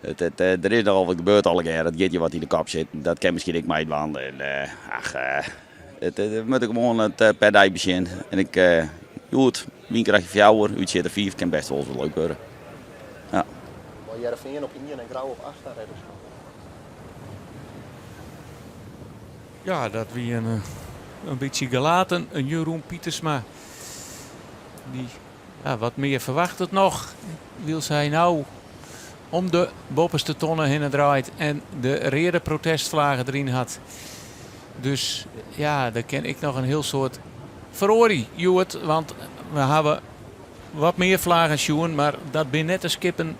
it, it, der is nochal wat gebeurd allegear. It giet je wat yn de kop sitten. Dat kin miskien ek meidwaan. En, ach, it, it moat gewoan it per dei besjen. En ik, hjoed, wynkrachtje 4, útsjitte 5, kin bêst wol ris leuk wurde. Ja. Mei Hearrenfean op ien en Grou op acht, dan redde se. Ja, dat wie in, in bytsje gelaten. In Jeroen Pietersma. Dy ja, wat mear ferwachtet noch. Wylst hy no om de boppeste tonne hinne draait en de reade protestflagge deryn hat. Dus ja, der kin ek noch in hiel soad feroarje hjoed. Want we hawwe wat mear flaggen sjoen, mar dat binne net de skippen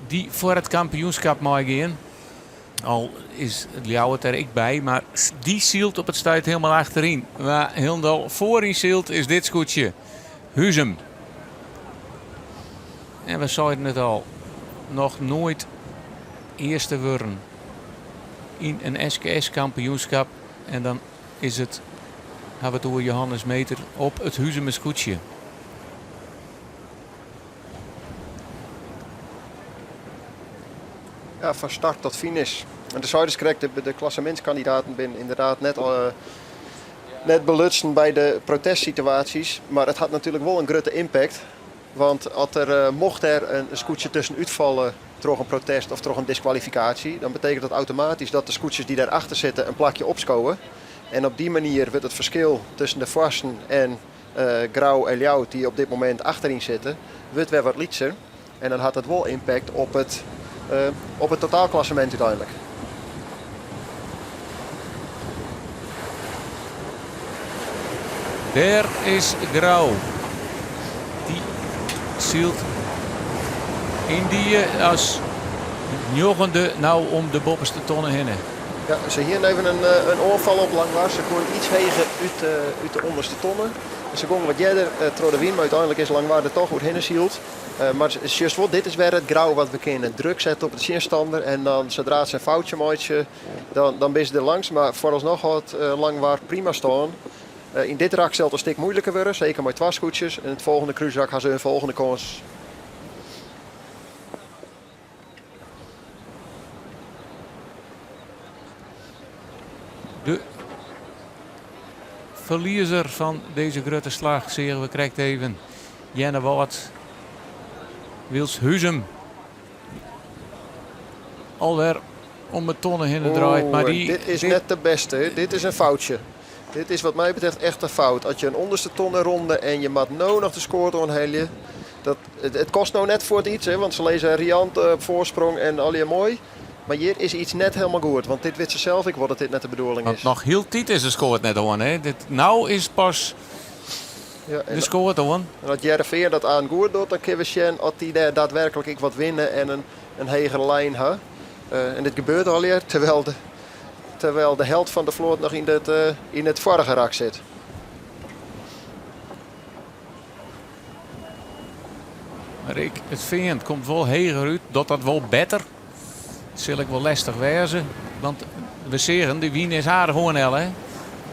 dy't foar it kampioenskip meigean. Al is Ljouwert der ek by, mar dy sylt op it stuit hielendal achteryn. Wa hielendal foaryn sylt is dit skûtsje, Huzum. En we seiden it al, noch noait earste wurden yn in SKS-kampioenskip. En dan is it, hawwe we it oer Johannes Meeter op it Huzumer skûtsje. Ja, fan start tot finish. En do seidest krekt, de, de klassemintskandidaten binne ynderdaad net uh, net belutsen by de protestsituaasjes, mar it hat natuerlik wol in grutte impact. Want as der, mocht der in skûtsje tusken útfalle troch in protest of troch in diskwalifikaasje, dan betekent dat automatysk dat de skûtsjes dy't dêrachter sitte in plakje opskowe. En op dy manier wurdt it ferskil tusken de foarsten en Grou en Ljouwert, dy't op dit momint achteryn sitte, wurdt wer wat lytser. En dan hat dat wol impact op it, op it totaalklassemint úteinlik. Dêr is Grou. Dy sylt yndie as njoggende no om de boppeste tonne hinne. Ja, se hiene even in oanfal op Langwar. Se koene iets heger út de ûnderste tonne. Se gongen wat earder troch de wyn, mar úteinlik is Langwar der toch oerhinne syld. Mar sjochst wol, dit is wer it Grou wat we kinne. Druk sette op de tsjinstanner en dan sadra't se in foutsje meitsje, dan binne se der langs. Mar foaralsnoch hâldt Langwar prima stân. Yn dit rak sil it in stik muoiliker wurde, seker mei twa skûtsjes. En it folgjende krúsrak ha se in folgjende kâns. De ferliezer fan dizze grutte slach seagen we krekt even. Earnewâld wylst Huzum alwer om de tonne hinne draait. Mar dy, dit is net de bêste. Dit is in foutsje. Dit is wat my betreft echt in fout. As je in ûnderste tonne ronde en je moat no noch de skoat oanhelje. Dat, it kost no net fuort iets, hè, want se lizze riant op foarsprong en allegear moai. Mar hjir is iets net helemaal goed, want dit wit se sels ek wol dat dit net de bedoeling Want is. noch hieltyd is de skoat net oan. Hè? Dit, no is pas Ja, en de skoat oan. En as Hearrenfean dat aan goed docht, dan kinne we sjen oft dy dêr daadwerklik ek wat winne en in hegere lijn ha. En dit gebeurt allegear terwijl de helt fan de float noch yn it foarige rak sit. Mar ek it Fean komt wol heger út. Docht dat wol better? It sil ek wol lestich wêze. Want we seagen, de wyn is aardich oanhelle. Hè?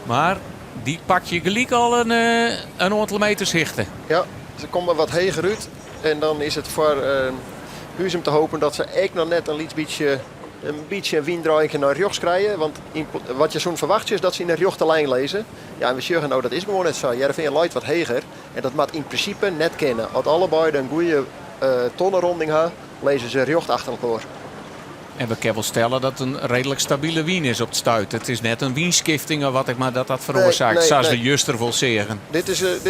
Mar dy pak je gelyk al in oantal meters hichte. Ja, se komme wat heger út. En dan is it foar Huzum te hopen dat se ek noch net in lyts bytsje in bytsje in wyndraaiïngke nei rjochts krije. Want wat je soene ferwachtsje is dat se yn de rjochte lijn lizze. Ja, en we sjogge no, dat is gewoan net sa. Hearrenfean leit wat heger en dat moat yn prinsipe net kinne. As allebeide in goede tonneronding ha, lizze se rjocht achter elkoar. En we kinne wol stelle dat it in reedlik stabile wyn is op it stuit. It is net in wynskifting of wat ek mar dat dat feroarsaket, Nee, nee, sa as nee. we juster wol seagen. Dit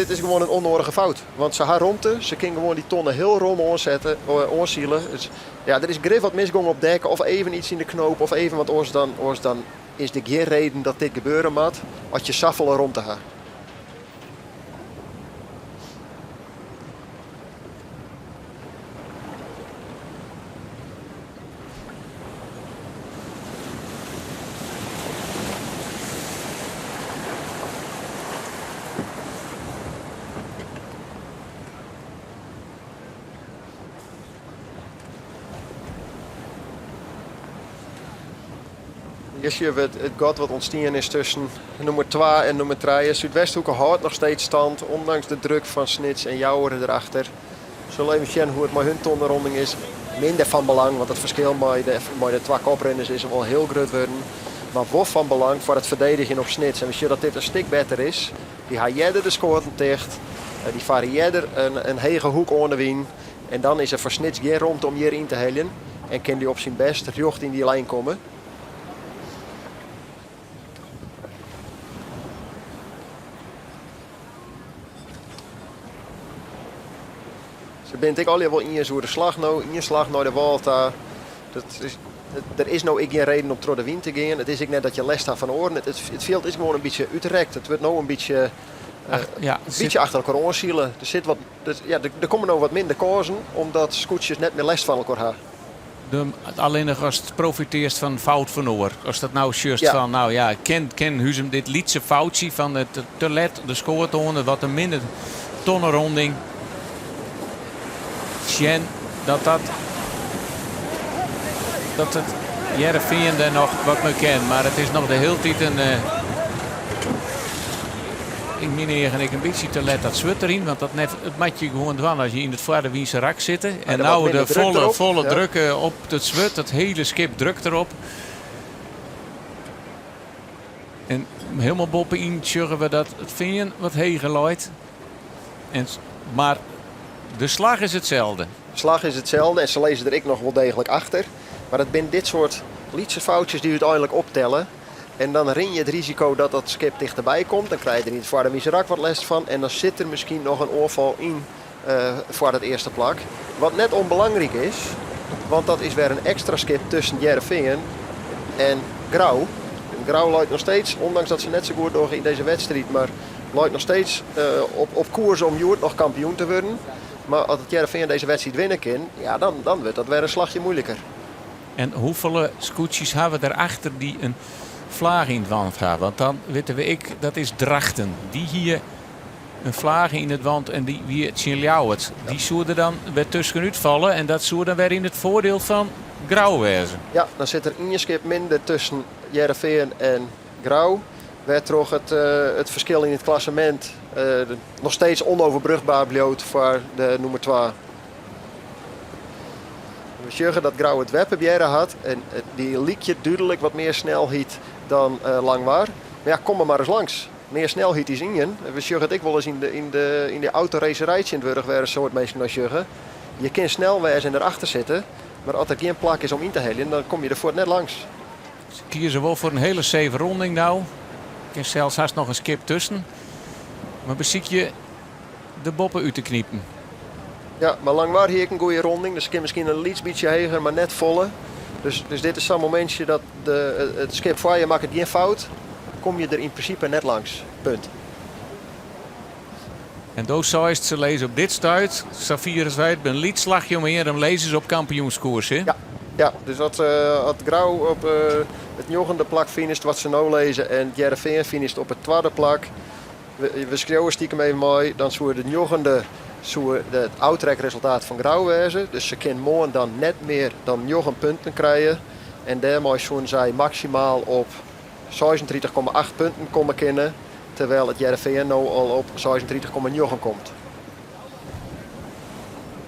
is gewoan in ûnnoadige fout. Want se ha romte, se kinne gewoan dy tonne hiel rom oansette, oansile. Dus, ja, der is grif wat misgong op dek of even iets yn de knoop of even wat oars dan, oars dan is der gjin reden dat dit gebeure moat as je safolle romte ha. Hjir sjogge we it gat wat ûntstien is tusken nûmer twa en nûmer trije. Súdwesthoeke hâldt noch steeds stand, ûndanks de druk fan Snits en Joure derachter. We sille even sjen hoe't it mei hun tonneronding is. Minder fan belang, want it ferskil mei de twa koprinners is wol hiel grut wurden. Mar wol fan belang foar it ferdedigjen op Snits. En we sjogge dat dit in stik better is. Dy ha earder de skoaten ticht. Dy farre earder in hege hoek oan de wyn. En dan is der foar Snits gjin romte om hjir yn te heljen. En kin dy op syn bêst rjocht yn dy lijn komme. Se binne it ek allegear wol iens oer de slach no. Ien slach nei de wâl ta. Dat is, der is no ek gjin reden om troch de wyn te gean. It is ek net dat je lêst ha fan oaren. It fjild is gewoan in bytsje útrekt. It wurdt no in bytsje, ja, in bytsje achter elkoar oansile. Der sit wat, ja, der komme no wat minder kânsen omdat skûtsjes net mear lêst fan elkoar ha. Allinnich ast profitearst fan in fout fan oar. Ast dat no sjochst fan, no ja, kin Huzum dit lytse foutsje fan it te let de skoat oan, wat in minne tonneronding, sjen dat dat dat it Hearrenfean dêr noch wat mei kin. Mar it is noch de hiele tiid in yn myn eagen ek in bytsje te let dat swurd deryn. Want dat net, it moat je gewoan dwaan as je yn it foarde wynse rak sitte. En nou de folle, folle druk op it swurd, dat hiele skip drukt derop. En Hielendal boppe-yn sjogge we dat it fean wat heger leit. En, mar de slach is itselde. De slach is itselde en se lizze der ek noch wol deeglik achter. Mar it binne dit soart lytse foutsjes dy't úteinlik optelle. En dan rin je it risiko dat dat skip tichterby komt. Dan krije je der yn it foarde Miserak wat lêst fan. En dan sit der miskien noch in oanfal yn foar it earste plak. Wat net ûnbelangryk is, want dat is wer in ekstra skip tusken Hearrenfean en Grou. En Grou leit noch steeds, ondanks dat se net sa goed dogge yn dizze wedstriid, mar leit noch steeds op koers om hjoed noch kampioen te wurden. Mar as it Hearrenfean dizze wedstriid winne kin, ja, dan, dan wurdt dat wer in slachje moeiliker. En hoefolle skûtsjes ha we derachter dy't in flaach yn it want ha? Want dan witte we ek, dat is Drachten. Dy hie in flaach yn it want en dy wie tsjin Ljouwert. Dy soe der dan wer tuskenút falle en dat soe dan wer yn it foardiel fan Grou wêze. Ja, dan sit der ien skip minder tusken Hearrenfean en Grou, wêrtroch it it ferskil yn it klassemint noch steeds onoverbrugbaar bliuwt foar de nûmer twa. We sjogge dat Grou it wer probearre hat en dy lykje dúdlik wat mear snelheid dan Langwar. Mar ja, kom der mar ris langs. Mear snelheid is ien. We sjogge it ek wolris yn de, yn de, yn de autoracerij tsjintwurdich wêr in soad minsken nei sjogge. Je kin snel wêze en derachter sitte, mar as der gjin plak is om yn te heljen, dan komme je der fuort net langs. Se kieze wol foar in hiele seve ronding no. Kin sels hast noch in skip tusken. Mar besykje der boppe út te knipen. Ja, mar Langwar hie ek in goede ronding, dus kin miskien in lyts bytsje heger, mar net folle. Dus, dus dit is sa'n momintsje dat de, it skip foar je makket gjin fout, kom je der yn prinsipe net langs. Punt. En do seist, se lizze op dit stuit, safier as wy it in lyts slachje om Earum lizze se op kampioenskoers, hè? Ja, ja, dus as, as Grou op it njoggende plak finisht, wat se no lizze, en Hearrenfean finisht op it twadde plak, We skriuwe stikem even mei, dan soe de njoggende soe it ôftrekresultaat fan Grou wêze. Dus se kin moarn dan net mear dan njoggen punten krije. En dêrmei soene sy maksimaal op 36,8 punten komme kinne, terwyl it Hearrenfean no al op 36,9 komt.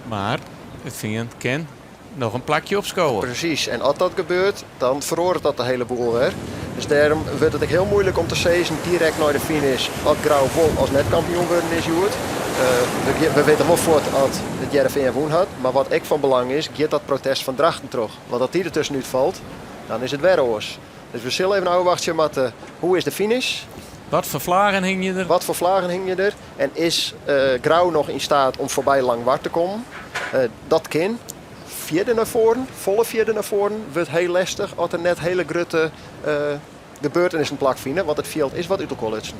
Mar it Fean kin noch in plakje opskowe. Presys, en as dat gebeurt, dan feroaret dat de hiele boel wer. Dus dêrom wurdt it ek hiel muoilik om te sizzen direkt nei de finish oft Grou wol as net kampioen wurden is hjoed. We witte wol fuort at it Hearrenfean wûn hat, mar wat ek fan belang is, giet dat protest fan Drachten troch? Want as dy der tuskenút falt, dan is it wer oars. Dus we sille even ôfwachtsje moatte, hoe is de finish? Wat foar flagen hingje der? Wat foar flagen hingje der? En is Grou noch yn staat om foarby Langwar te kommen? Dat kin. Fierder nei foaren, folle fierder nei foaren, wurdt hiel lestich as der net hiele grutte gebeurtenissen plakfine, want it fjild is wat út elkoar lutsen.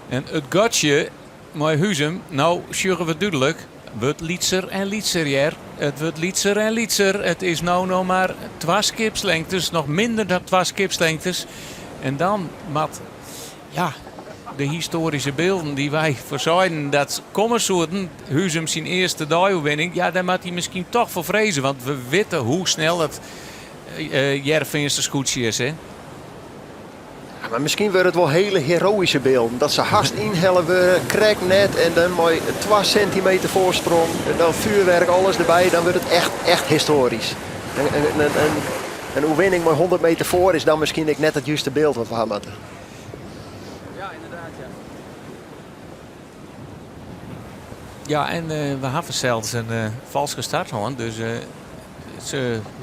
En it gatsje mei Huzum, no sjogge we dúdlik, wurdt lytser en lytser hear. It wurdt lytser en lytser. It is no noch mar twa skipslengtes, noch minder dan twa skipslengtes. En dan moat, ja, de histoaryske bylden dy't wy foarseiden dat komme soenen, Huzum syn earste deioerwinning, ja, dêr moat hy miskien toch foar freze, want we witte hoe snel it Hearrenfeanster skûtsje is, hè? Ja, mar miskien wurde it wol hiele heroyske bylden. Dat se hast ynhelle wurde, krekt net en dan mei twa sintimeter foarsprong en dan fjoerwurk, alles derby. Dan wurdt it echt, echt histoarysk. In oerwinning mei 100 meter foar is dan miskien ek net it juste byld wat we ha moatte. Ja, ynderdaad, ja. Ja, en we hawwe sels in falske start hân, dus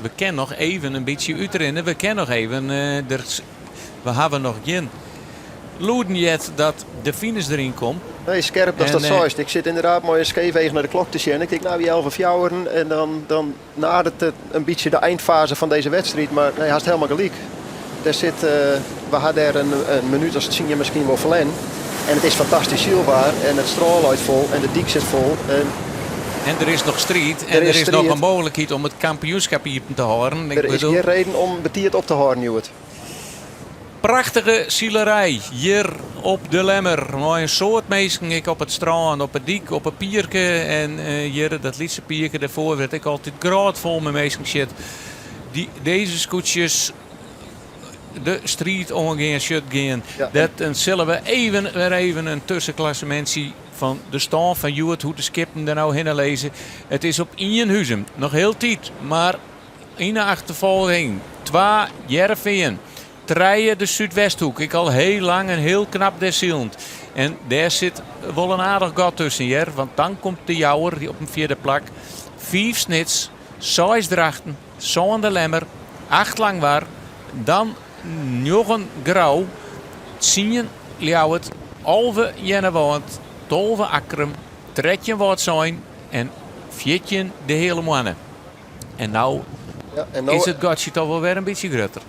we kinne noch even in bytsje útrinne. We kinne noch even, der, we hawwe noch gjin lûden heard dat de finish deryn komt. Nee, skerp datst dat seist. Ik sit ynderdaad mei in skeef each nei de klok te sjen. Ik tink, no, wie 11 fjouweren en dan, dan nadert it in bytsje de eindfaze fan dizze wedstriid. Mar nee, hast helemaal gelyk. Der sit, we ha dêr in, in minút as tsien miskien wol ferlern. En it is fantastysk sylwaar en it strân leit fol en de dyk sit fol. En, En der is noch striid en der is noch in mooglikheid om it kampioenskip iepen te hâlden. Der is gjin reden om betiid op te hâlden hjoed. Prachtige silerij hjir op De Lemmer. Mei in soad minsken ek op it strân, op 'e dyk, op 'e pierke. En hjir, dat lytse pierke dêrfoar, wurdt ek altyd grôtfol mei minsken sjit. Dy, dizze skûtsjes de striid oangean, sjut gean. Dat dan sille we even wer even in tuskenklassemintsje fan de stân fan hjoed, hoe't de skippen der no hinne lizze. It is op ien Huzum, noch hieltyd, mar yn 'e achterfolging twa Hearrenfean. Trije de Súdwesthoek, ek al heel lang en heel knap dêr silend. En dêr sit wol in aardich gat tusken hear, want dan komt de Jouwer op in fjirde plak. Fiif Snits, seis Drachten, sân De Lemmer, acht Langwar, dan njoggen Grou, tsien Ljouwert, 11 Earnewâld, 12 Akkrum, 13 Wâldsein en 14 de Heale Moanne. En no Ja, en no, is it gatsje toch wol wer in bytsje grutter.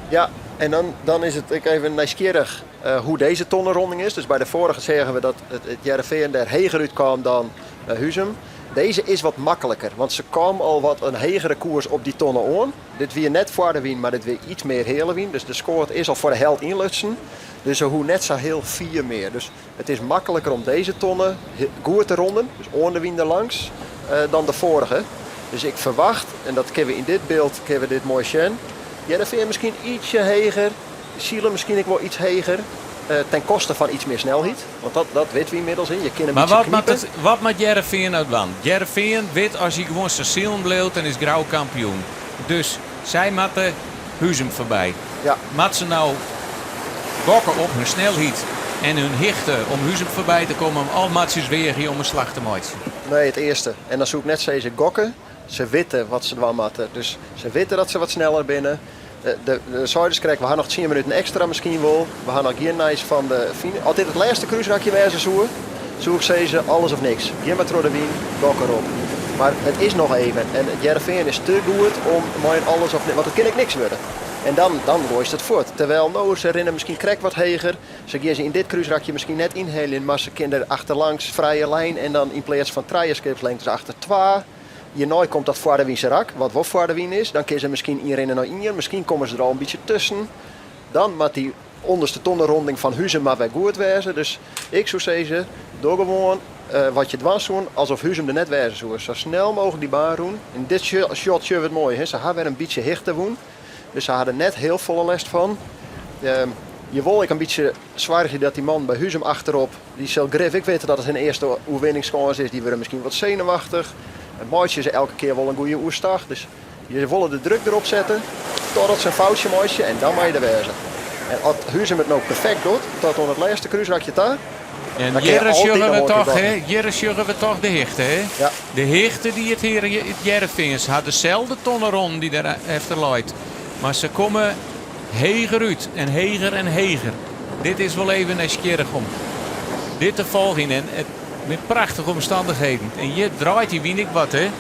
Ja, en dan, dan is it ek even nijsgjirrich eh, hoe dizze tonneronding is. Dus by de foarige seagen we dat it, it Hearrenfean dêr heger útkaam dan eh, Huzum. Dizze is wat makliker, want se kaam al wat in hegere koers op dy tonne oan. Dit wie net foar de wyn, mar dit wie iets mear heale wyn. Dus de skoat is al foar de helt ynlutsen. Dus se hoege net sa hiel fier mear. Dus it is makliker om dizze tonne goed te ronden, dus oan de wyn derlangs, eh, dan de foarige. Dus ik ferwacht, en dat kinne we yn dit byld kinne we dit moai sjen. Hearrenfean miskien ytsje heger, sile miskien ek wol iets heger. Eh, ten koste fan iets mear snelheid. Want dat, dat witte we ynmiddels. Hè. Je kinne in Mar bytsje wat moat, knipe. it, wat moat Hearrenfean no dwaan? Hearrenfean wit as hy gewoan sa silen bliuwt, dan is Grou kampioen. Dus sy moatte Huzum foarby. Ja. Moat se no gokke op hun snelheid en hun hichte om Huzum foarby te kommen of moat se weagje om in slach te meitsjen? Nee, it earste. En dan soe ik net sizze gokke. Se witte wat se dwaan moatte. Dus se witte dat se wat sneller binne. De, de, de seiders krekt, we ha noch 10 minuten ekstra miskien wol. We ha noch gjin nijs fan de fine. As dit it lêste krúsrakje wêze soe, soe ik sizze alles of niks. Gean mar troch de wyn, gok derop. Mar it is noch even. En it Hearrenfean is te goed om mei in alles of niks, want it kin ek niks wurde. En dan, dan goaist it fuort. Terwijl no, se rinne miskien krekt wat heger. Se gean se yn dit krúsrakje miskien net ynheljen, mar se kinne der achterlangs frije lijn en dan yn pleats fan trije skipslengtes achter twa. Hjirnei komt dat foar de wyn rak, wat wol foar de wyn is. Dan kinne se miskien ynrinne nei ien, miskien komme se der al in bytsje tusken. Dan moat dy ûnderste tonneronding fan Huzum mar wer goed wêze. Dus ik soe sizze, doch gewoan eh, wat je dwaan soene alsof Huzum der net wêze soe. Sa snel mooglik dy baan rûn. Yn dit shot sjogge we it moai. Hè? Se ha wer in bytsje hichte wûn. Dus se ha der net hiel folle lêst fan. Ehm, je wol ek in bytsje soargje dat dy man by Huzum achterop, dy sil grif ek witte dat it hun earste oerwinningskâns is. Dy wurde miskien wat senuwachtich. En meitsje se elke kear wol in goede oerstach. Dus je wolle de druk derop sette totdat se in foutsje meitsje en dan mei je der wêze. En as Huzum it no perfekt docht, tot oan it lêste krúsrakje ta, En dan kinne je hjir altyd sjogge noch we wol in kear toch, gokken. hè, hjir sjogge we toch de hichte, hè? Ja. De hichte dy't it hear, it Hearrenfean hat deselde tonneronden dy't der efter leit. Mar se komme heger út en heger en heger. Dit is wol even nijsgjirrich om dit te folgjen. En it binne prachtige omstannichheden. En hjir draait dy wyn ek wat, hè?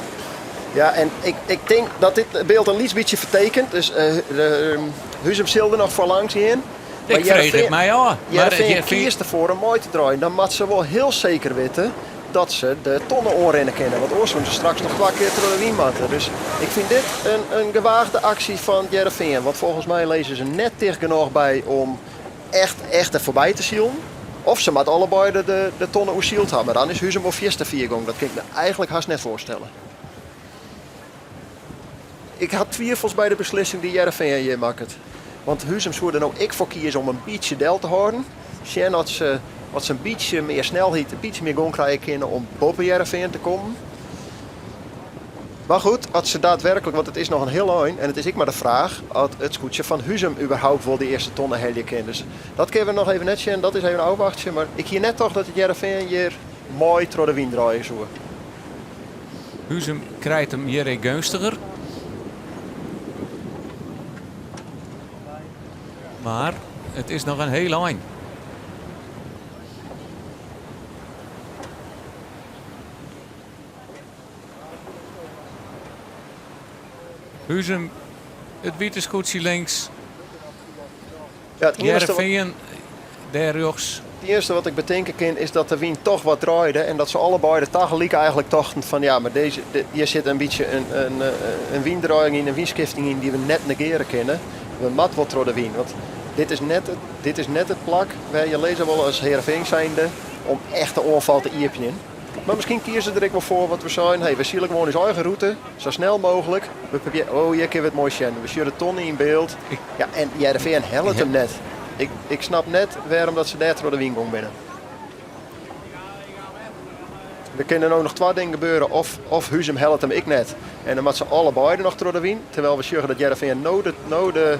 Ja, en ik, ik tink dat dit byld in lyts bytsje fertekent. Dus eh, de, Huzum sil der noch foarlangs gean. Ik freegje it my ôf. Mar it Hearrenfean Hearrenfean- kiest derfoar om mei te draaien. Dan moat se wol hiel seker witte dat se de tonne oanrinne kinne. Want oars soene se straks noch twa kear troch de wyn moatte. Dus ik fyn dit in, in gewaagde aksje fan Hearrenfean. Want folgens my lizze se net ticht genôch by om echt, echt der foarby te silen. Of se moatte allebeide de, de, de tonne oersyld ha. Mar dan is Huzum wol fierste fier gong. Dat kin ik my eigentlik hast net foarstelle. Ik ha twivels by de beslissing dy't Hearrenfean hjir makket. Want Huzum soe der no ek foar kieze om in bytsje del te hâlden. Sjen oft se, oft se in bytsje mear snelheid, in bytsje mear gong krije kinne om boppe Hearrenfean te kommen. Mar goed, as se daadwerklik, want it is noch in hiel ein en it is ek mar de fraach oft it skûtsje fan Huzum überhaupt wol dy earste tonne helje kin. Dus dat kinne we noch even net sjen, dat is even ôfwachtsjen. Mar ik hie net tocht dat it Hearrenfean hjir mei troch de wyn draaie soe. Huzum krijt him hjir ek geunstiger. Mar it is noch in hiel ein. Huzum, it wite skûtsje links. Ja, it iennichste wat- Hearrenfean dêr rjochts. It earste wat ik betinke kin is dat de wyn toch wat draaide en dat se allebeide tagelyk eigentlik tochten fan ja, mar dizze, hjir sit in bytsje in, in, in wyndraaiing yn, in wynskifting yn dy't we net negeare kinne. We moatte wol troch de wyn, want dit is net it, dit is net it plak wêr je lizze wolle as Hearrenfean zijnde om echt de oanfal te iepenjen. Mar miskien kieze se der ek wol foar wat we seinen, hey, we sile gewoan ús eigen rûte, sa snel mooglik. We probearje, oh, hjir kinne we it moai sjen. We sjogge de tonne yn byld. Ja, en Hearrenfean hellet him net. Ik, ik snap net wêrom dat se dêr troch de wyn gong binne. Der kinne no noch twa dingen gebeure. Of, of Huzum hellet him ek net. En dan moatte se allebeide noch troch de wyn. Terwijl we sjogge dat Hearrenfean no de, no de.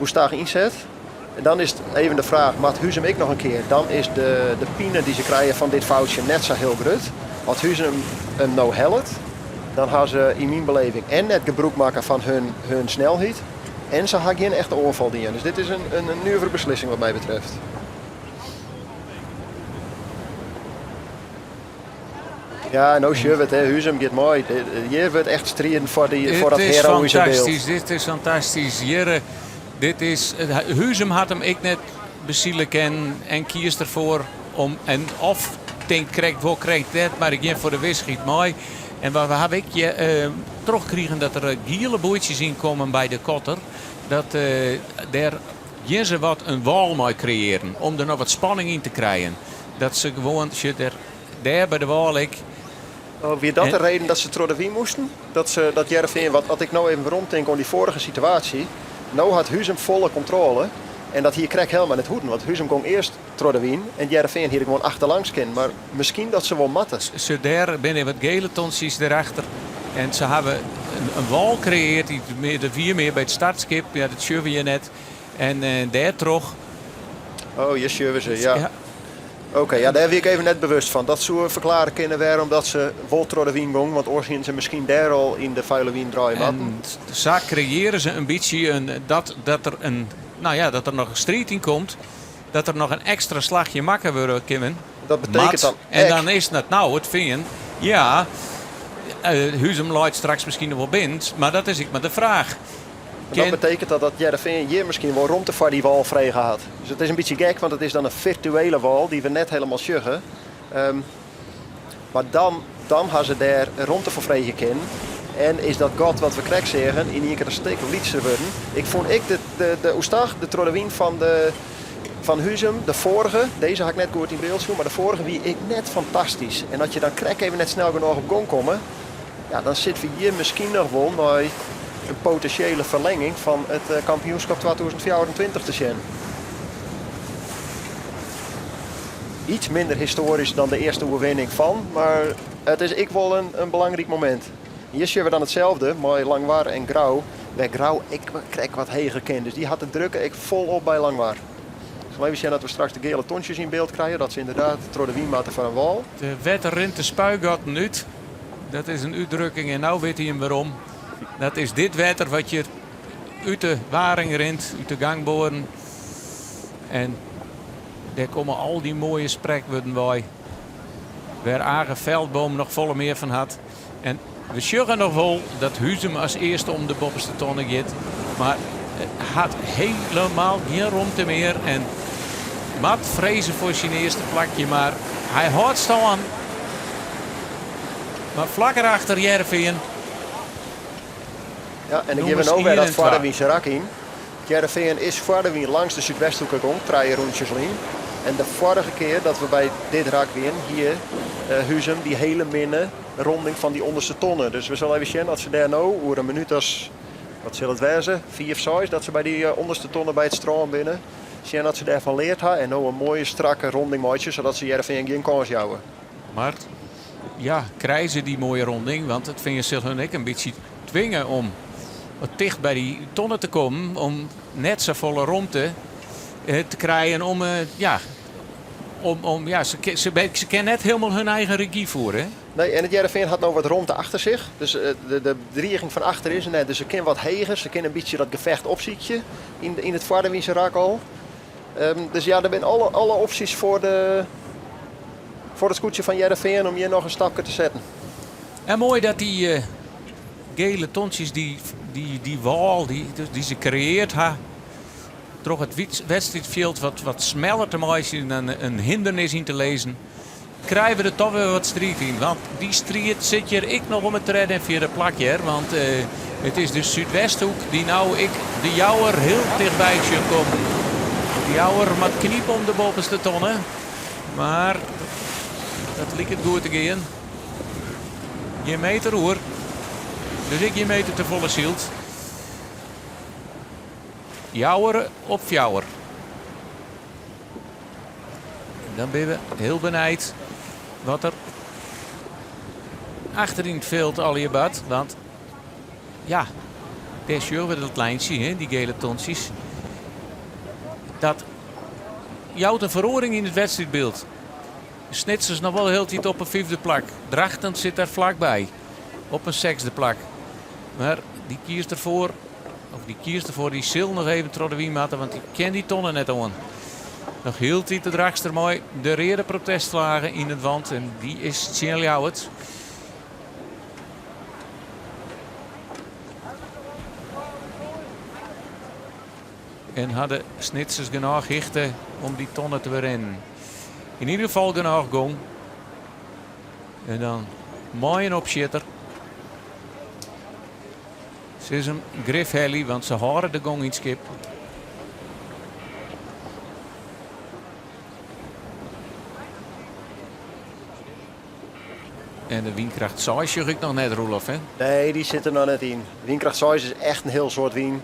Oerstag ynset. En dan is it even de fraach, moat Huzum ek noch in kear? Dan is de, de pine dy't se krije fan dit foutsje net sa hiel grut. As Huzum him no hellet, dan ha se yn myn beleving en net gebrûk makke fan hun, hun snelheid en se ha gjin echte oanfal dien. Dus dit is in, in, in nuvere beslissing wat my betreft. Ja, no sjogge we it, hè. Huzum giet mei. Hjir wurdt echt striden foar, dy, foar dat heroïsche byld. Fantastysk, dit is fantastysk. Hjir, eh, dit is, Huzum hat him ek net besile kinnen en kiest derfoar om en of tinkt krekt wol krekt net, mar ik gean foar de wissichheid mei. En we hawwe ek uh, trochkrigen dat der giele boatsjes yn komme by de kotter. Dat uh, dêr gean se wat in wâl mei kreëaren om der noch wat spanning yn te krijen. Dat se gewoan, sjoch, der, dêr by de wâl ek. Oh, wie dat de reden dat se troch de wyn moasten? Dat, se, dat Hearrenfean, wat, as ik no even weromtink oan dy foarige situaasje, no hat Huzum folle kontrôle en dat hie krekt helemaal net hoeden, want Huzum gong earst troch de wyn en Hearrenfean hie der gewoan achterlangs kinnen, mar miskien dat se wol moatte. Se dêr binne wat gele tontsjes derachter en se hawwe in, in wâl kreëard dy't de wie mear by it startskip, ja, dat sjogge we hjir net. En eh, dêrtroch. Oh, hjir sjogge we se, ja. ja. Oké, ja, dêr wie ik even net bewust fan. Dat soe ferklearje kinne wêrom dat se wol troch de wyn gongen, want oars hiene se miskien dêr al yn de fuile wyn draaie moatten. En sa kreëare se in bytsje in, dat, dat, der in, nou ja, dat der noch in striid yn komt. Dat der noch in ekstra slachje makke wurde kin. Dat betekent dan En dan is it no it Fean. Ja, uh, Huzum leit straks miskien noch wol binnen, mar dat is ek mar de fraach. En dat betekent dat dat Hearrenfean hjir miskien wol romte foar dy wâl frege hat. Dus it is in bytsje gek, want it is dan in firtuele wâl dy't we net helemaal sjogge. Um, mar dan, dan ha se dêr romte foar freegje kinnen. En is dat gat wat we krekt seagen yn ien kear in stik lytser wurden. Ik fûn ek de, de, de oerstach, de troch de wyn fan, de, fan Huzum, de foarige, dizze ha ik net goed yn byld sjoen, mar de foarige wie ek net fantastysk. En as je dan krekt even net snel genôch op gong komme, ja, dan sitte we hjir miskien noch wol nei in potinsjele ferlenging fan it eh, kampioenskip 2024 te sjen. Iets minder histoarysk dan de earste oerwinning fan, mar it is ek wol in, in belangryk momint. Hjir sjogge we dan itselde mei Langwar en Grou, wêr Grou ek krekt wat heger kin. Dus dy hat de druk ek folop by Langwar. Ik sil even sjen dat we straks de gele tontsjes yn byld krije, dat se ynderdaad troch de wyn moatte foar in wâl. De wetter rint de spuigatten út. Dat is in útdrukking en no wit hy him werom. Dat is dit wetter wat hjir út de waring rint, út de gangboaren. En dêr komme al dy moaie sprekwurden wei. Wêr Age Veldboom noch folle mear fan hat. En we sjogge noch wol dat Huzum as earste om de boppeste tonne giet. Mar hat helemaal gjin romte mear. En moat freze foar syn earste plakje. Mar hy hâldt stân. Mar flak erachter Hearrenfean. Ja, en dan gean we no wer dat foar de wyn rak yn. Hearrenfean is foar de wyn langs de Súdwesthoeke gong, trije rûntsjes lyn. En de foarige kear dat we by dit rak wienen, hie uh, Huzum dy hiele minne ronding fan dy ûnderste tonne. Dus we sille even sjen as se dêr no oer in minút as, wat sil it wêze, fiif, seis, dat se by dy eh, ûnderste tonne by it strân binne. Sjen dat se dêrfan leard ha en no in moaie strakke ronding meitsje, sadat se Hearrenfean gjin kâns jouwe. Mar ja, krije se dy moaie ronding? Want it Fean sil hun ek in bytsje twinge om wat ticht by dy tonne te kommen. Om net safolle romte eh, te krijen om, eh, ja, om, om, ja, se, se, se kinne net hielendal hun eigen regy fiere. Nee, en it Hearrenfean hat no wat romte achter sich. Dus eh, de, de driging fan achter is der net. Dus se kin wat heger, se kin in bytsje dat gefecht opsykje yn, yn it foardewynse rak al. Um, dus ja, der binne alle, alle opsjes foar, de, foar it skûtsje fan Hearrenfean om hjir noch in stapke te setten. En moai dat dy uh, gele tontsjes, dy, dy, dy wâl dy, dy't se kreëard ha, troch it wedstriidfjild wat, wat smeller te meitsjen en in hindernis yn te lizzen, krije we der toch wer wat striid yn. Want dy striid sit hjir ek noch om it tredde en fjirde plak hjir. Want uh, it is de Súdwesthoek dy't no ek de Jouwer hiel tichtby sjocht kommen. De Jouwer moat knipe om de boppeste tonne. Mar dat liket goed te gean. Gjin meter oer. Dus ek gjin meter te folle syld. Jouwer op fjouwer. Dan binne we hiel benijd wat der achter yn it fjild allegear bart. Want ja, dêr sjogge we dat lijntsje, hè, dy gele tontsjes. Dat jout in feroaring yn it wedstriidbyld. Snitsers noch wol hieltyd op in fyfde plak. Drachten sit der flakby op in sechsde plak. Mar dy kiest derfoar, of dy kiest derfoar, dy sil noch even troch de wyn moatte, want dy kin dy tonne net oan. Noch hieltyd de Drachtster mei de reade protestflage yn it want en dy is tsjin Ljouwert. En ha de Snitsers genôch hichte om dy tonne te berinnen. Yn ieder gefal genôch gong. En dan mei in opsjitter. Se is him grif helje, want se hâlde de gong yn it skip. En de wynkracht 6 sjoch ik noch net, Roelof, hè? Nee, dy sit der noch net yn. Wynkracht 6 is echt in hiel soad wyn.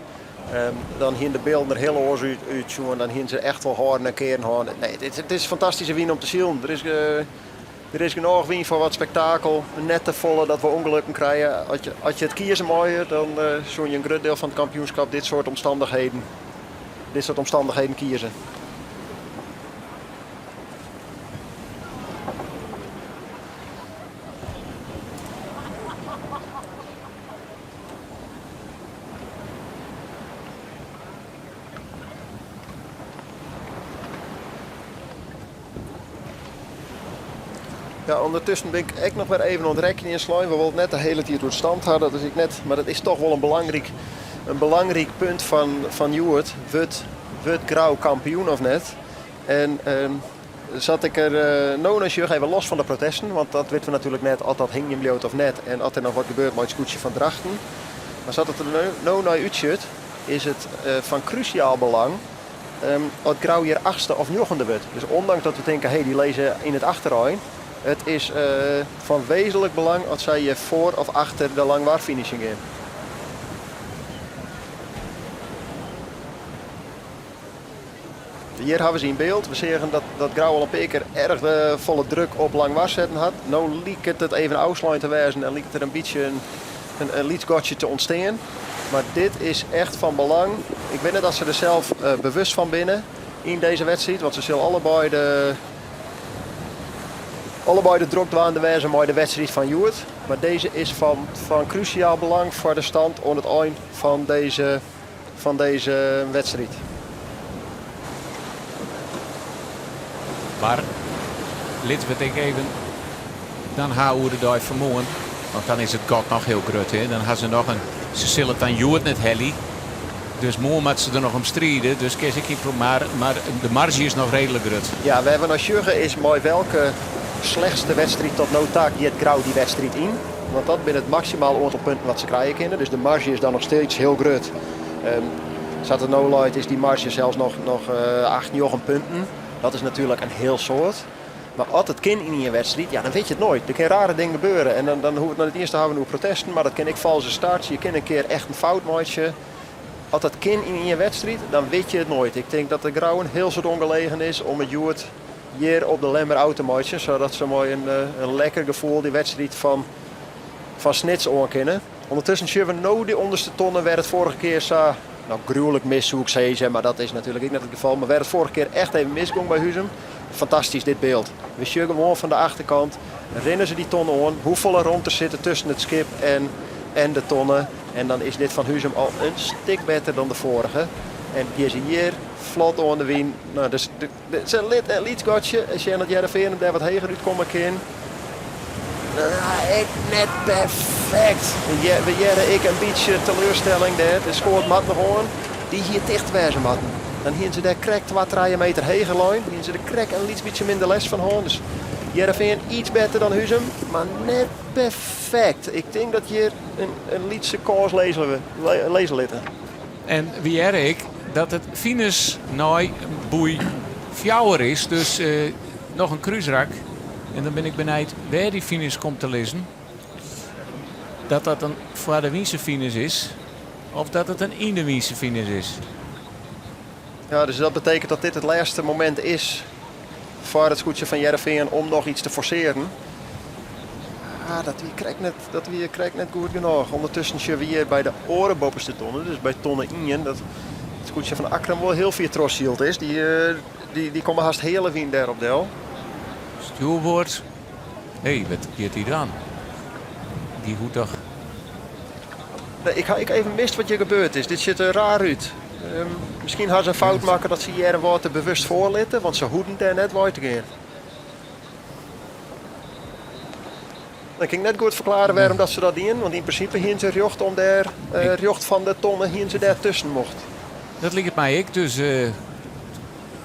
Dan hiene de bylden der hiel oars út sjoen. Dan hiene se echt wol hâlden en kearen hân. Nee, it is fantastyske wyn om te silen. Der is, der is genôch wyn foar wat spektakel. Net te folle dat we ûngelukken krije. As je, as je it kieze meie, dan soene je in grut diel fan it kampioenskip dit soart omstannichheden, dit soart omstannichheden kieze. Ja, ûndertusken bin ik ek noch wer even oan it rekkenjen slein. We wolle it net de hiele tiid oer de stand ha, dat is ek net, mar dat is toch wol in belangryk punt fan hjoed. Wurdt, wurdt Grou kampioen of net? En sa't ik der no nei sjoch, even los fan de protesten, want dat witte we natuerlik net oft dat hingjen bliuwt of net en oft der noch wat gebeurt mei it skûtsje fan Drachten. Mar sa't it der no nei útsjocht, is it fan krúsjaal belang oft Grou hjir achtste of njoggende wurdt. Dus ûndanks dat we tinke, hé, dy lizze yn it achterein, it is fan wezenlik belang oft sy hjir foar of achter de Langwar finishen gean. Hjir hawwe se yn byld. We seagen dat, dat Grou al in pear kear erch de folle druk op Langwar setten hat. No liket it even ôfslein te wêzen en liket der in bytsje in, in, in lyts gatsje te ûntstean. Mar dit is echt fan belang. Ik wit net oft se der sels eh, bewust fan binne yn dizze wedstriid, want se sille allebei de, allebei de drok dwaande wêze mei de wedstriid fan hjoed. Mar dizze is fan, fan krúsjaal belang foar de stand oan it ein fan dizze fan dizze wedstriid. Mar litte we it ek even dan ha oer de dei fan moarn. Want dan is it gat noch hiel grut. Hè? Dan ha se noch in. Se sille it dan hjoed net helje. Dus moarn moatte se der noch om stride. Dus kin se ek mar, mar de marzje is noch reedlik grut. Ja, wêr't we nei sjogge is mei welke slechtste wedstriid tot no ta giet Grou dy wedstriid yn. Want dat binne it maksimaal oantal punten wat se krije kinne. Dus de marzje is dan noch steeds hiel grut. Um, sa't it no leit is dy marzje sels noch, noch 8, 9 punten. Dat is natuerlik in hiel soad. Mar as it kin yn ien wedstriid, ja, dan wit je it noait. Der kin rare dingen gebeure. En dan, dan hoecht it noch net iens te hawwen oer protesten, mar dat kin ek falske starts. Je kinne in kear echt in fout meitsje. As dat kin yn ien wedstriid, dan wit je it noait. Ik tink dat de Grou in hiel soad oangelegen is om it hjoed hjir op de Lemmer ôf te meitsjen, sadat se mei in, eh, in lekker gefoel dy wedstriid fan, fan Snits oan kinne. Undertusken sjogge we no de ûnderste tonne wêr't it foarige kear sa no, gruwlik mis soe ik sizze, mar dat is natuerlik ek net it gefal. Mar wêr't it foarige kear echt even misgong by Huzum. Fantastysk dit byld. We sjogge gewoan fan de achterkant, rinne se dy tonne oan, hoefolle romte sit der tusken it skip en, en de tonne. En dan is dit fan Huzum al in stik better dan de foarige. En gean se hjir flot oan de wyn. No, dus de, Se lit in lyts gatsje en sjen dat Hearrenfean him dêr wat heger útkomme kin. Ek net perfekt. We hearre ek in bytsje teleurstelling dêr. De skoat moat noch oan. Dy hie ticht wêze moatten. Dan hiene se dêr krekt 2, 3 meter heger lein. Hiene se der krekt in lyts bytsje minder lêst fan hân. Dus Hearrenfean iets better dan Huzum, mar net perfekt. Ik tink dat hjir in, in lytse kâns lizze, lizze litte. En we hearre ek dat it finish nei boei fjouwer is. Dus eh, noch in krúsrak. En dan bin ik benijd wêr dy finish komt te lizzen. Dat dat in foar de wynse finish is. Of dat it in yn de wynse finish is. Ja, dus dat betekent dat dit it lêste momint is foar it skûtsje fan Hearrenfean om noch iets te forsearjen. Ah, dat wie krekt net, dat wie krekt net goed genôch. Undertusken sjogge we hjir by de oare boppeste tonne, dus by tonne 1, dat It skûtsje fan Akkrum wol hiel fier trochsyld is. Dy, dy, dy komme hast heale wyn dêrop del. Stjoerboard. Hé, wat giet hy dan? Dy hoecht toch. Nee, ik ha ek even mist wat hjir gebeurd is. Dit sjocht der raar út. Miskien ha se in fout makke dat se Earnewâld der bewust foar litte, want se hoeden dêr net wei te gean. Dan kin ik net goed ferklearje wêrom dat se dat dienen, want yn prinsipe hiene se rjocht om dêr, rjocht fan de tonne hiene se dêr tusken mocht. Dat liket my ek, dus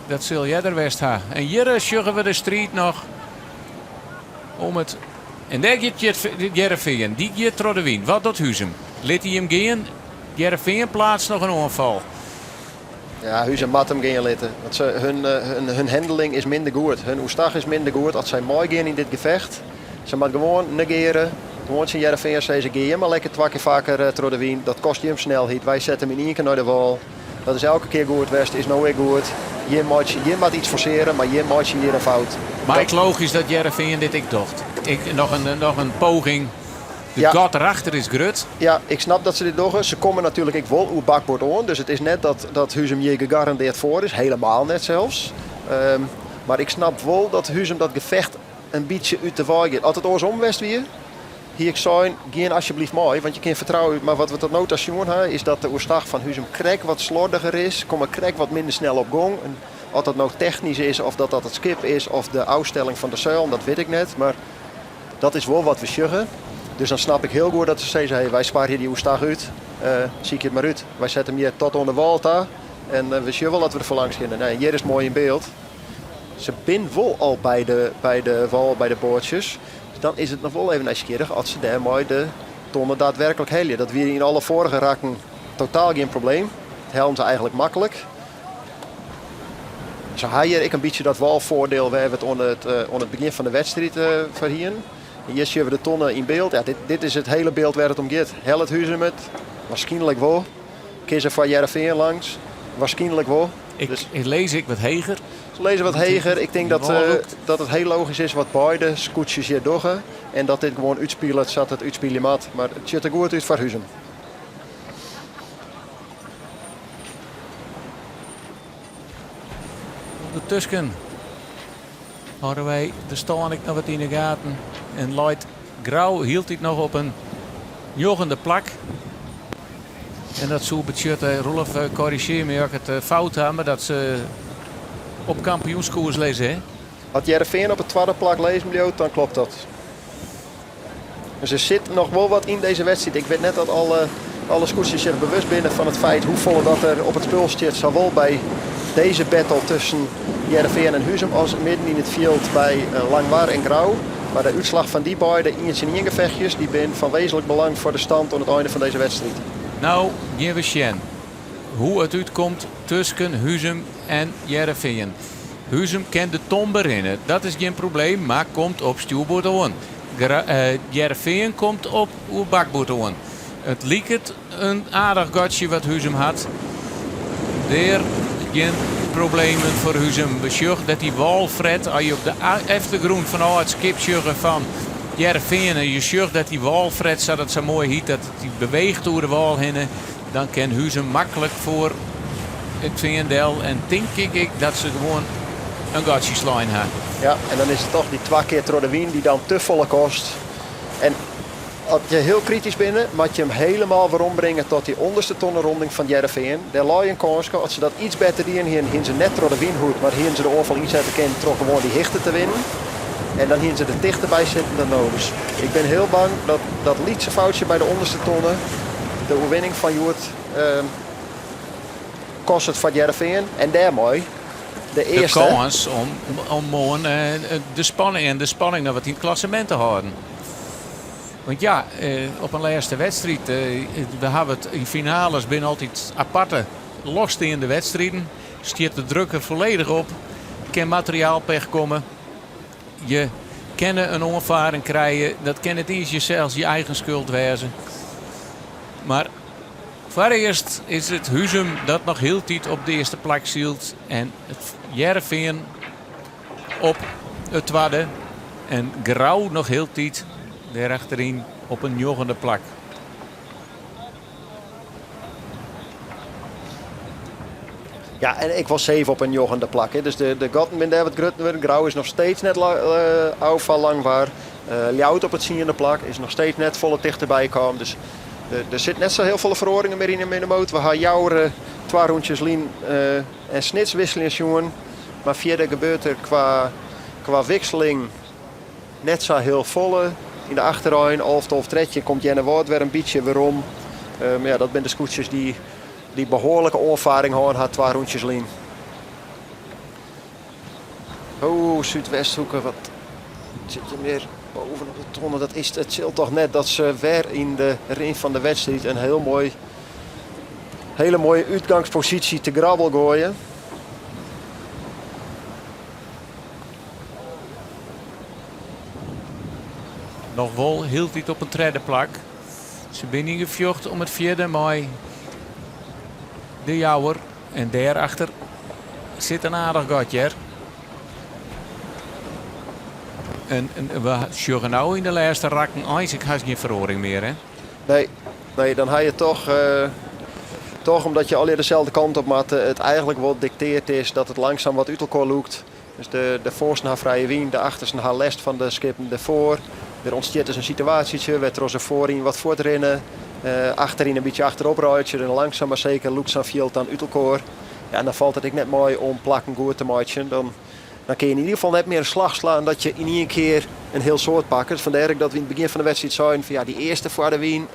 dat sil earder west ha. En hjir sjogge we de striid noch om it. En dêr giet Hearrenfean, dy giet troch de wyn. Wat docht Huzum? Lit hy him gean? Hearrenfean pleatst noch in oanfal. Ja, Huzum moat him gean litte. Want se, hun, hun, hun handling is minder goed. Hun oerstach is minder goed as sy meigean yn dit gefecht. Se moat gewoan negeare. Gewoan tsjin Hearrenfean sizze, gean jim mar lekker twa kear faker troch de wyn. Dat kost jim snelheid. Wy sette him yn ien kear nei de wâl. Dat is elke kear goed west, is no ek goed. Jim meitsje, jim moat iets forseare, mar jim meitsje hjir in fout. Mar ek logysk dat Hearrenfean dit ek docht. Ek noch in, noch in poging. De Ja. gat derachter is grut. Ja, ik snap dat se dit dogge. Se komme natuerlik ek wol oer bakboard oan. Dus it is net dat, dat Huzum hjir gegarandeard foar is. Helemaal net sels. Mar ik snap wol dat Huzum dat gefecht in bytsje út de wei giet. As it oarsom west wie, hie ik sein, gean asjebleaft mei, want je kinne fertrouwen. Mar wat we tot no ta sjoen ha, is dat de oerstach fan Huzum krekt wat slordiger is, komme krekt wat minder snel op gong. En oft dat no technysk is, of dat dat it skip is, of de ôfstelling fan de seilen, dat wit ik net. Mar dat is wol wat we sjogge. Dus dan snap ik hiel goed dat se sizze, hey, wy sparje dy oerstach út, sykje it mar út. Wy sette him hjir tot oan de wâl ta en we sjogge wol dat we der foarlangs kinne. Nee, hjir is it moai yn byld. Se binne wol al by de, by de wâl, by de boatsjes. Dus dan is it noch wol even nijsgjirrich oft se dêr mei de tonne daadwerklik helje. Dat wie yn alle foarige rakken totaal gjin probleem. Dat hellen se eigentlik maklik. Se ha hjir ek in bytsje dat wâlfoardiel wêr't we it oan it, oan it begjin fan de wedstriid foar hienen. En hjir sjogge we de tonne yn byld. Ja, dit, dit is it hiele byld wêr't it om giet. Hellet Huzum it? Waarskynlik wol. Kin se foar Hearrenfean langs? Waarskynlik wol. Ik, ik lês ek wat heger. Se lizze wat heger. Ik tink dat, dat it hiel logysk is wat beide skûtsjes hjir dogge. En dat dit gewoan útspilet sa't it útspylje moat. Mar it sjocht der goed út foar Huzum. Undertusken hâlde wy de stân ek noch wat yn de gaten. En leit Grou hieltyd noch op in njoggende plak. En dat soe betsjutte, Roelof, korrizjear my as ik it fout ha, mar dat se op kampioenskoers lizze. Hè? As Hearrenfean op it twadde plak lizzen bliuwt, dan klopt dat. Dus der sit noch wol wat yn dizze wedstriid. Ik wit net dat alle, alle skûtsjes sich bewust binne fan it feit hoefolle dat der op it spul stiet. Sawol by dizze battle tusken Hearrenfean en Huzum as midden yn it fjild by Langwar en Grou. Mar de útslach fan dy beide ien tsjin ien gefechtjes dy binne fan wezenlik belang foar de stand oan it ein fan dizze wedstriid. No gean we sjen hoe it útkomt tusken Huzum en Hearrenfean. Huzum kin de ton berinne, dat is gjin probleem, mar komt op stjoerboard oan. Hearrenfean komt op oer bakboard oan. It liket in aardich gatsje wat Huzum hat. Dêr gjin problemen foar Huzum. We sjogge dat dy wâlfret, as je op de eftergrûn fanôf it skip sjogge fan Hearrenfean en je sjogge dat dy wâlfret, sa't it sa moai hyt, dat dy beweecht oer de wâl hinne, dan kin Huzum maklik foar it fean del en tink ik ek dat se gewoan in gatsje slein ha. Ja, en dan is it toch dy twa kear troch de wyn dy't dan te folle kost. En as je hiel kritysk binne, moat je him helemaal werombringe tot dy ûnderste tonneronding fan Hearrenfean. Dêr lei in kânske. As se dat iets better dien hienen, hienen se net troch de wyn hoegd, mar hienen se de oanfal ynsette kinnen troch gewoan dy hichte te winnen. En dan hienen se der tichter by sitten dan no. Dus ik bin hiel bang dat dat lytse foutsje by de ûnderste tonne de oerwinning fan hjoed kostet foar Hearrenfean. En dêrmei de De earste. kâns om, om moarn de spanning en de spanning noch wat yn it klassemint te hâlden. Want ja, op in lêste wedstriid, we hawwe it yn finales binne altyd aparte lossteande wedstriden. Stiet de druk der folledich op, kin materiaalpech komme. Je kinne in oanfaring krije, dat kin net iens jesels je eigen skuld wêze. Mar foarearst is it Huzum dat noch hieltyd op de earste plak sylt en it Hearrenfean op it twadde en Grou noch hieltyd dêrachteryn op in njoggende plak. Ja, en ik wol 7 op in njoggende plak. Hè. Dus de gatten binne dêr wat grutter wurden. Grou is noch steeds net ôf fan Langwar. Ljouwert op it tsiende plak is noch steeds net folle tichterby kaam. Dus der sit net sa hiel folle feroaringen mear yn de middenmoot. We ha Joure twa rûntsjes lyn en Snits wikseljen sjoen. Mar fierder gebeurt der kwa wikseling net sa hiel folle. Yn de achterein, 11, 12, 13, komt Earnewâld wer in bytsje werom. Mar ja, dat binne de skûtsjes dy't behoarlike oanfaring hân ha twa rûntsjes lyn. Oh, Súdwesthoeke, wat sit je mear bovenop de tonne. Dat is, it sil toch net dat se wer yn de rin fan de wedstriid in hiel moai, hele moaie útgangsposysje te grabbel goaie. Noch wol hieltyd op in tredde plak. Se binne yn gefjocht om it fjirde mei De Jouwer. En dêrachter sit in aardich gat hear. En, en we sjogge no yn de lêste rakken eins ek hast gjin feroaring mear hè? Nee, nee, dan ha je toch, toch omdat je allegear deselde kant op moatte, it eigentlik wol dikteard is dat it langsum wat út elkoar lûkt. Dus de foarsten ha frije wyn, de achtersten ha lêst fan de skippen derfoar. Der ûntstiet dus in situaasjetsje wêrtroch se foaryn wat fuortrinne, achteryn in bytsje achterop reitsje en langsum mar seker lûkt sa'n fjild dan út elkoar. Ja, en dan falt it ek net mei om plakken goed te meitsjen. Dan, dan kin je yn ieder gefal net mear in slach slaan dat je yn ien kear in hiel soad pakke. Dus fandêr ek dat we yn it begjin fan de wedstriid seinen fan ja, dy earste foar de wyn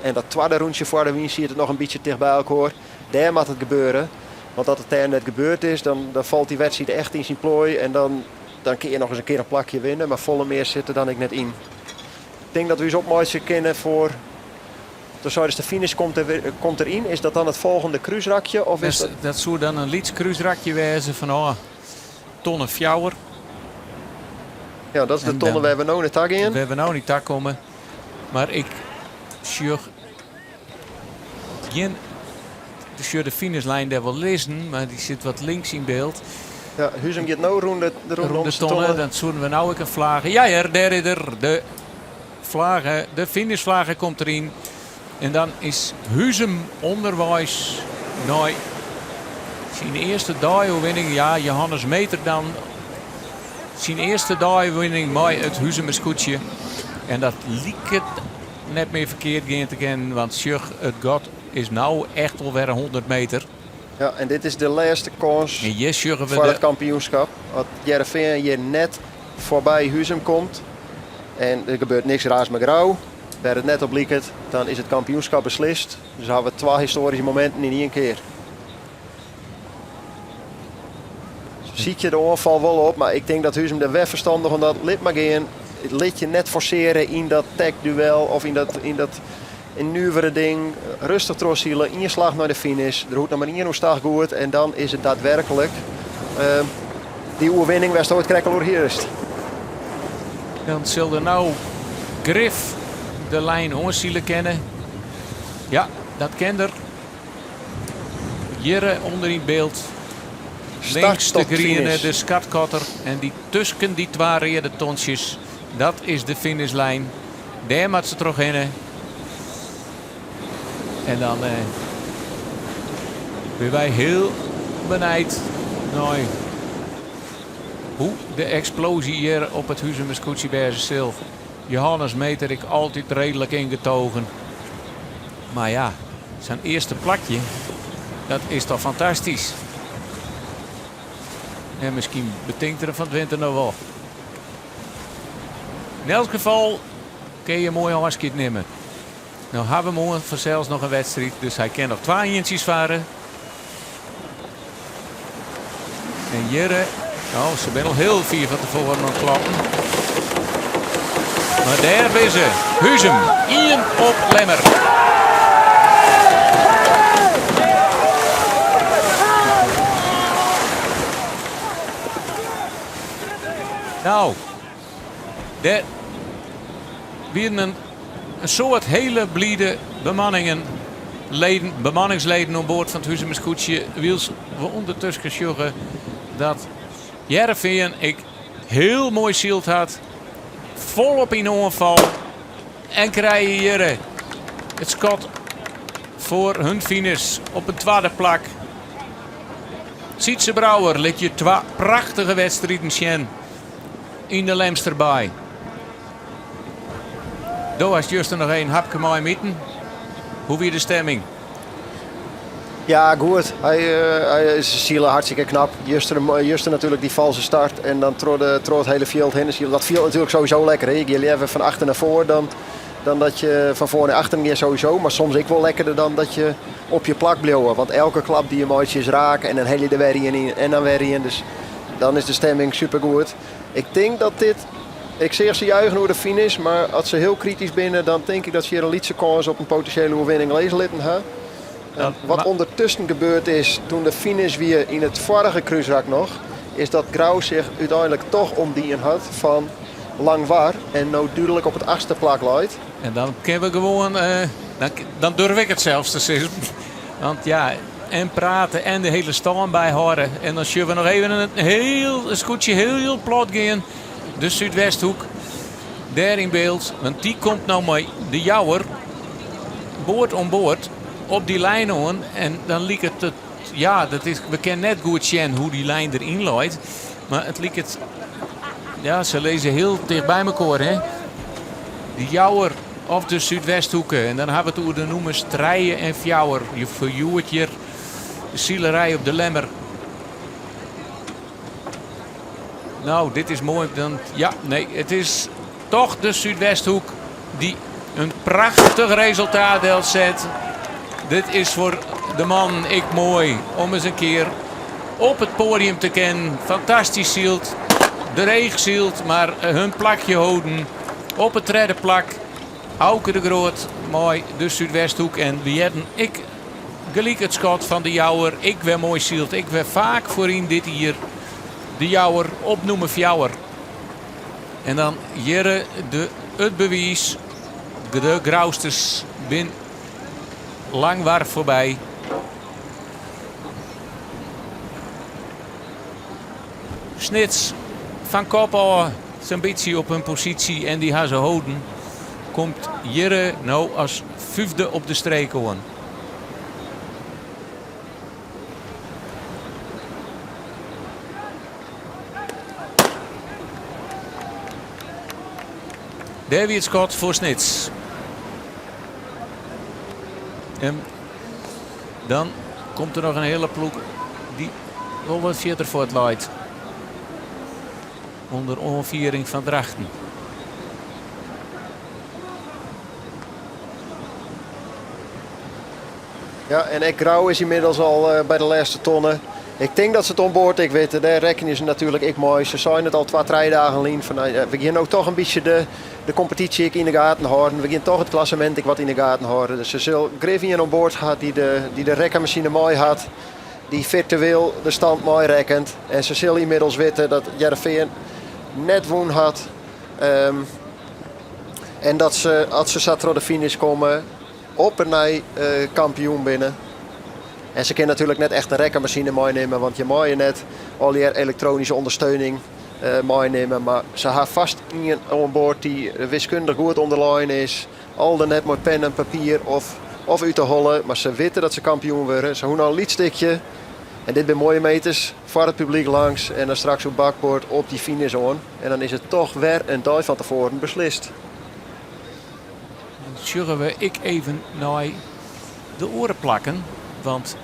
en dat twadde rûntsje foar de wyn siet it noch in bytsje ticht by elkoar. Dêr moat it gebeure. Want as it dêr net gebeurd is, dan, dan falt dy wedstriid echt yn syn ploai en dan, dan kin je noch ris in kear in plakje winne, mar folle mear sit der dan ek net yn. Ik tink dat we ús opmeitsje kinne foar. Do seidest de finish komt der, komt deryn. Is dat dan it folgjende krúsrakje? Of is dat... Dat soe dan in lyts krúsrakje wêze fan oh, tonne fjouwer. Ja, dat is de tonne wêr't we no nei ta gean. Wêr't we no nei ta komme. Mar ik sjoch gjin sjoch de finishlijn dêr wol lizzen, mar dy sit wat links yn byld. Ja, Huzum giet no rûn de, rûn de tonne. Dan soenen we no ek in flage. Ja hear, dêr is er. De flage, de finishflage komt deryn. En dan is Huzum ûnderweis nei syn earste deioerwinning. Ja, Johannes Meter dan syn earste deioerwinning mei it Huzumer skûtsje. En dat liket net mear ferkeard gean te kinnen, want sjoch, it gat is no echt wol wer 100 meter. Ja, en dit is de lêste kâns En hjir sjogge we foar de it kampioenskap. As Hearrenfean hjir net foarby Huzum komt en der gebeurt niks raars mei Grou, wêr it net op liket, dan is it kampioenskap beslist. Dus hawwe we twa histoaryske mominten yn ien kear. Sykje de oanfal wol op, mar ik tink dat Huzum der wer ferstannich oan docht. Lit mar gean. Lit je net forsearje yn dat tech-duel of yn dat, yn dat in nuvere ding. Rêstich trochsile, ien slach nei de finish. Der hoecht noch mar ien oerstach goed en dan is it daadwerklik uh, dy oerwinning wêr'tsto it krekt al oer hiest. Dan sil der no grif de lijn oansile kinne. Ja, dat kin er. Hjirre ûnder yn byld. Links de griene, de skatkotter. En dy tusken dy twa reade tontsjes, dat is de finishlijn. Dêr moat se trochhinne. En dan eh, binne wy hiel benijd nei hoe de eksploazje hjir op it Huzumer skûtsje wêze sil. Johannes Meter ek altyd reedlik ingetogen. Mar ja, sa'n earste plakje, dat is toch fantastysk. En miskien betinkt er fan 't winter noch wol. Yn elts gefal kin je moai ôfskied nimme. No ha we moarn fansels noch in wedstriid, dus hy kin noch twa ientsjes farre. En hjirre, oh, se binne al hiel fier fan tefoaren oan it klappen. Mar dêr binne se. Huzum, ien op Lemmer. Nou, dêr wienen in soad hiele blide bemanningen, leden, bemanningsleden oan board fan it Huzumer skûtsje. Wylst we ûndertusken sjogge dat Hearrenfean ek hiel moai syld hat. Folop yn oanfal. En krije hjir it skot foar hun finish op it twadde plak. Sytze Brouwer lit je twa prachtige wedstriden sjen yn de Lemsterbaai. Do hast juster noch in hapke mei iten. Hoe wie de stemming? Ja, goed. Hy, uh, hy is sile hartstikke knap. Juster, juster natuurlijk die valse start en dan troch, de, troch het hele veld heen. Dat viel natuurlijk sowieso lekker. Hè? Je gaat even van achter naar voor dan, dan dat je van voor naar achter gaat sowieso. Maar soms ook wel lekkerder dan dat je op je plak blijft. Want elke klap die je maakt is raak en dan heel je er weer in en dan weer in. Dus dan is de stemming supergoed. Ik denk dat dit ik zeg ze juichen over de finish, maar als ze heel kritisch binnen, dan denk ik dat ze hier een lietse kans op een potentiële overwinning lezen litten hebben. Ja, wat ondertussen gebeurd is toen de finish weer in het vorige kruisrak nog, is dat Grauw zich uiteindelijk toch omdien had van Langwar en nou duidelijk op het achtste plak leit. En dan kunnen we gewoon, uh, dan, dan durf ik het zelfs te zeggen. Want ja, en praten en de hele staan bijhouden. En dan zullen we nog even een heel een scootje heel plat gaan. De Zuidwesthoek. Daar in beeld. Want die komt nou maar de jouwer. Boord om boord. Op die lijn aan. En dan liep het, het ja, dat is, we kennen net goed zien hoe die lijn erin loopt. Maar het liep het. Ja, ze lezen heel dicht bij elkaar, hè. De jouwer of de Zuidwesthoeken. En dan hebben we het over de noemers Treien en Fjouwer. Je verjoert hier de zielerij op de Lemmer. Nou, dit is mooi. Dan, ja, nee, het is toch de Zuidwesthoek die een prachtig resultaat zet. Dit is voor de man ik mooi om eens een keer op het podium te kennen. Fantastisch zielt. De regen zielt, maar hun plakje houden. Op het derde plak. Auke de Groot, mooi, de Zuidwesthoek. En wie hebben ik gelijk het schot van de Jouwer. Ik weer mooi zielt. Ik weer vaak voorin dit hier de Jouwer opnoemen Fjouwer. En dan Jere de, het bewijs. De Grousters bin Langwar voorbij. Snits van kop al zijn beetje op hun positie en die gaan ze houden. Komt Jere nou als vijfde op de streek aan. Daar het schot voor Snits. En dan komt er nog een hele ploeg die wel wat verder voor het leidt. Onder onviering van Drachten. Ja, en Ek Grauw is inmiddels al uh, bij de laatste tonnen. Ik denk dat ze het onboord ik weet. Daar rekenen ze natuurlijk ik mooi. Ze zijn het al twee, drie dagen lien. Van, uh, we gaan ook toch een beetje de, de competitie ik in de gaten houden. We gaan toch het klassement ik wat in de gaten houden. Dus ze zullen Griffin aan boord had die de, die de rekkenmachine mooi had. Die virtueel de stand mooi rekkent. En ze zullen inmiddels weten dat Jereveen net woon had. Um, en dat ze, als ze zat de finish komen, op een uh, kampioen binnen. En ze kunnen natuurlijk net echt een rekkenmachine meenemen, want je mag je net al die elektronische ondersteuning uh, meenemen. Maar ze hebben vast iemand aan boord die wiskundig goed onderlijn is. Al dan net met pen en papier of, of uit te hollen. Maar ze weten dat ze kampioen worden. Ze doen al een lietstikje. En dit zijn mooie meters voor het publiek langs. En dan straks op bakboord op die finish on. En dan is het toch weer een dag van tevoren beslist. Dan zullen we ik even naar de oren plakken. Want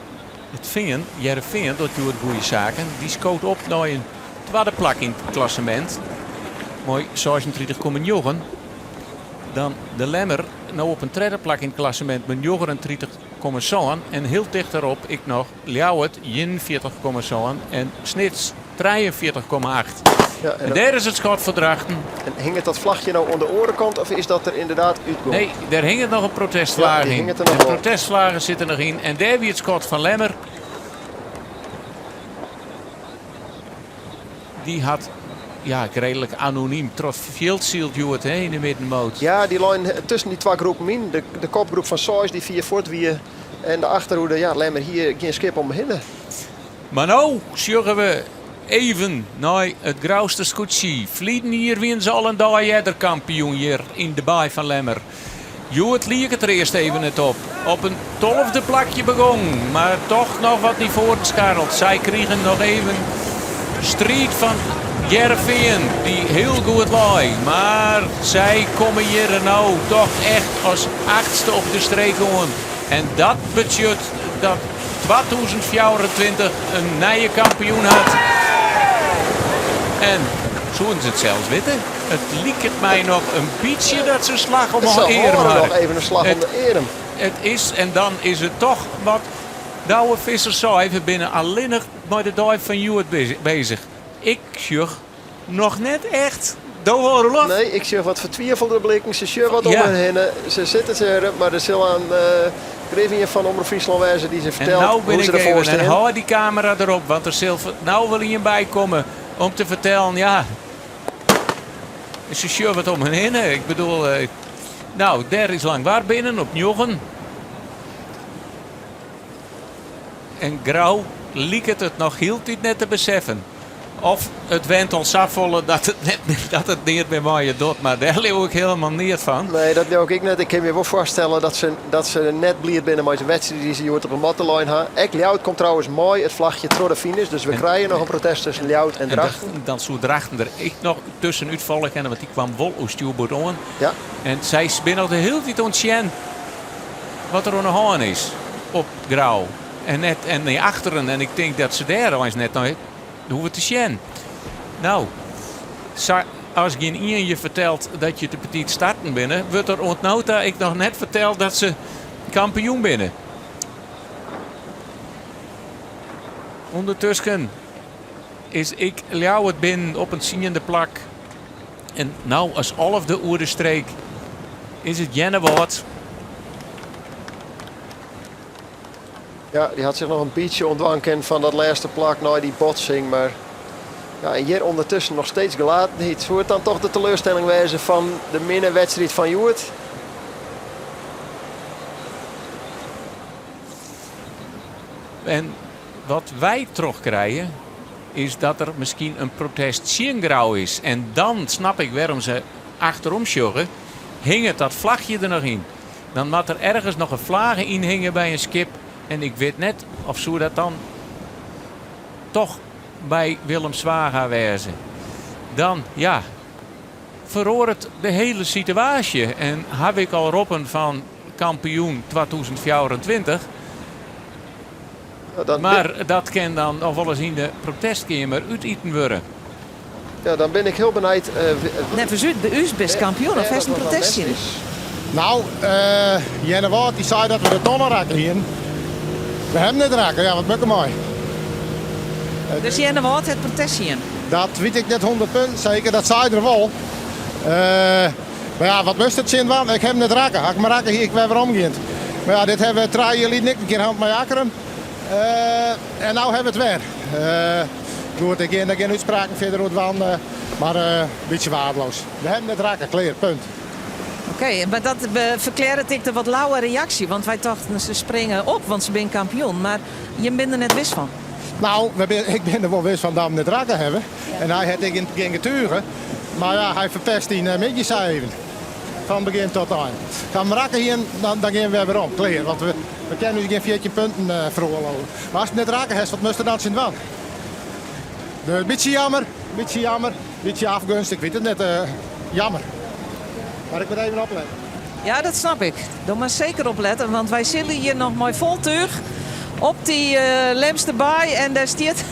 het Veen, Jereveen, dat doet goede zaken. Die scoot op naar een tweede plak in het klassement. Mooi 36,9. Dan de Lemmer nou op een derde plak in het klassement met 39,7. En heel dicht daarop ik nog Ljouwert 41,7 en Snits 43,8. Ja, en, en daar is het schot voor Drachten. En hing het dat vlagje nou aan de orenkant of is dat er inderdaad uitgekomen? Nee, daar hing het nog een protestvlaag ja, in. De protestvlagen zitten nog in. En daar wie het schot van Lemmer. Die had ja, redelijk anoniem trots veel hè, in de middenmoot. Ja, die lijn tussen die twee groepen in. De, de kopgroep van Sois die via Fortwier en de achterhoede, ja, Lemmer hier geen schip om heen. Maar nou zorgen we even naar het grauwste scootje. Vlieden hier wint ze al een dag eerder kampioen hier in de baai van Lemmer. Hjoed liek it der earst even net op. Op in tolfde plakje begong, mar toch noch wat nei foaren skarreld. Sy krigen noch even striid fan Hearrenfean, dy't hiel goed lei. Mar sy komme hjir no toch echt as achtste op de streek oan. En dat betsjut dat 2024 in nije kampioen hat. En soenen se it sels witte? It liket my noch in bytsje dat se slach om de earm hawwe. nog even in slach om de earm. It is, en dan is it toch wat Douwe Visser sei, we binne allinnich mei de dei fan hjoed bezich. Ik sjoch noch net echt Do wol, Roelof? Nee, ik sjoch wat fertwivelde blikken. Se sjogge wat om har hinne. Se sitte te mar der sil in grif fan Omrop Fryslân wêze dy't se fertelt En no bin hoe se ik derfoar even en stean. hâld dy kamera derop, want der sil no wol ien by komme om te fertellen, ja, se sjogge wat om har hinne. Ik bedoel, no, dêr is Langwar binnen op njoggen. En Grou liket it noch hieltyd net te beseffen. Of it went al safolle dat it net mear, dat it neat mear mei je docht, mar dêr leau ik hielendal neat fan. Nee, dat leau ik ek net. Ik kin my wol foarstelle dat se, dat se net bliid binne mei de wedstriid dy't se hjoed op de matte lein ha. Ek Ljouwert komt trouwens mei it flachje troch de finish, dus we krije noch in protest tusken Ljouwert en En Drachten. dan soe Drachten der ek noch tuskenút falle kinne, want dy kwam wol oer stjoerboard oan. Ja. En sy binne noch de hiele tiid oan it sjen wat der oan de hân is op Grou. En net en nei achteren. En ik tink dat se dêr eins net nei hoege te sjen. No, sa as gjin ien je fertelt dat je te betiid starten binne, wurdt der oant no ta ek noch net ferteld dat se kampioen binne. Undertusken is ek Ljouwert binnen op in tsiende plak. En no as alfde oer de streek is it Earnewâld. Ja, dy hat sich noch in bytsje ûntdwaan kinnen fan dat lêste plak nei dy botsing. Mar ja, en hjir ûndertusken noch steeds gelatenheid. Soe it dan toch de teleurstelling wêze fan de minne wedstriid fan hjoed? En wat wy trochkrije is dat der miskien in protest tsjin Grou is. En dan snap ik wêrom se achterom sjogge. Hinget dat flachje der noch yn? Dan moat der ergens noch in flage yn hingje by in skip. En ik wit net of soe dat dan toch by Willem Zwaga wêze. Dan, ja, feroaret de hiele situaasje. En haw ik al roppen fan kampioen 2024. Mar dat kin dan noch wolris yn de protestkeamer útiten wurde. Ja, dan bin ik hiel benijd. Neffens út by ús bist kampioen of hast in protest tsjin? No, Earnewâld dy sei dat we de tonne rakke hienen. We hawwe him net rakke, ja wat moat ik mei? Dus Earnewâld hat protest tsjin? Dat wit ik net 100% seker, dat sei er wol. Mar ja, wat moatst der tsjin dwaan? Ik ha him net rakke. As ik him rakke hie, ik wer werom gien. Mar ja, dit hawwe we trije jier lyn ek in kear hân mei Akkrum. En no hawwe we it wer. Goed, ik gean der gjin útspraken fierder oer dwaan, mar in bytsje waardeloos. We hawwe him net rakke, klear, punt. Oké, mar dat ferklearret ek de wat lauwe reaksje, want wy tochten se springe op, want se binne kampioen, mar jim binne der net wis fan. No, ik bin der wol wis fan dat we him net rakke hawwe. En hy hat ek gjin getuge. Mar ja, hy ferpest dyn middei sa even. Fan begjin tot ein. As we him rakke hienen, dan gean we wer werom. Klear, want we kinne ús gjin 14 punten feroarlove. Mar ast him net rakke hast, wat moatst der dan tsjin dwaan? Dus bytsje jammer, bytsje jammer, bytsje afgunst, ik wit it net. Jammer. Mar ik moat even oplette. Ja, dat snap ik. Do moatst seker oplette, want wy sille hjir noch mei fol túch op dy Lemsterbaai en dêr stiet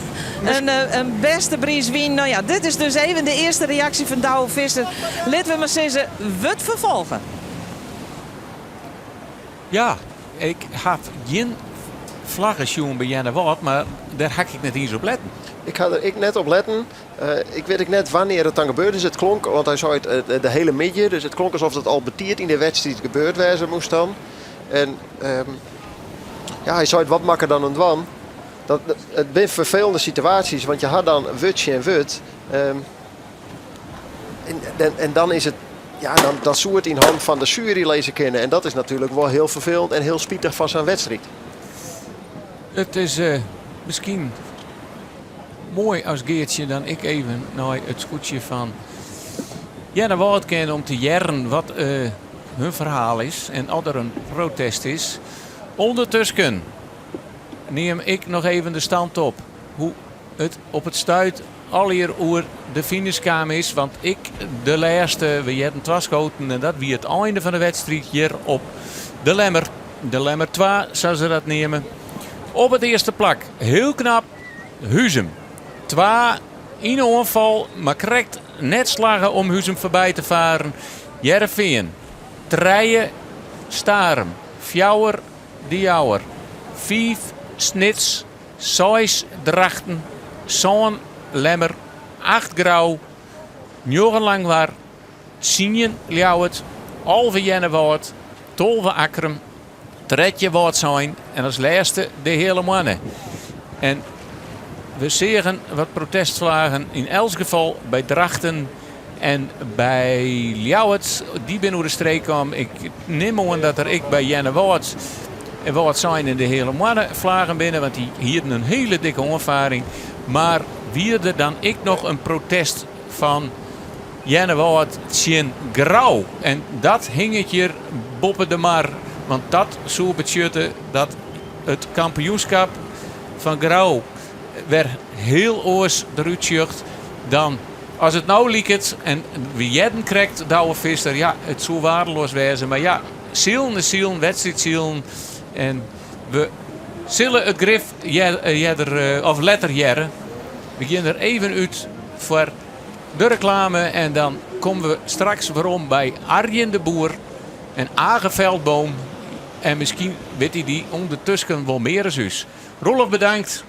in, in bêste briis wyn. No ja, dit is dus even de earste reaksje fan Douwe Visser. Litte we mar sizze, wurdt ferfolge. Ja, ik haw gjin flagge sjoen by Earnewâld, mar dêr ha ik net iens op letten. Ik ha der ek net op letten. Ik wit ek net wannear it dan gebeurd is. It klonk, want hy sei it de hiele middei, dus it klonk alsof it al betiid yn de wedstriid gebeurd wêze moast dan. En ja, hy sei wat moat ik der dan oan dwaan? Dat, it binne ferfelende situaasjes, want je ha dan wurd tsjin wurd. En, en dan is it, ja, dan, dan soe it yn hannen fan de sjuery lizze kinne. En dat is natuerlik wol hiel ferfelend en hiel spitich fan sa'n wedstriid. It is miskien moai as Geartsje dan ek even nei it skûtsje fan Earnewâld kin om te hearren wat. hun ferhaal is en oft der in protest is. Undertusken neam ik noch even de stand op hoe't it op it stuit allegear oer de finish kaam is. Want ik de lêste, we hearden twa skoten en dat wie it einde fan de wedstriid hjir op de Lemmer. De Lemmer 2, sa se dat neame. Op it earste plak, hiel knap, Huzum. Twa yn 'e oanfal, mar krekt net slagge om Huzum foarby te faren. Hearrenfean, trije, Starum, fjouwer, De Jouwer, fiif, Snits, seis, Drachten, sân, Lemmer, acht, Grou, njoggen, Langwar, tsien, Ljouwert, 11 Earnewâld, 12 Akkrum, 13 Wâldsein en as lêste de Heale Moanne. En we seagen wat protestflaggen yn elts gefal by Drachten en by Ljouwert. Dy binne oer de streek kaam. Ik nim oan dat der ek by Earnewâld en Wâldsein en de Heale Moanne flaggen binne, want dy hienen in hiele dikke oanfaring. Mar wie der dan ek noch in protest fan Earnewâld tsjin Grou. En dat hinget hjir boppe de mar, want dat soe betsjutte dat it kampioenskap fan Grou wer hiel oars derút sjocht dan as it no liket. En we hearden krekt Douwe Visser, ja, it soe waardeloas wêze, mar ja, silen is silen, wedstriidsilen. En we sille it grif earder of letter hearre. We gean der even út foar de reklame en dan komme we straks werom by Arjen de Boer en Age Veldboom. En miskien wit hy dy ûndertusken wol mear as ús. Roelof bedankt.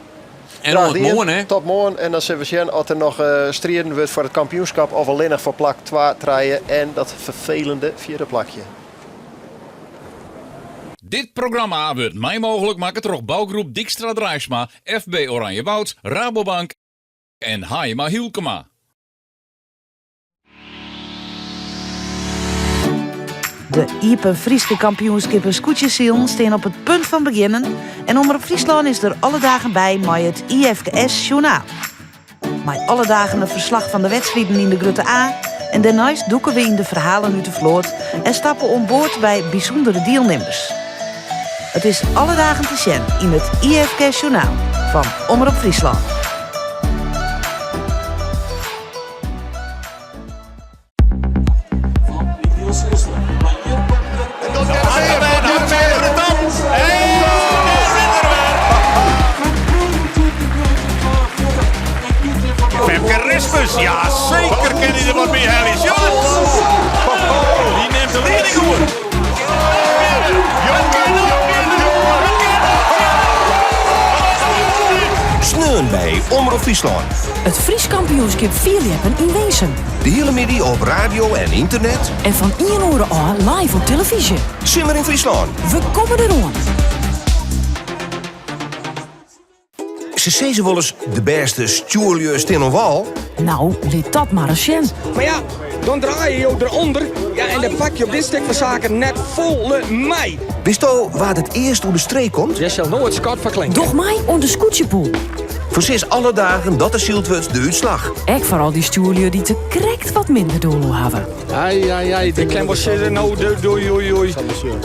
En oant moarn hè. Tot moarn en dan sille we sjen oft der noch striden wurdt foar it kampioenskap of allinnich foar plak 2, 3 en dat ferfelende fjirde plakje. Dit programma wurdt mei mooglik makke troch bougroep Dykstra Draisma, FB Oranjewoud, Rabobank en Haijema Hylkema. De Iepen Fryske Kampioenskippen Skûtsjesilen stean op it punt fan begjinnen en Omrop Fryslân is der alle dagen by mei it IFKS Sjoernaal. Mei alle dagen in ferslach fan de wedstriden yn de Grutte A en dêrneist dûke we yn de ferhalen út de float en stappe oan board by bysûndere dielnimmers. It is alle dagen te sjen yn it IFKS Sjoernaal fan Omrop Fryslân. Femke Rispens, ja zeker kin hy der wat by helje. Die neemt de leiding oer. Sneon by Omrop Fryslân. It Frysk kampioenskip fierljeppen yn Winsum. De hiele middei op radio en ynternet. En fan ien oere ôf live op telefyzje. Simmer yn Fryslân. We komme deroan. Se sizze wolris de bêste stjoerlju stean oan wâl. No, lit dat mar ris sjen. Mar ja, dan draaie jo derûnder ja, en dan pak je op dit stik fan saken net folle mei. Witsto wa't it earst oer de streek komt? Dêr sil no it skot foar klinke. Doch mei oan de skûtsjepoel. Foarsis alle dagen dat der syld wurdt de útslach. Ek foar al dy stjoerlju dy't der krekt wat minder doel oer hawwe. Ai, ai, ai, ik kin wol sizze, no, doei, oei, oei.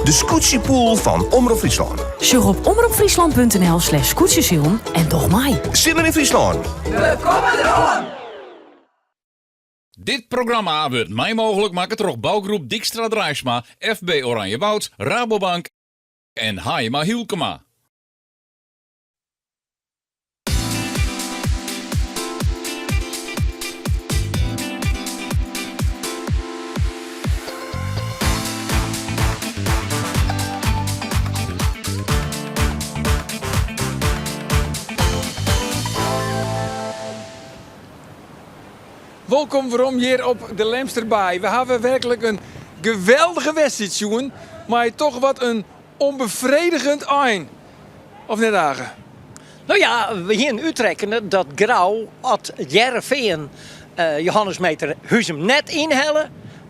De skûtsjepoel fan Omrop Fryslân. Sjoch op omropfryslan.nl slash skûtsjesilen en doch mei. Simmer yn Fryslân. We komme deroan! Dit programma wurdt mei mooglik makke troch bougroep Dykstra Draisma, FB Oranjewoud, Rabobank en Haijema Hylkema. Wolkom werom hjir op de Lemsterbaai. We hawwe werklik in geweldige wedstriid sjoen, mar toch wat in ûnbefredigjend ein. Of net, Age? No ja, we hienen útrekkene dat Grou, as Hearrenfean Johannes Meeter Huzum net ynhelle.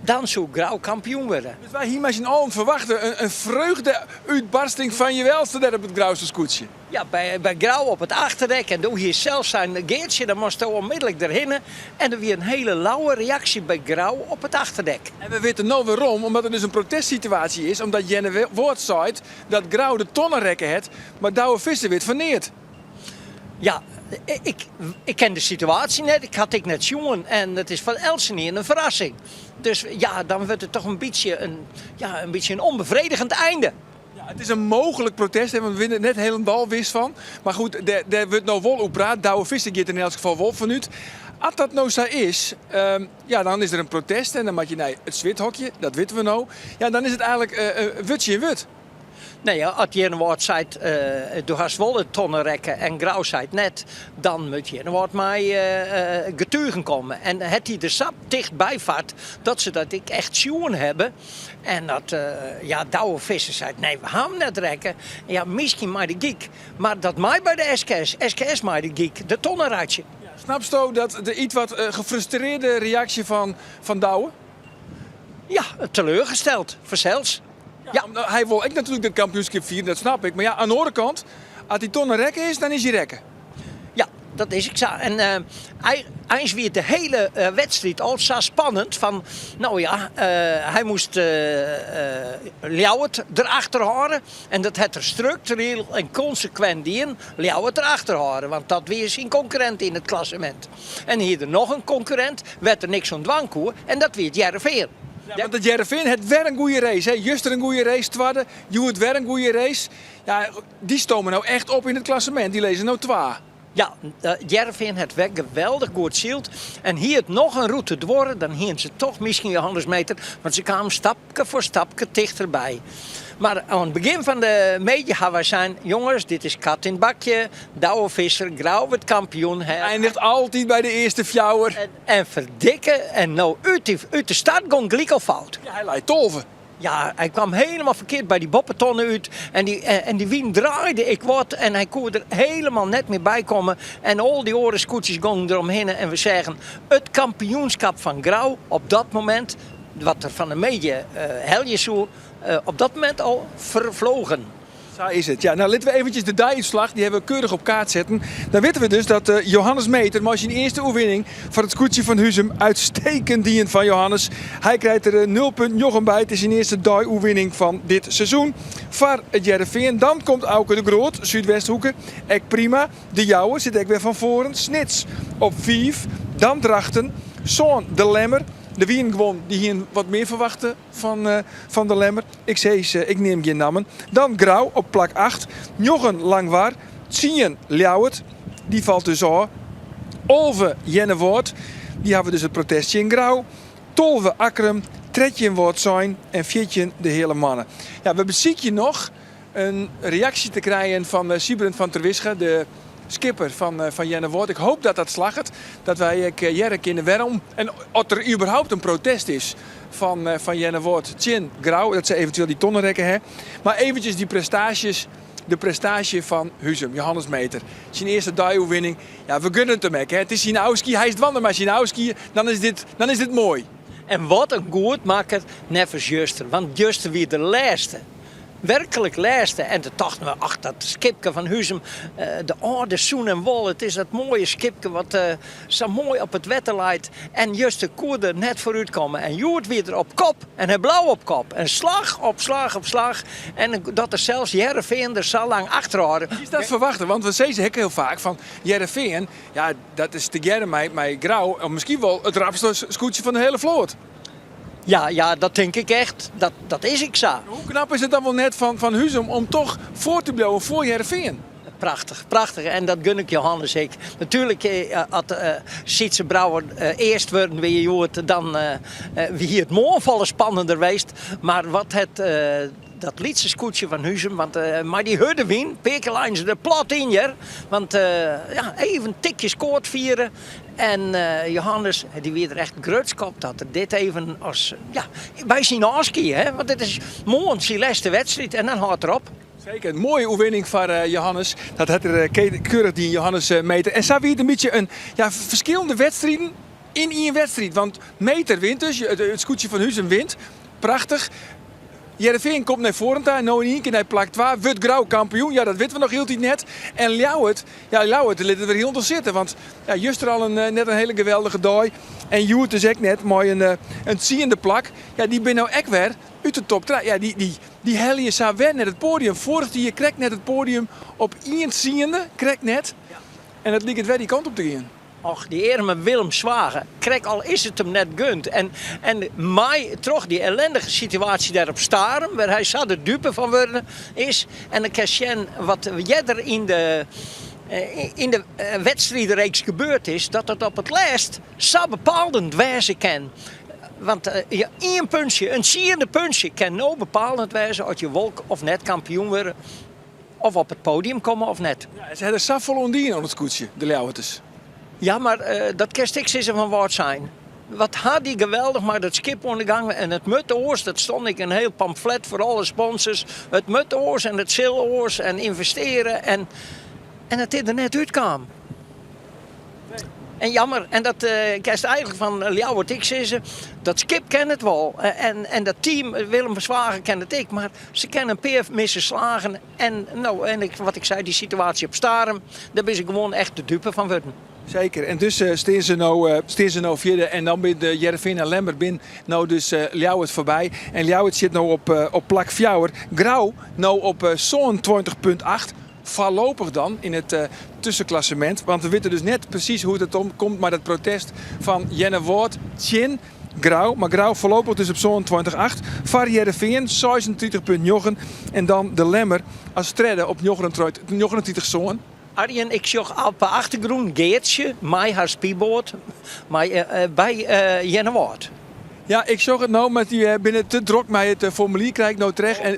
Dan soe Grou kampioen wurde. Dus wy hiene mei syn allen ferwachte in freugde-útbarsting fan je welste dêr op it Grouster skûtsje. Ja, by Grou op it achterdek en doe hie sels sein, Geartsje, dan moatsto onmiddellik derhinne. En der wie in hele lauwe reaksje by Grou op it achterdek. En we witte no wêrom, omdat der dus in protestsituaasje is, omdat Earnewâld seit dat Grou de tonne rekke hat, mar Douwe Visser wit fan neat. Ja, ik, ik ken de situaasje net, ik ha it ek net sjoen en it is foar eltsenien in ferrassing. Dus ja, dan wurdt it toch in bytsje in, ja, in bytsje in onbevredigend einde. Ja, it is in mooglik protest, want we binne der net hielendal wis fan. Mar goed, dêr, dêr wurdt no wol oer praat. Douwe Visser giet der yn elts gefal wol fanút. As dat no sa is, ehm, ja, dan is der in protest en dan moat je nei it swithokje, dat witte we no. Ja, dan is it eigenlik uh, wurd tsjin wurd. Nee, ja, as Earnewâld seit, do hast wol de tonne rekke en Grou seit net, dan moat Earnewâld mei getugen komme. En hat hy der sa tichtby fart dat se dat ek echt sjoen hawwe. En dat ja, Douwe Visser seit, nee, we ha him net rekke. Ja, miskien mei de gyk, mar dat mei by de SKS. SKS mei de gyk de tonne reitsje. Snapsto dat de ietwat gefrustrearde reaksje fan fan Douwe? Ja, teleurgesteld, fansels. Ja, hy wol ek natuerlik dat kampioenskip fieren, dat snap ik. Mar ja, oan de oare kant, as dy tonne rekke is, dan is hy rekke. Ja, dat is ek sa. En uh, eins wie it de hiele uh, wedstriid al sa spannend fan, no ja, uh, hy moast uh, Ljouwert derachter hâlde. En dat hat er struktureel en konsekwint dien, Ljouwert derachter hâlde, want dat wie syn konkurrint yn it klassemint. En hie er noch in konkurrint wêr't er niks oan dwaan koe en dat wie it Hearrenfean. Ja, want it Hearrenfean hat wer in goede race. Hè. Juster in goede race, twadde. Hjoed wer in goede race. Ja, dy stome no echt op yn it klassemint. Dy lizze no twa. Ja, Hearrenfean hat wer geweldich goed syld. En hie it noch in rûte duorre, dan hiene se toch miskien Johannes Meeter, want se kamen stapke foar stapke tichterby. Mar oan it begjin fan de middei ha wy sein, jonges, dit is kat yn it bakje, Douwe Visser, Grou wurdt kampioen. Eindigt altyd by de earste fjouwer. En ferdikke, en no út, út de start gong gelyk al fout. Ja, hy lei 12. Ja, hy kwam helemaal ferkeard by dy boppetonne út en dy, en dy wyn draaide ek wat en hy koe der helemaal net mear by komme. En al dy oare skûtsjes gongen deromhinne en we seagen it kampioenskap fan Grou op dat momint, wat er fan 'e middei helje soe, op dat momint al ferflogen. Sa is it. Ja, nou litte we eventjes de deiútslach, dy hawwe we keurich op kaart setten. Dan witte we dus dat eh, Johannes Meeter mei syn earste oerwinning foar it skûtsje fan Huzum uitstekend dien fan Johannes. Hy krijt der 0,9 by. It is syn earste dei-oerwinning fan dit seizoen foar it Hearrenfean. Dan komt Auke de Groot, Súdwesthoeke, ek prima. De Jouwer sit ek wer fan foaren. Snits op 5, dan Drachten, sân De Lemmer. Der wienen guon dy hienen wat mear ferwachte fan, fan De Lemmer. Ik sis, ik neam gjin nammen. Dan Grou op plak 8, njoggen Langwar, tsien Ljouwert, dy falt dus ôf. 11 Earnewâld, dy hawwe dus it protest tsjin Grou. 12 Akkrum, 13 Wâldsein en 14 de Heale Moanne. Ja, we besykje noch in reaksje te krijen fan Sybren van Terwisga, de skipper fan, fan Earnewâld. Ik hoop dat dat slagget, dat wy ek hearre kinne wêrom en oft der überhaupt in protest is fan, fan Earnewâld tsjin Grou, dat se eventueel dy tonne rekke ha. Mar eventjes dy prestaasjes, de prestaasje fan Huzum, Johannes Meeter. Syn earste dei-oerwinning, ja, we gunne it him ek. Hè. It is syn ôfskie, hy is dwaande mei syn ôfskie, dan is dit, dan is dit moai. En wat in goedmakker neffens juster, want juster wie de lêste. Werklik lêste. En toen tochten we, ach, dat skipke fan Huzum, de âlde Soen en Wol, it is dat moaie skipke wat sa moai op it wetter leit. En juster koe der net foarút komme. En hjoed wie er op kop en hy bleau op kop. En slach op slach op slach. En dat er sels Hearrenfean der sa lang achterhâlde. Is dat ferwachte? Want we sizze ek hiel faak fan Hearrenfean, ja, dat is tegearre mei, mei Grou, of miskien wol it rapste skûtsje fan de hiele float. Ja, ja, dat tink ik echt. Dat, dat is ek sa. Hoe knap is it dan wol net fan, fan Huzum om toch foar te bliuwen foar Hearrenfean? Prachtich, prachtich. En dat gun ik Johannes ek. Natuerlik, as Sytze Brouwer earst wurden wie hjoed, dan wie it moarn folle spannender west. Mar wat hat dat lytse skûtsje fan Huzum, want mei dy hurde wyn, pear kear leinen se der plat yn hear. Want ja, even tikje skoat fiere en Johannes, dy wie der echt grutsk op dat er dit even as, ja, by syn ôfskie, hè, want dit is moarn syn lêste wedstriid en dan hâldt er op. Seker, in moaie oerwinning foar Johannes. Dat hat er keurich dien, Johannes Meeter. En sa wie it in bytsje in, ja, ferskillende wedstriden. Yn ien wedstriid, want Meter wint dus, it skûtsje fan Huzum wint. Prachtich. Hearrenfean komt nei foaren ta en no yn ien kear nei plak twa. Wurdt Grou kampioen? Ja, dat witte we noch hieltyd net. En Ljouwert, ja, Ljouwert lit it wer hielendal sitte. Want ja, juster al in, net in hele geweldige dei. En hjoed dus ek net, mei in, in tsiende plak. Ja, dy binne no ek wer út de top trije. Ja, dy, dy, dy helje sa wer net it poadium. Foarich jier krekt net it poadium op ien tsiende, krekt net. En it liket wer dy kant op te gean. Och, dy earme Willem Swager, krekt al is it him net gund. En, en mei troch dy ellendige situaasje dêr op Starum, wêr hy sa de dupe fan wurden is. En dan kinst sjen wat earder yn de, yn de wedstriidreeks gebeurd is, dat it op it lêst sa bepalend wêze kin. Want ja, ien puntsje, in tsiende puntsje, kin no bepalend wêze oft je wol of net kampioen wurde. Of op it podium komme of net. Ja, se ha der safolle oan dien oan it skûtsje, de Ljouwerters. Ja, mar dat kinst ek sizze fan Wâldsein. Wat ha dy geweldich mei dat skip oan de gang en it mut oars, dat stond ek in hiel pamflet foar alle sponsors. It mut oars en it sil oars en ynvesteare en en it is der net útkaam. En jammer, en dat kinst eigenlik fan Ljouwert ek sizze, dat skip kin it wol en en dat team Willem Swager kin it ek, mar se kinne in pear misse slagen en no en ik, wat ik sei, dy situaasje op Starum, dêr binne se gewoan echt de dupe fan wurden. Seker, en dus stean se no, stean se no fjirde en dan binne de Hearrenfean en Lemmer bin no dus Ljouwert foarby. En Ljouwert sit no op, op plak fjouwer. Grou no op 27,8. Foarlopich dan yn it tuskenklassemint, want we witte dus net presys hoe't it komt mei dat protest fan Earnewâld tsjin Grou. Mar Grou foarlopich dus op 27,8 foar Hearrenfean 36,9 en dan de Lemmer as tredde op 39,7. Arjen, ik sjoch op de achtergrûn Geartsje mei har spyboat mei by Earnewâld. Ja, ik sjoch it no, mar dy binne te drok mei it formulier krij ik no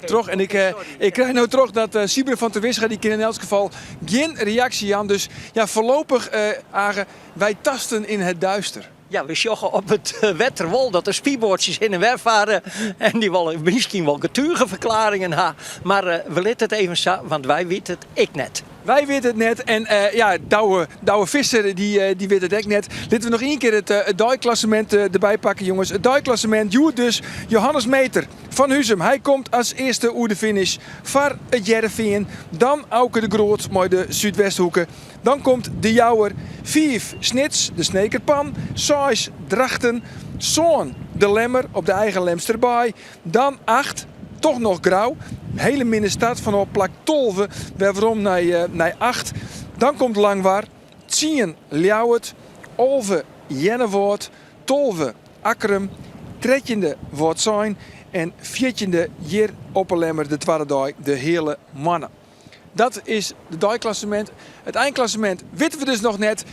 troch. En ik krij no troch dat Siebren van Terwisga, dy kin yn elts gefal gjin reaksje jaan. Dus ja, foarlopich, Age, wy tasten in het duister. Ja, we sjogge op it wetter wol dat de spyboatsjes hinne en wer farre. En dy wolle miskien wol getugeferklaringen ha. Mar we litte it even sa, want wy witte it ek net. Wy witte it net en ja, Douwe, Douwe Visser dy, dy wit it ek net. Litte we noch ien kear it, it deiklassemint derby pakke, jonges. It deiklassemint, hjoed dus Johannes Meter fan Huzum. Hy komt as earste oer de finish foar it Hearrenfean. Dan Auke de Groot mei de Súdwesthoeke. Dan komt De Jouwer, fiif Snits, de Snekerpan, seis Drachten, sân De Lemmer op de eigen Lemsterbaai, dan acht toch noch Grou. Hele minne start fanôf plak 12 wer werom nei, nei acht. Dan komt Langwar, tsien Ljouwert, 11 Earnewâld, 12 Akkrum, trettjinde Wâldsein en fjirtjinde hjir op 'e Lemmer de twadde dei de Heale Moanne. Dat is de deiklassemint. It einklassemint witte we dus noch net.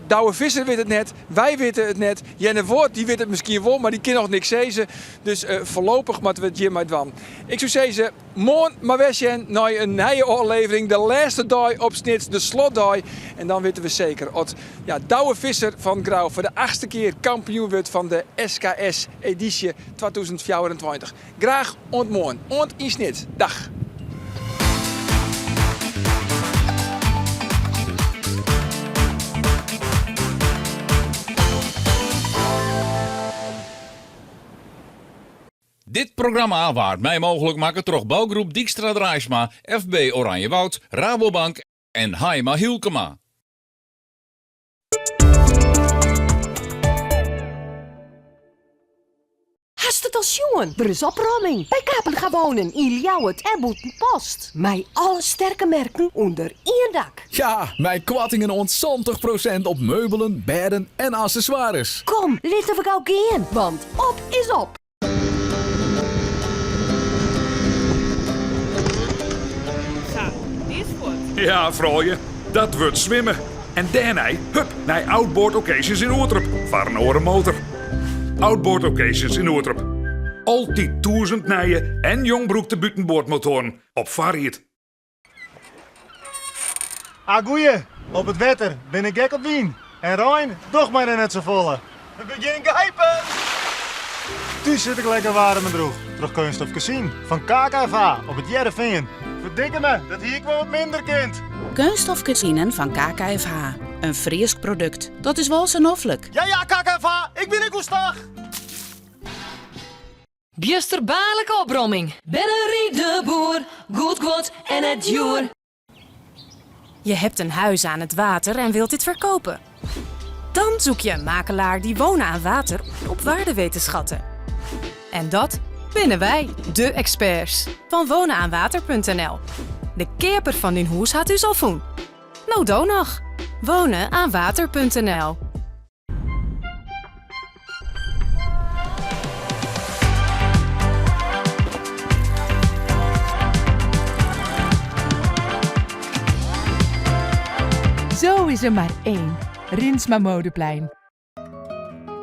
Douwe Visser wit it net. Wy witte it net. Earnewâld dy wit it miskien wol, mar dy kin noch niks sizze. Dus foarlopich moatte we it hjirmei dwaan. Ik soe sizze, moarn mar wer sjen nei in nije ôflevering. De lêste dei op Snits, de slotdei. En dan witte we seker oft ja, Douwe Visser fan Grou foar de achtste kear kampioen wurdt fan de SKS edysje 2024. Graach oant moarn. Oant yn Snits. Dag. Dit programma waard mei mooglik makke troch bougroep Dykstra Draaisma, FB Oranjewoud, Rabobank en Haima Hylkema. Hast it al sjoen? Der is opromming by Kapenga Wonen yn Ljouwert en Bûtenpost. Mei alle sterke merken ûnder ien dak. Ja, mei koartingen oant 70% op meubelen, bêden en accessoires. Kom, litte we gau gean, want op is op! Sa, dy is fuort. Ja, froulju, dat wurdt swimme. En dêrnei, hup, nei Outboard Occasions yn Oerterp foar in oare motor. Outboard Occasions yn Oerterp. Altyd tûzend nije en jong brûkte bûtenboardmotoaren op foarried. Ah goeie, op it wetter bin ik gek op wyn en rein docht my der net safolle. Begjin gijpen! Thús sit ik lekker waarm en droech troch Keunststof Kezinen fan KKFH op It Hearrenfean. Ferdikke me, dat hie ik wol wat minder kind. Keunststof Kezinen fan KKFH. In Frysk produkt, dat is wol sa noflik. Ja, ja, KKFH, ik bin ek oerstach! Bjusterbaarlike opromming. Bennerie de Boer, goed guod en net djoer. Je hebt een huis aan het water en wilt dit verkopen. Dan zoek je een makelaar die wonen aan water op waarde weet te schatten. En dat binnen wij, de experts van wonenaanwater.nl. De keaper fan dyn hûs hat ús al fûn. No do noch. Wonenaanwater.nl. Zo is er maar één. Rinsma Modeplein.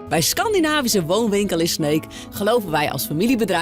Bij Scandinavische Woonwinkel in Sneek geloven wij als familiebedrijf.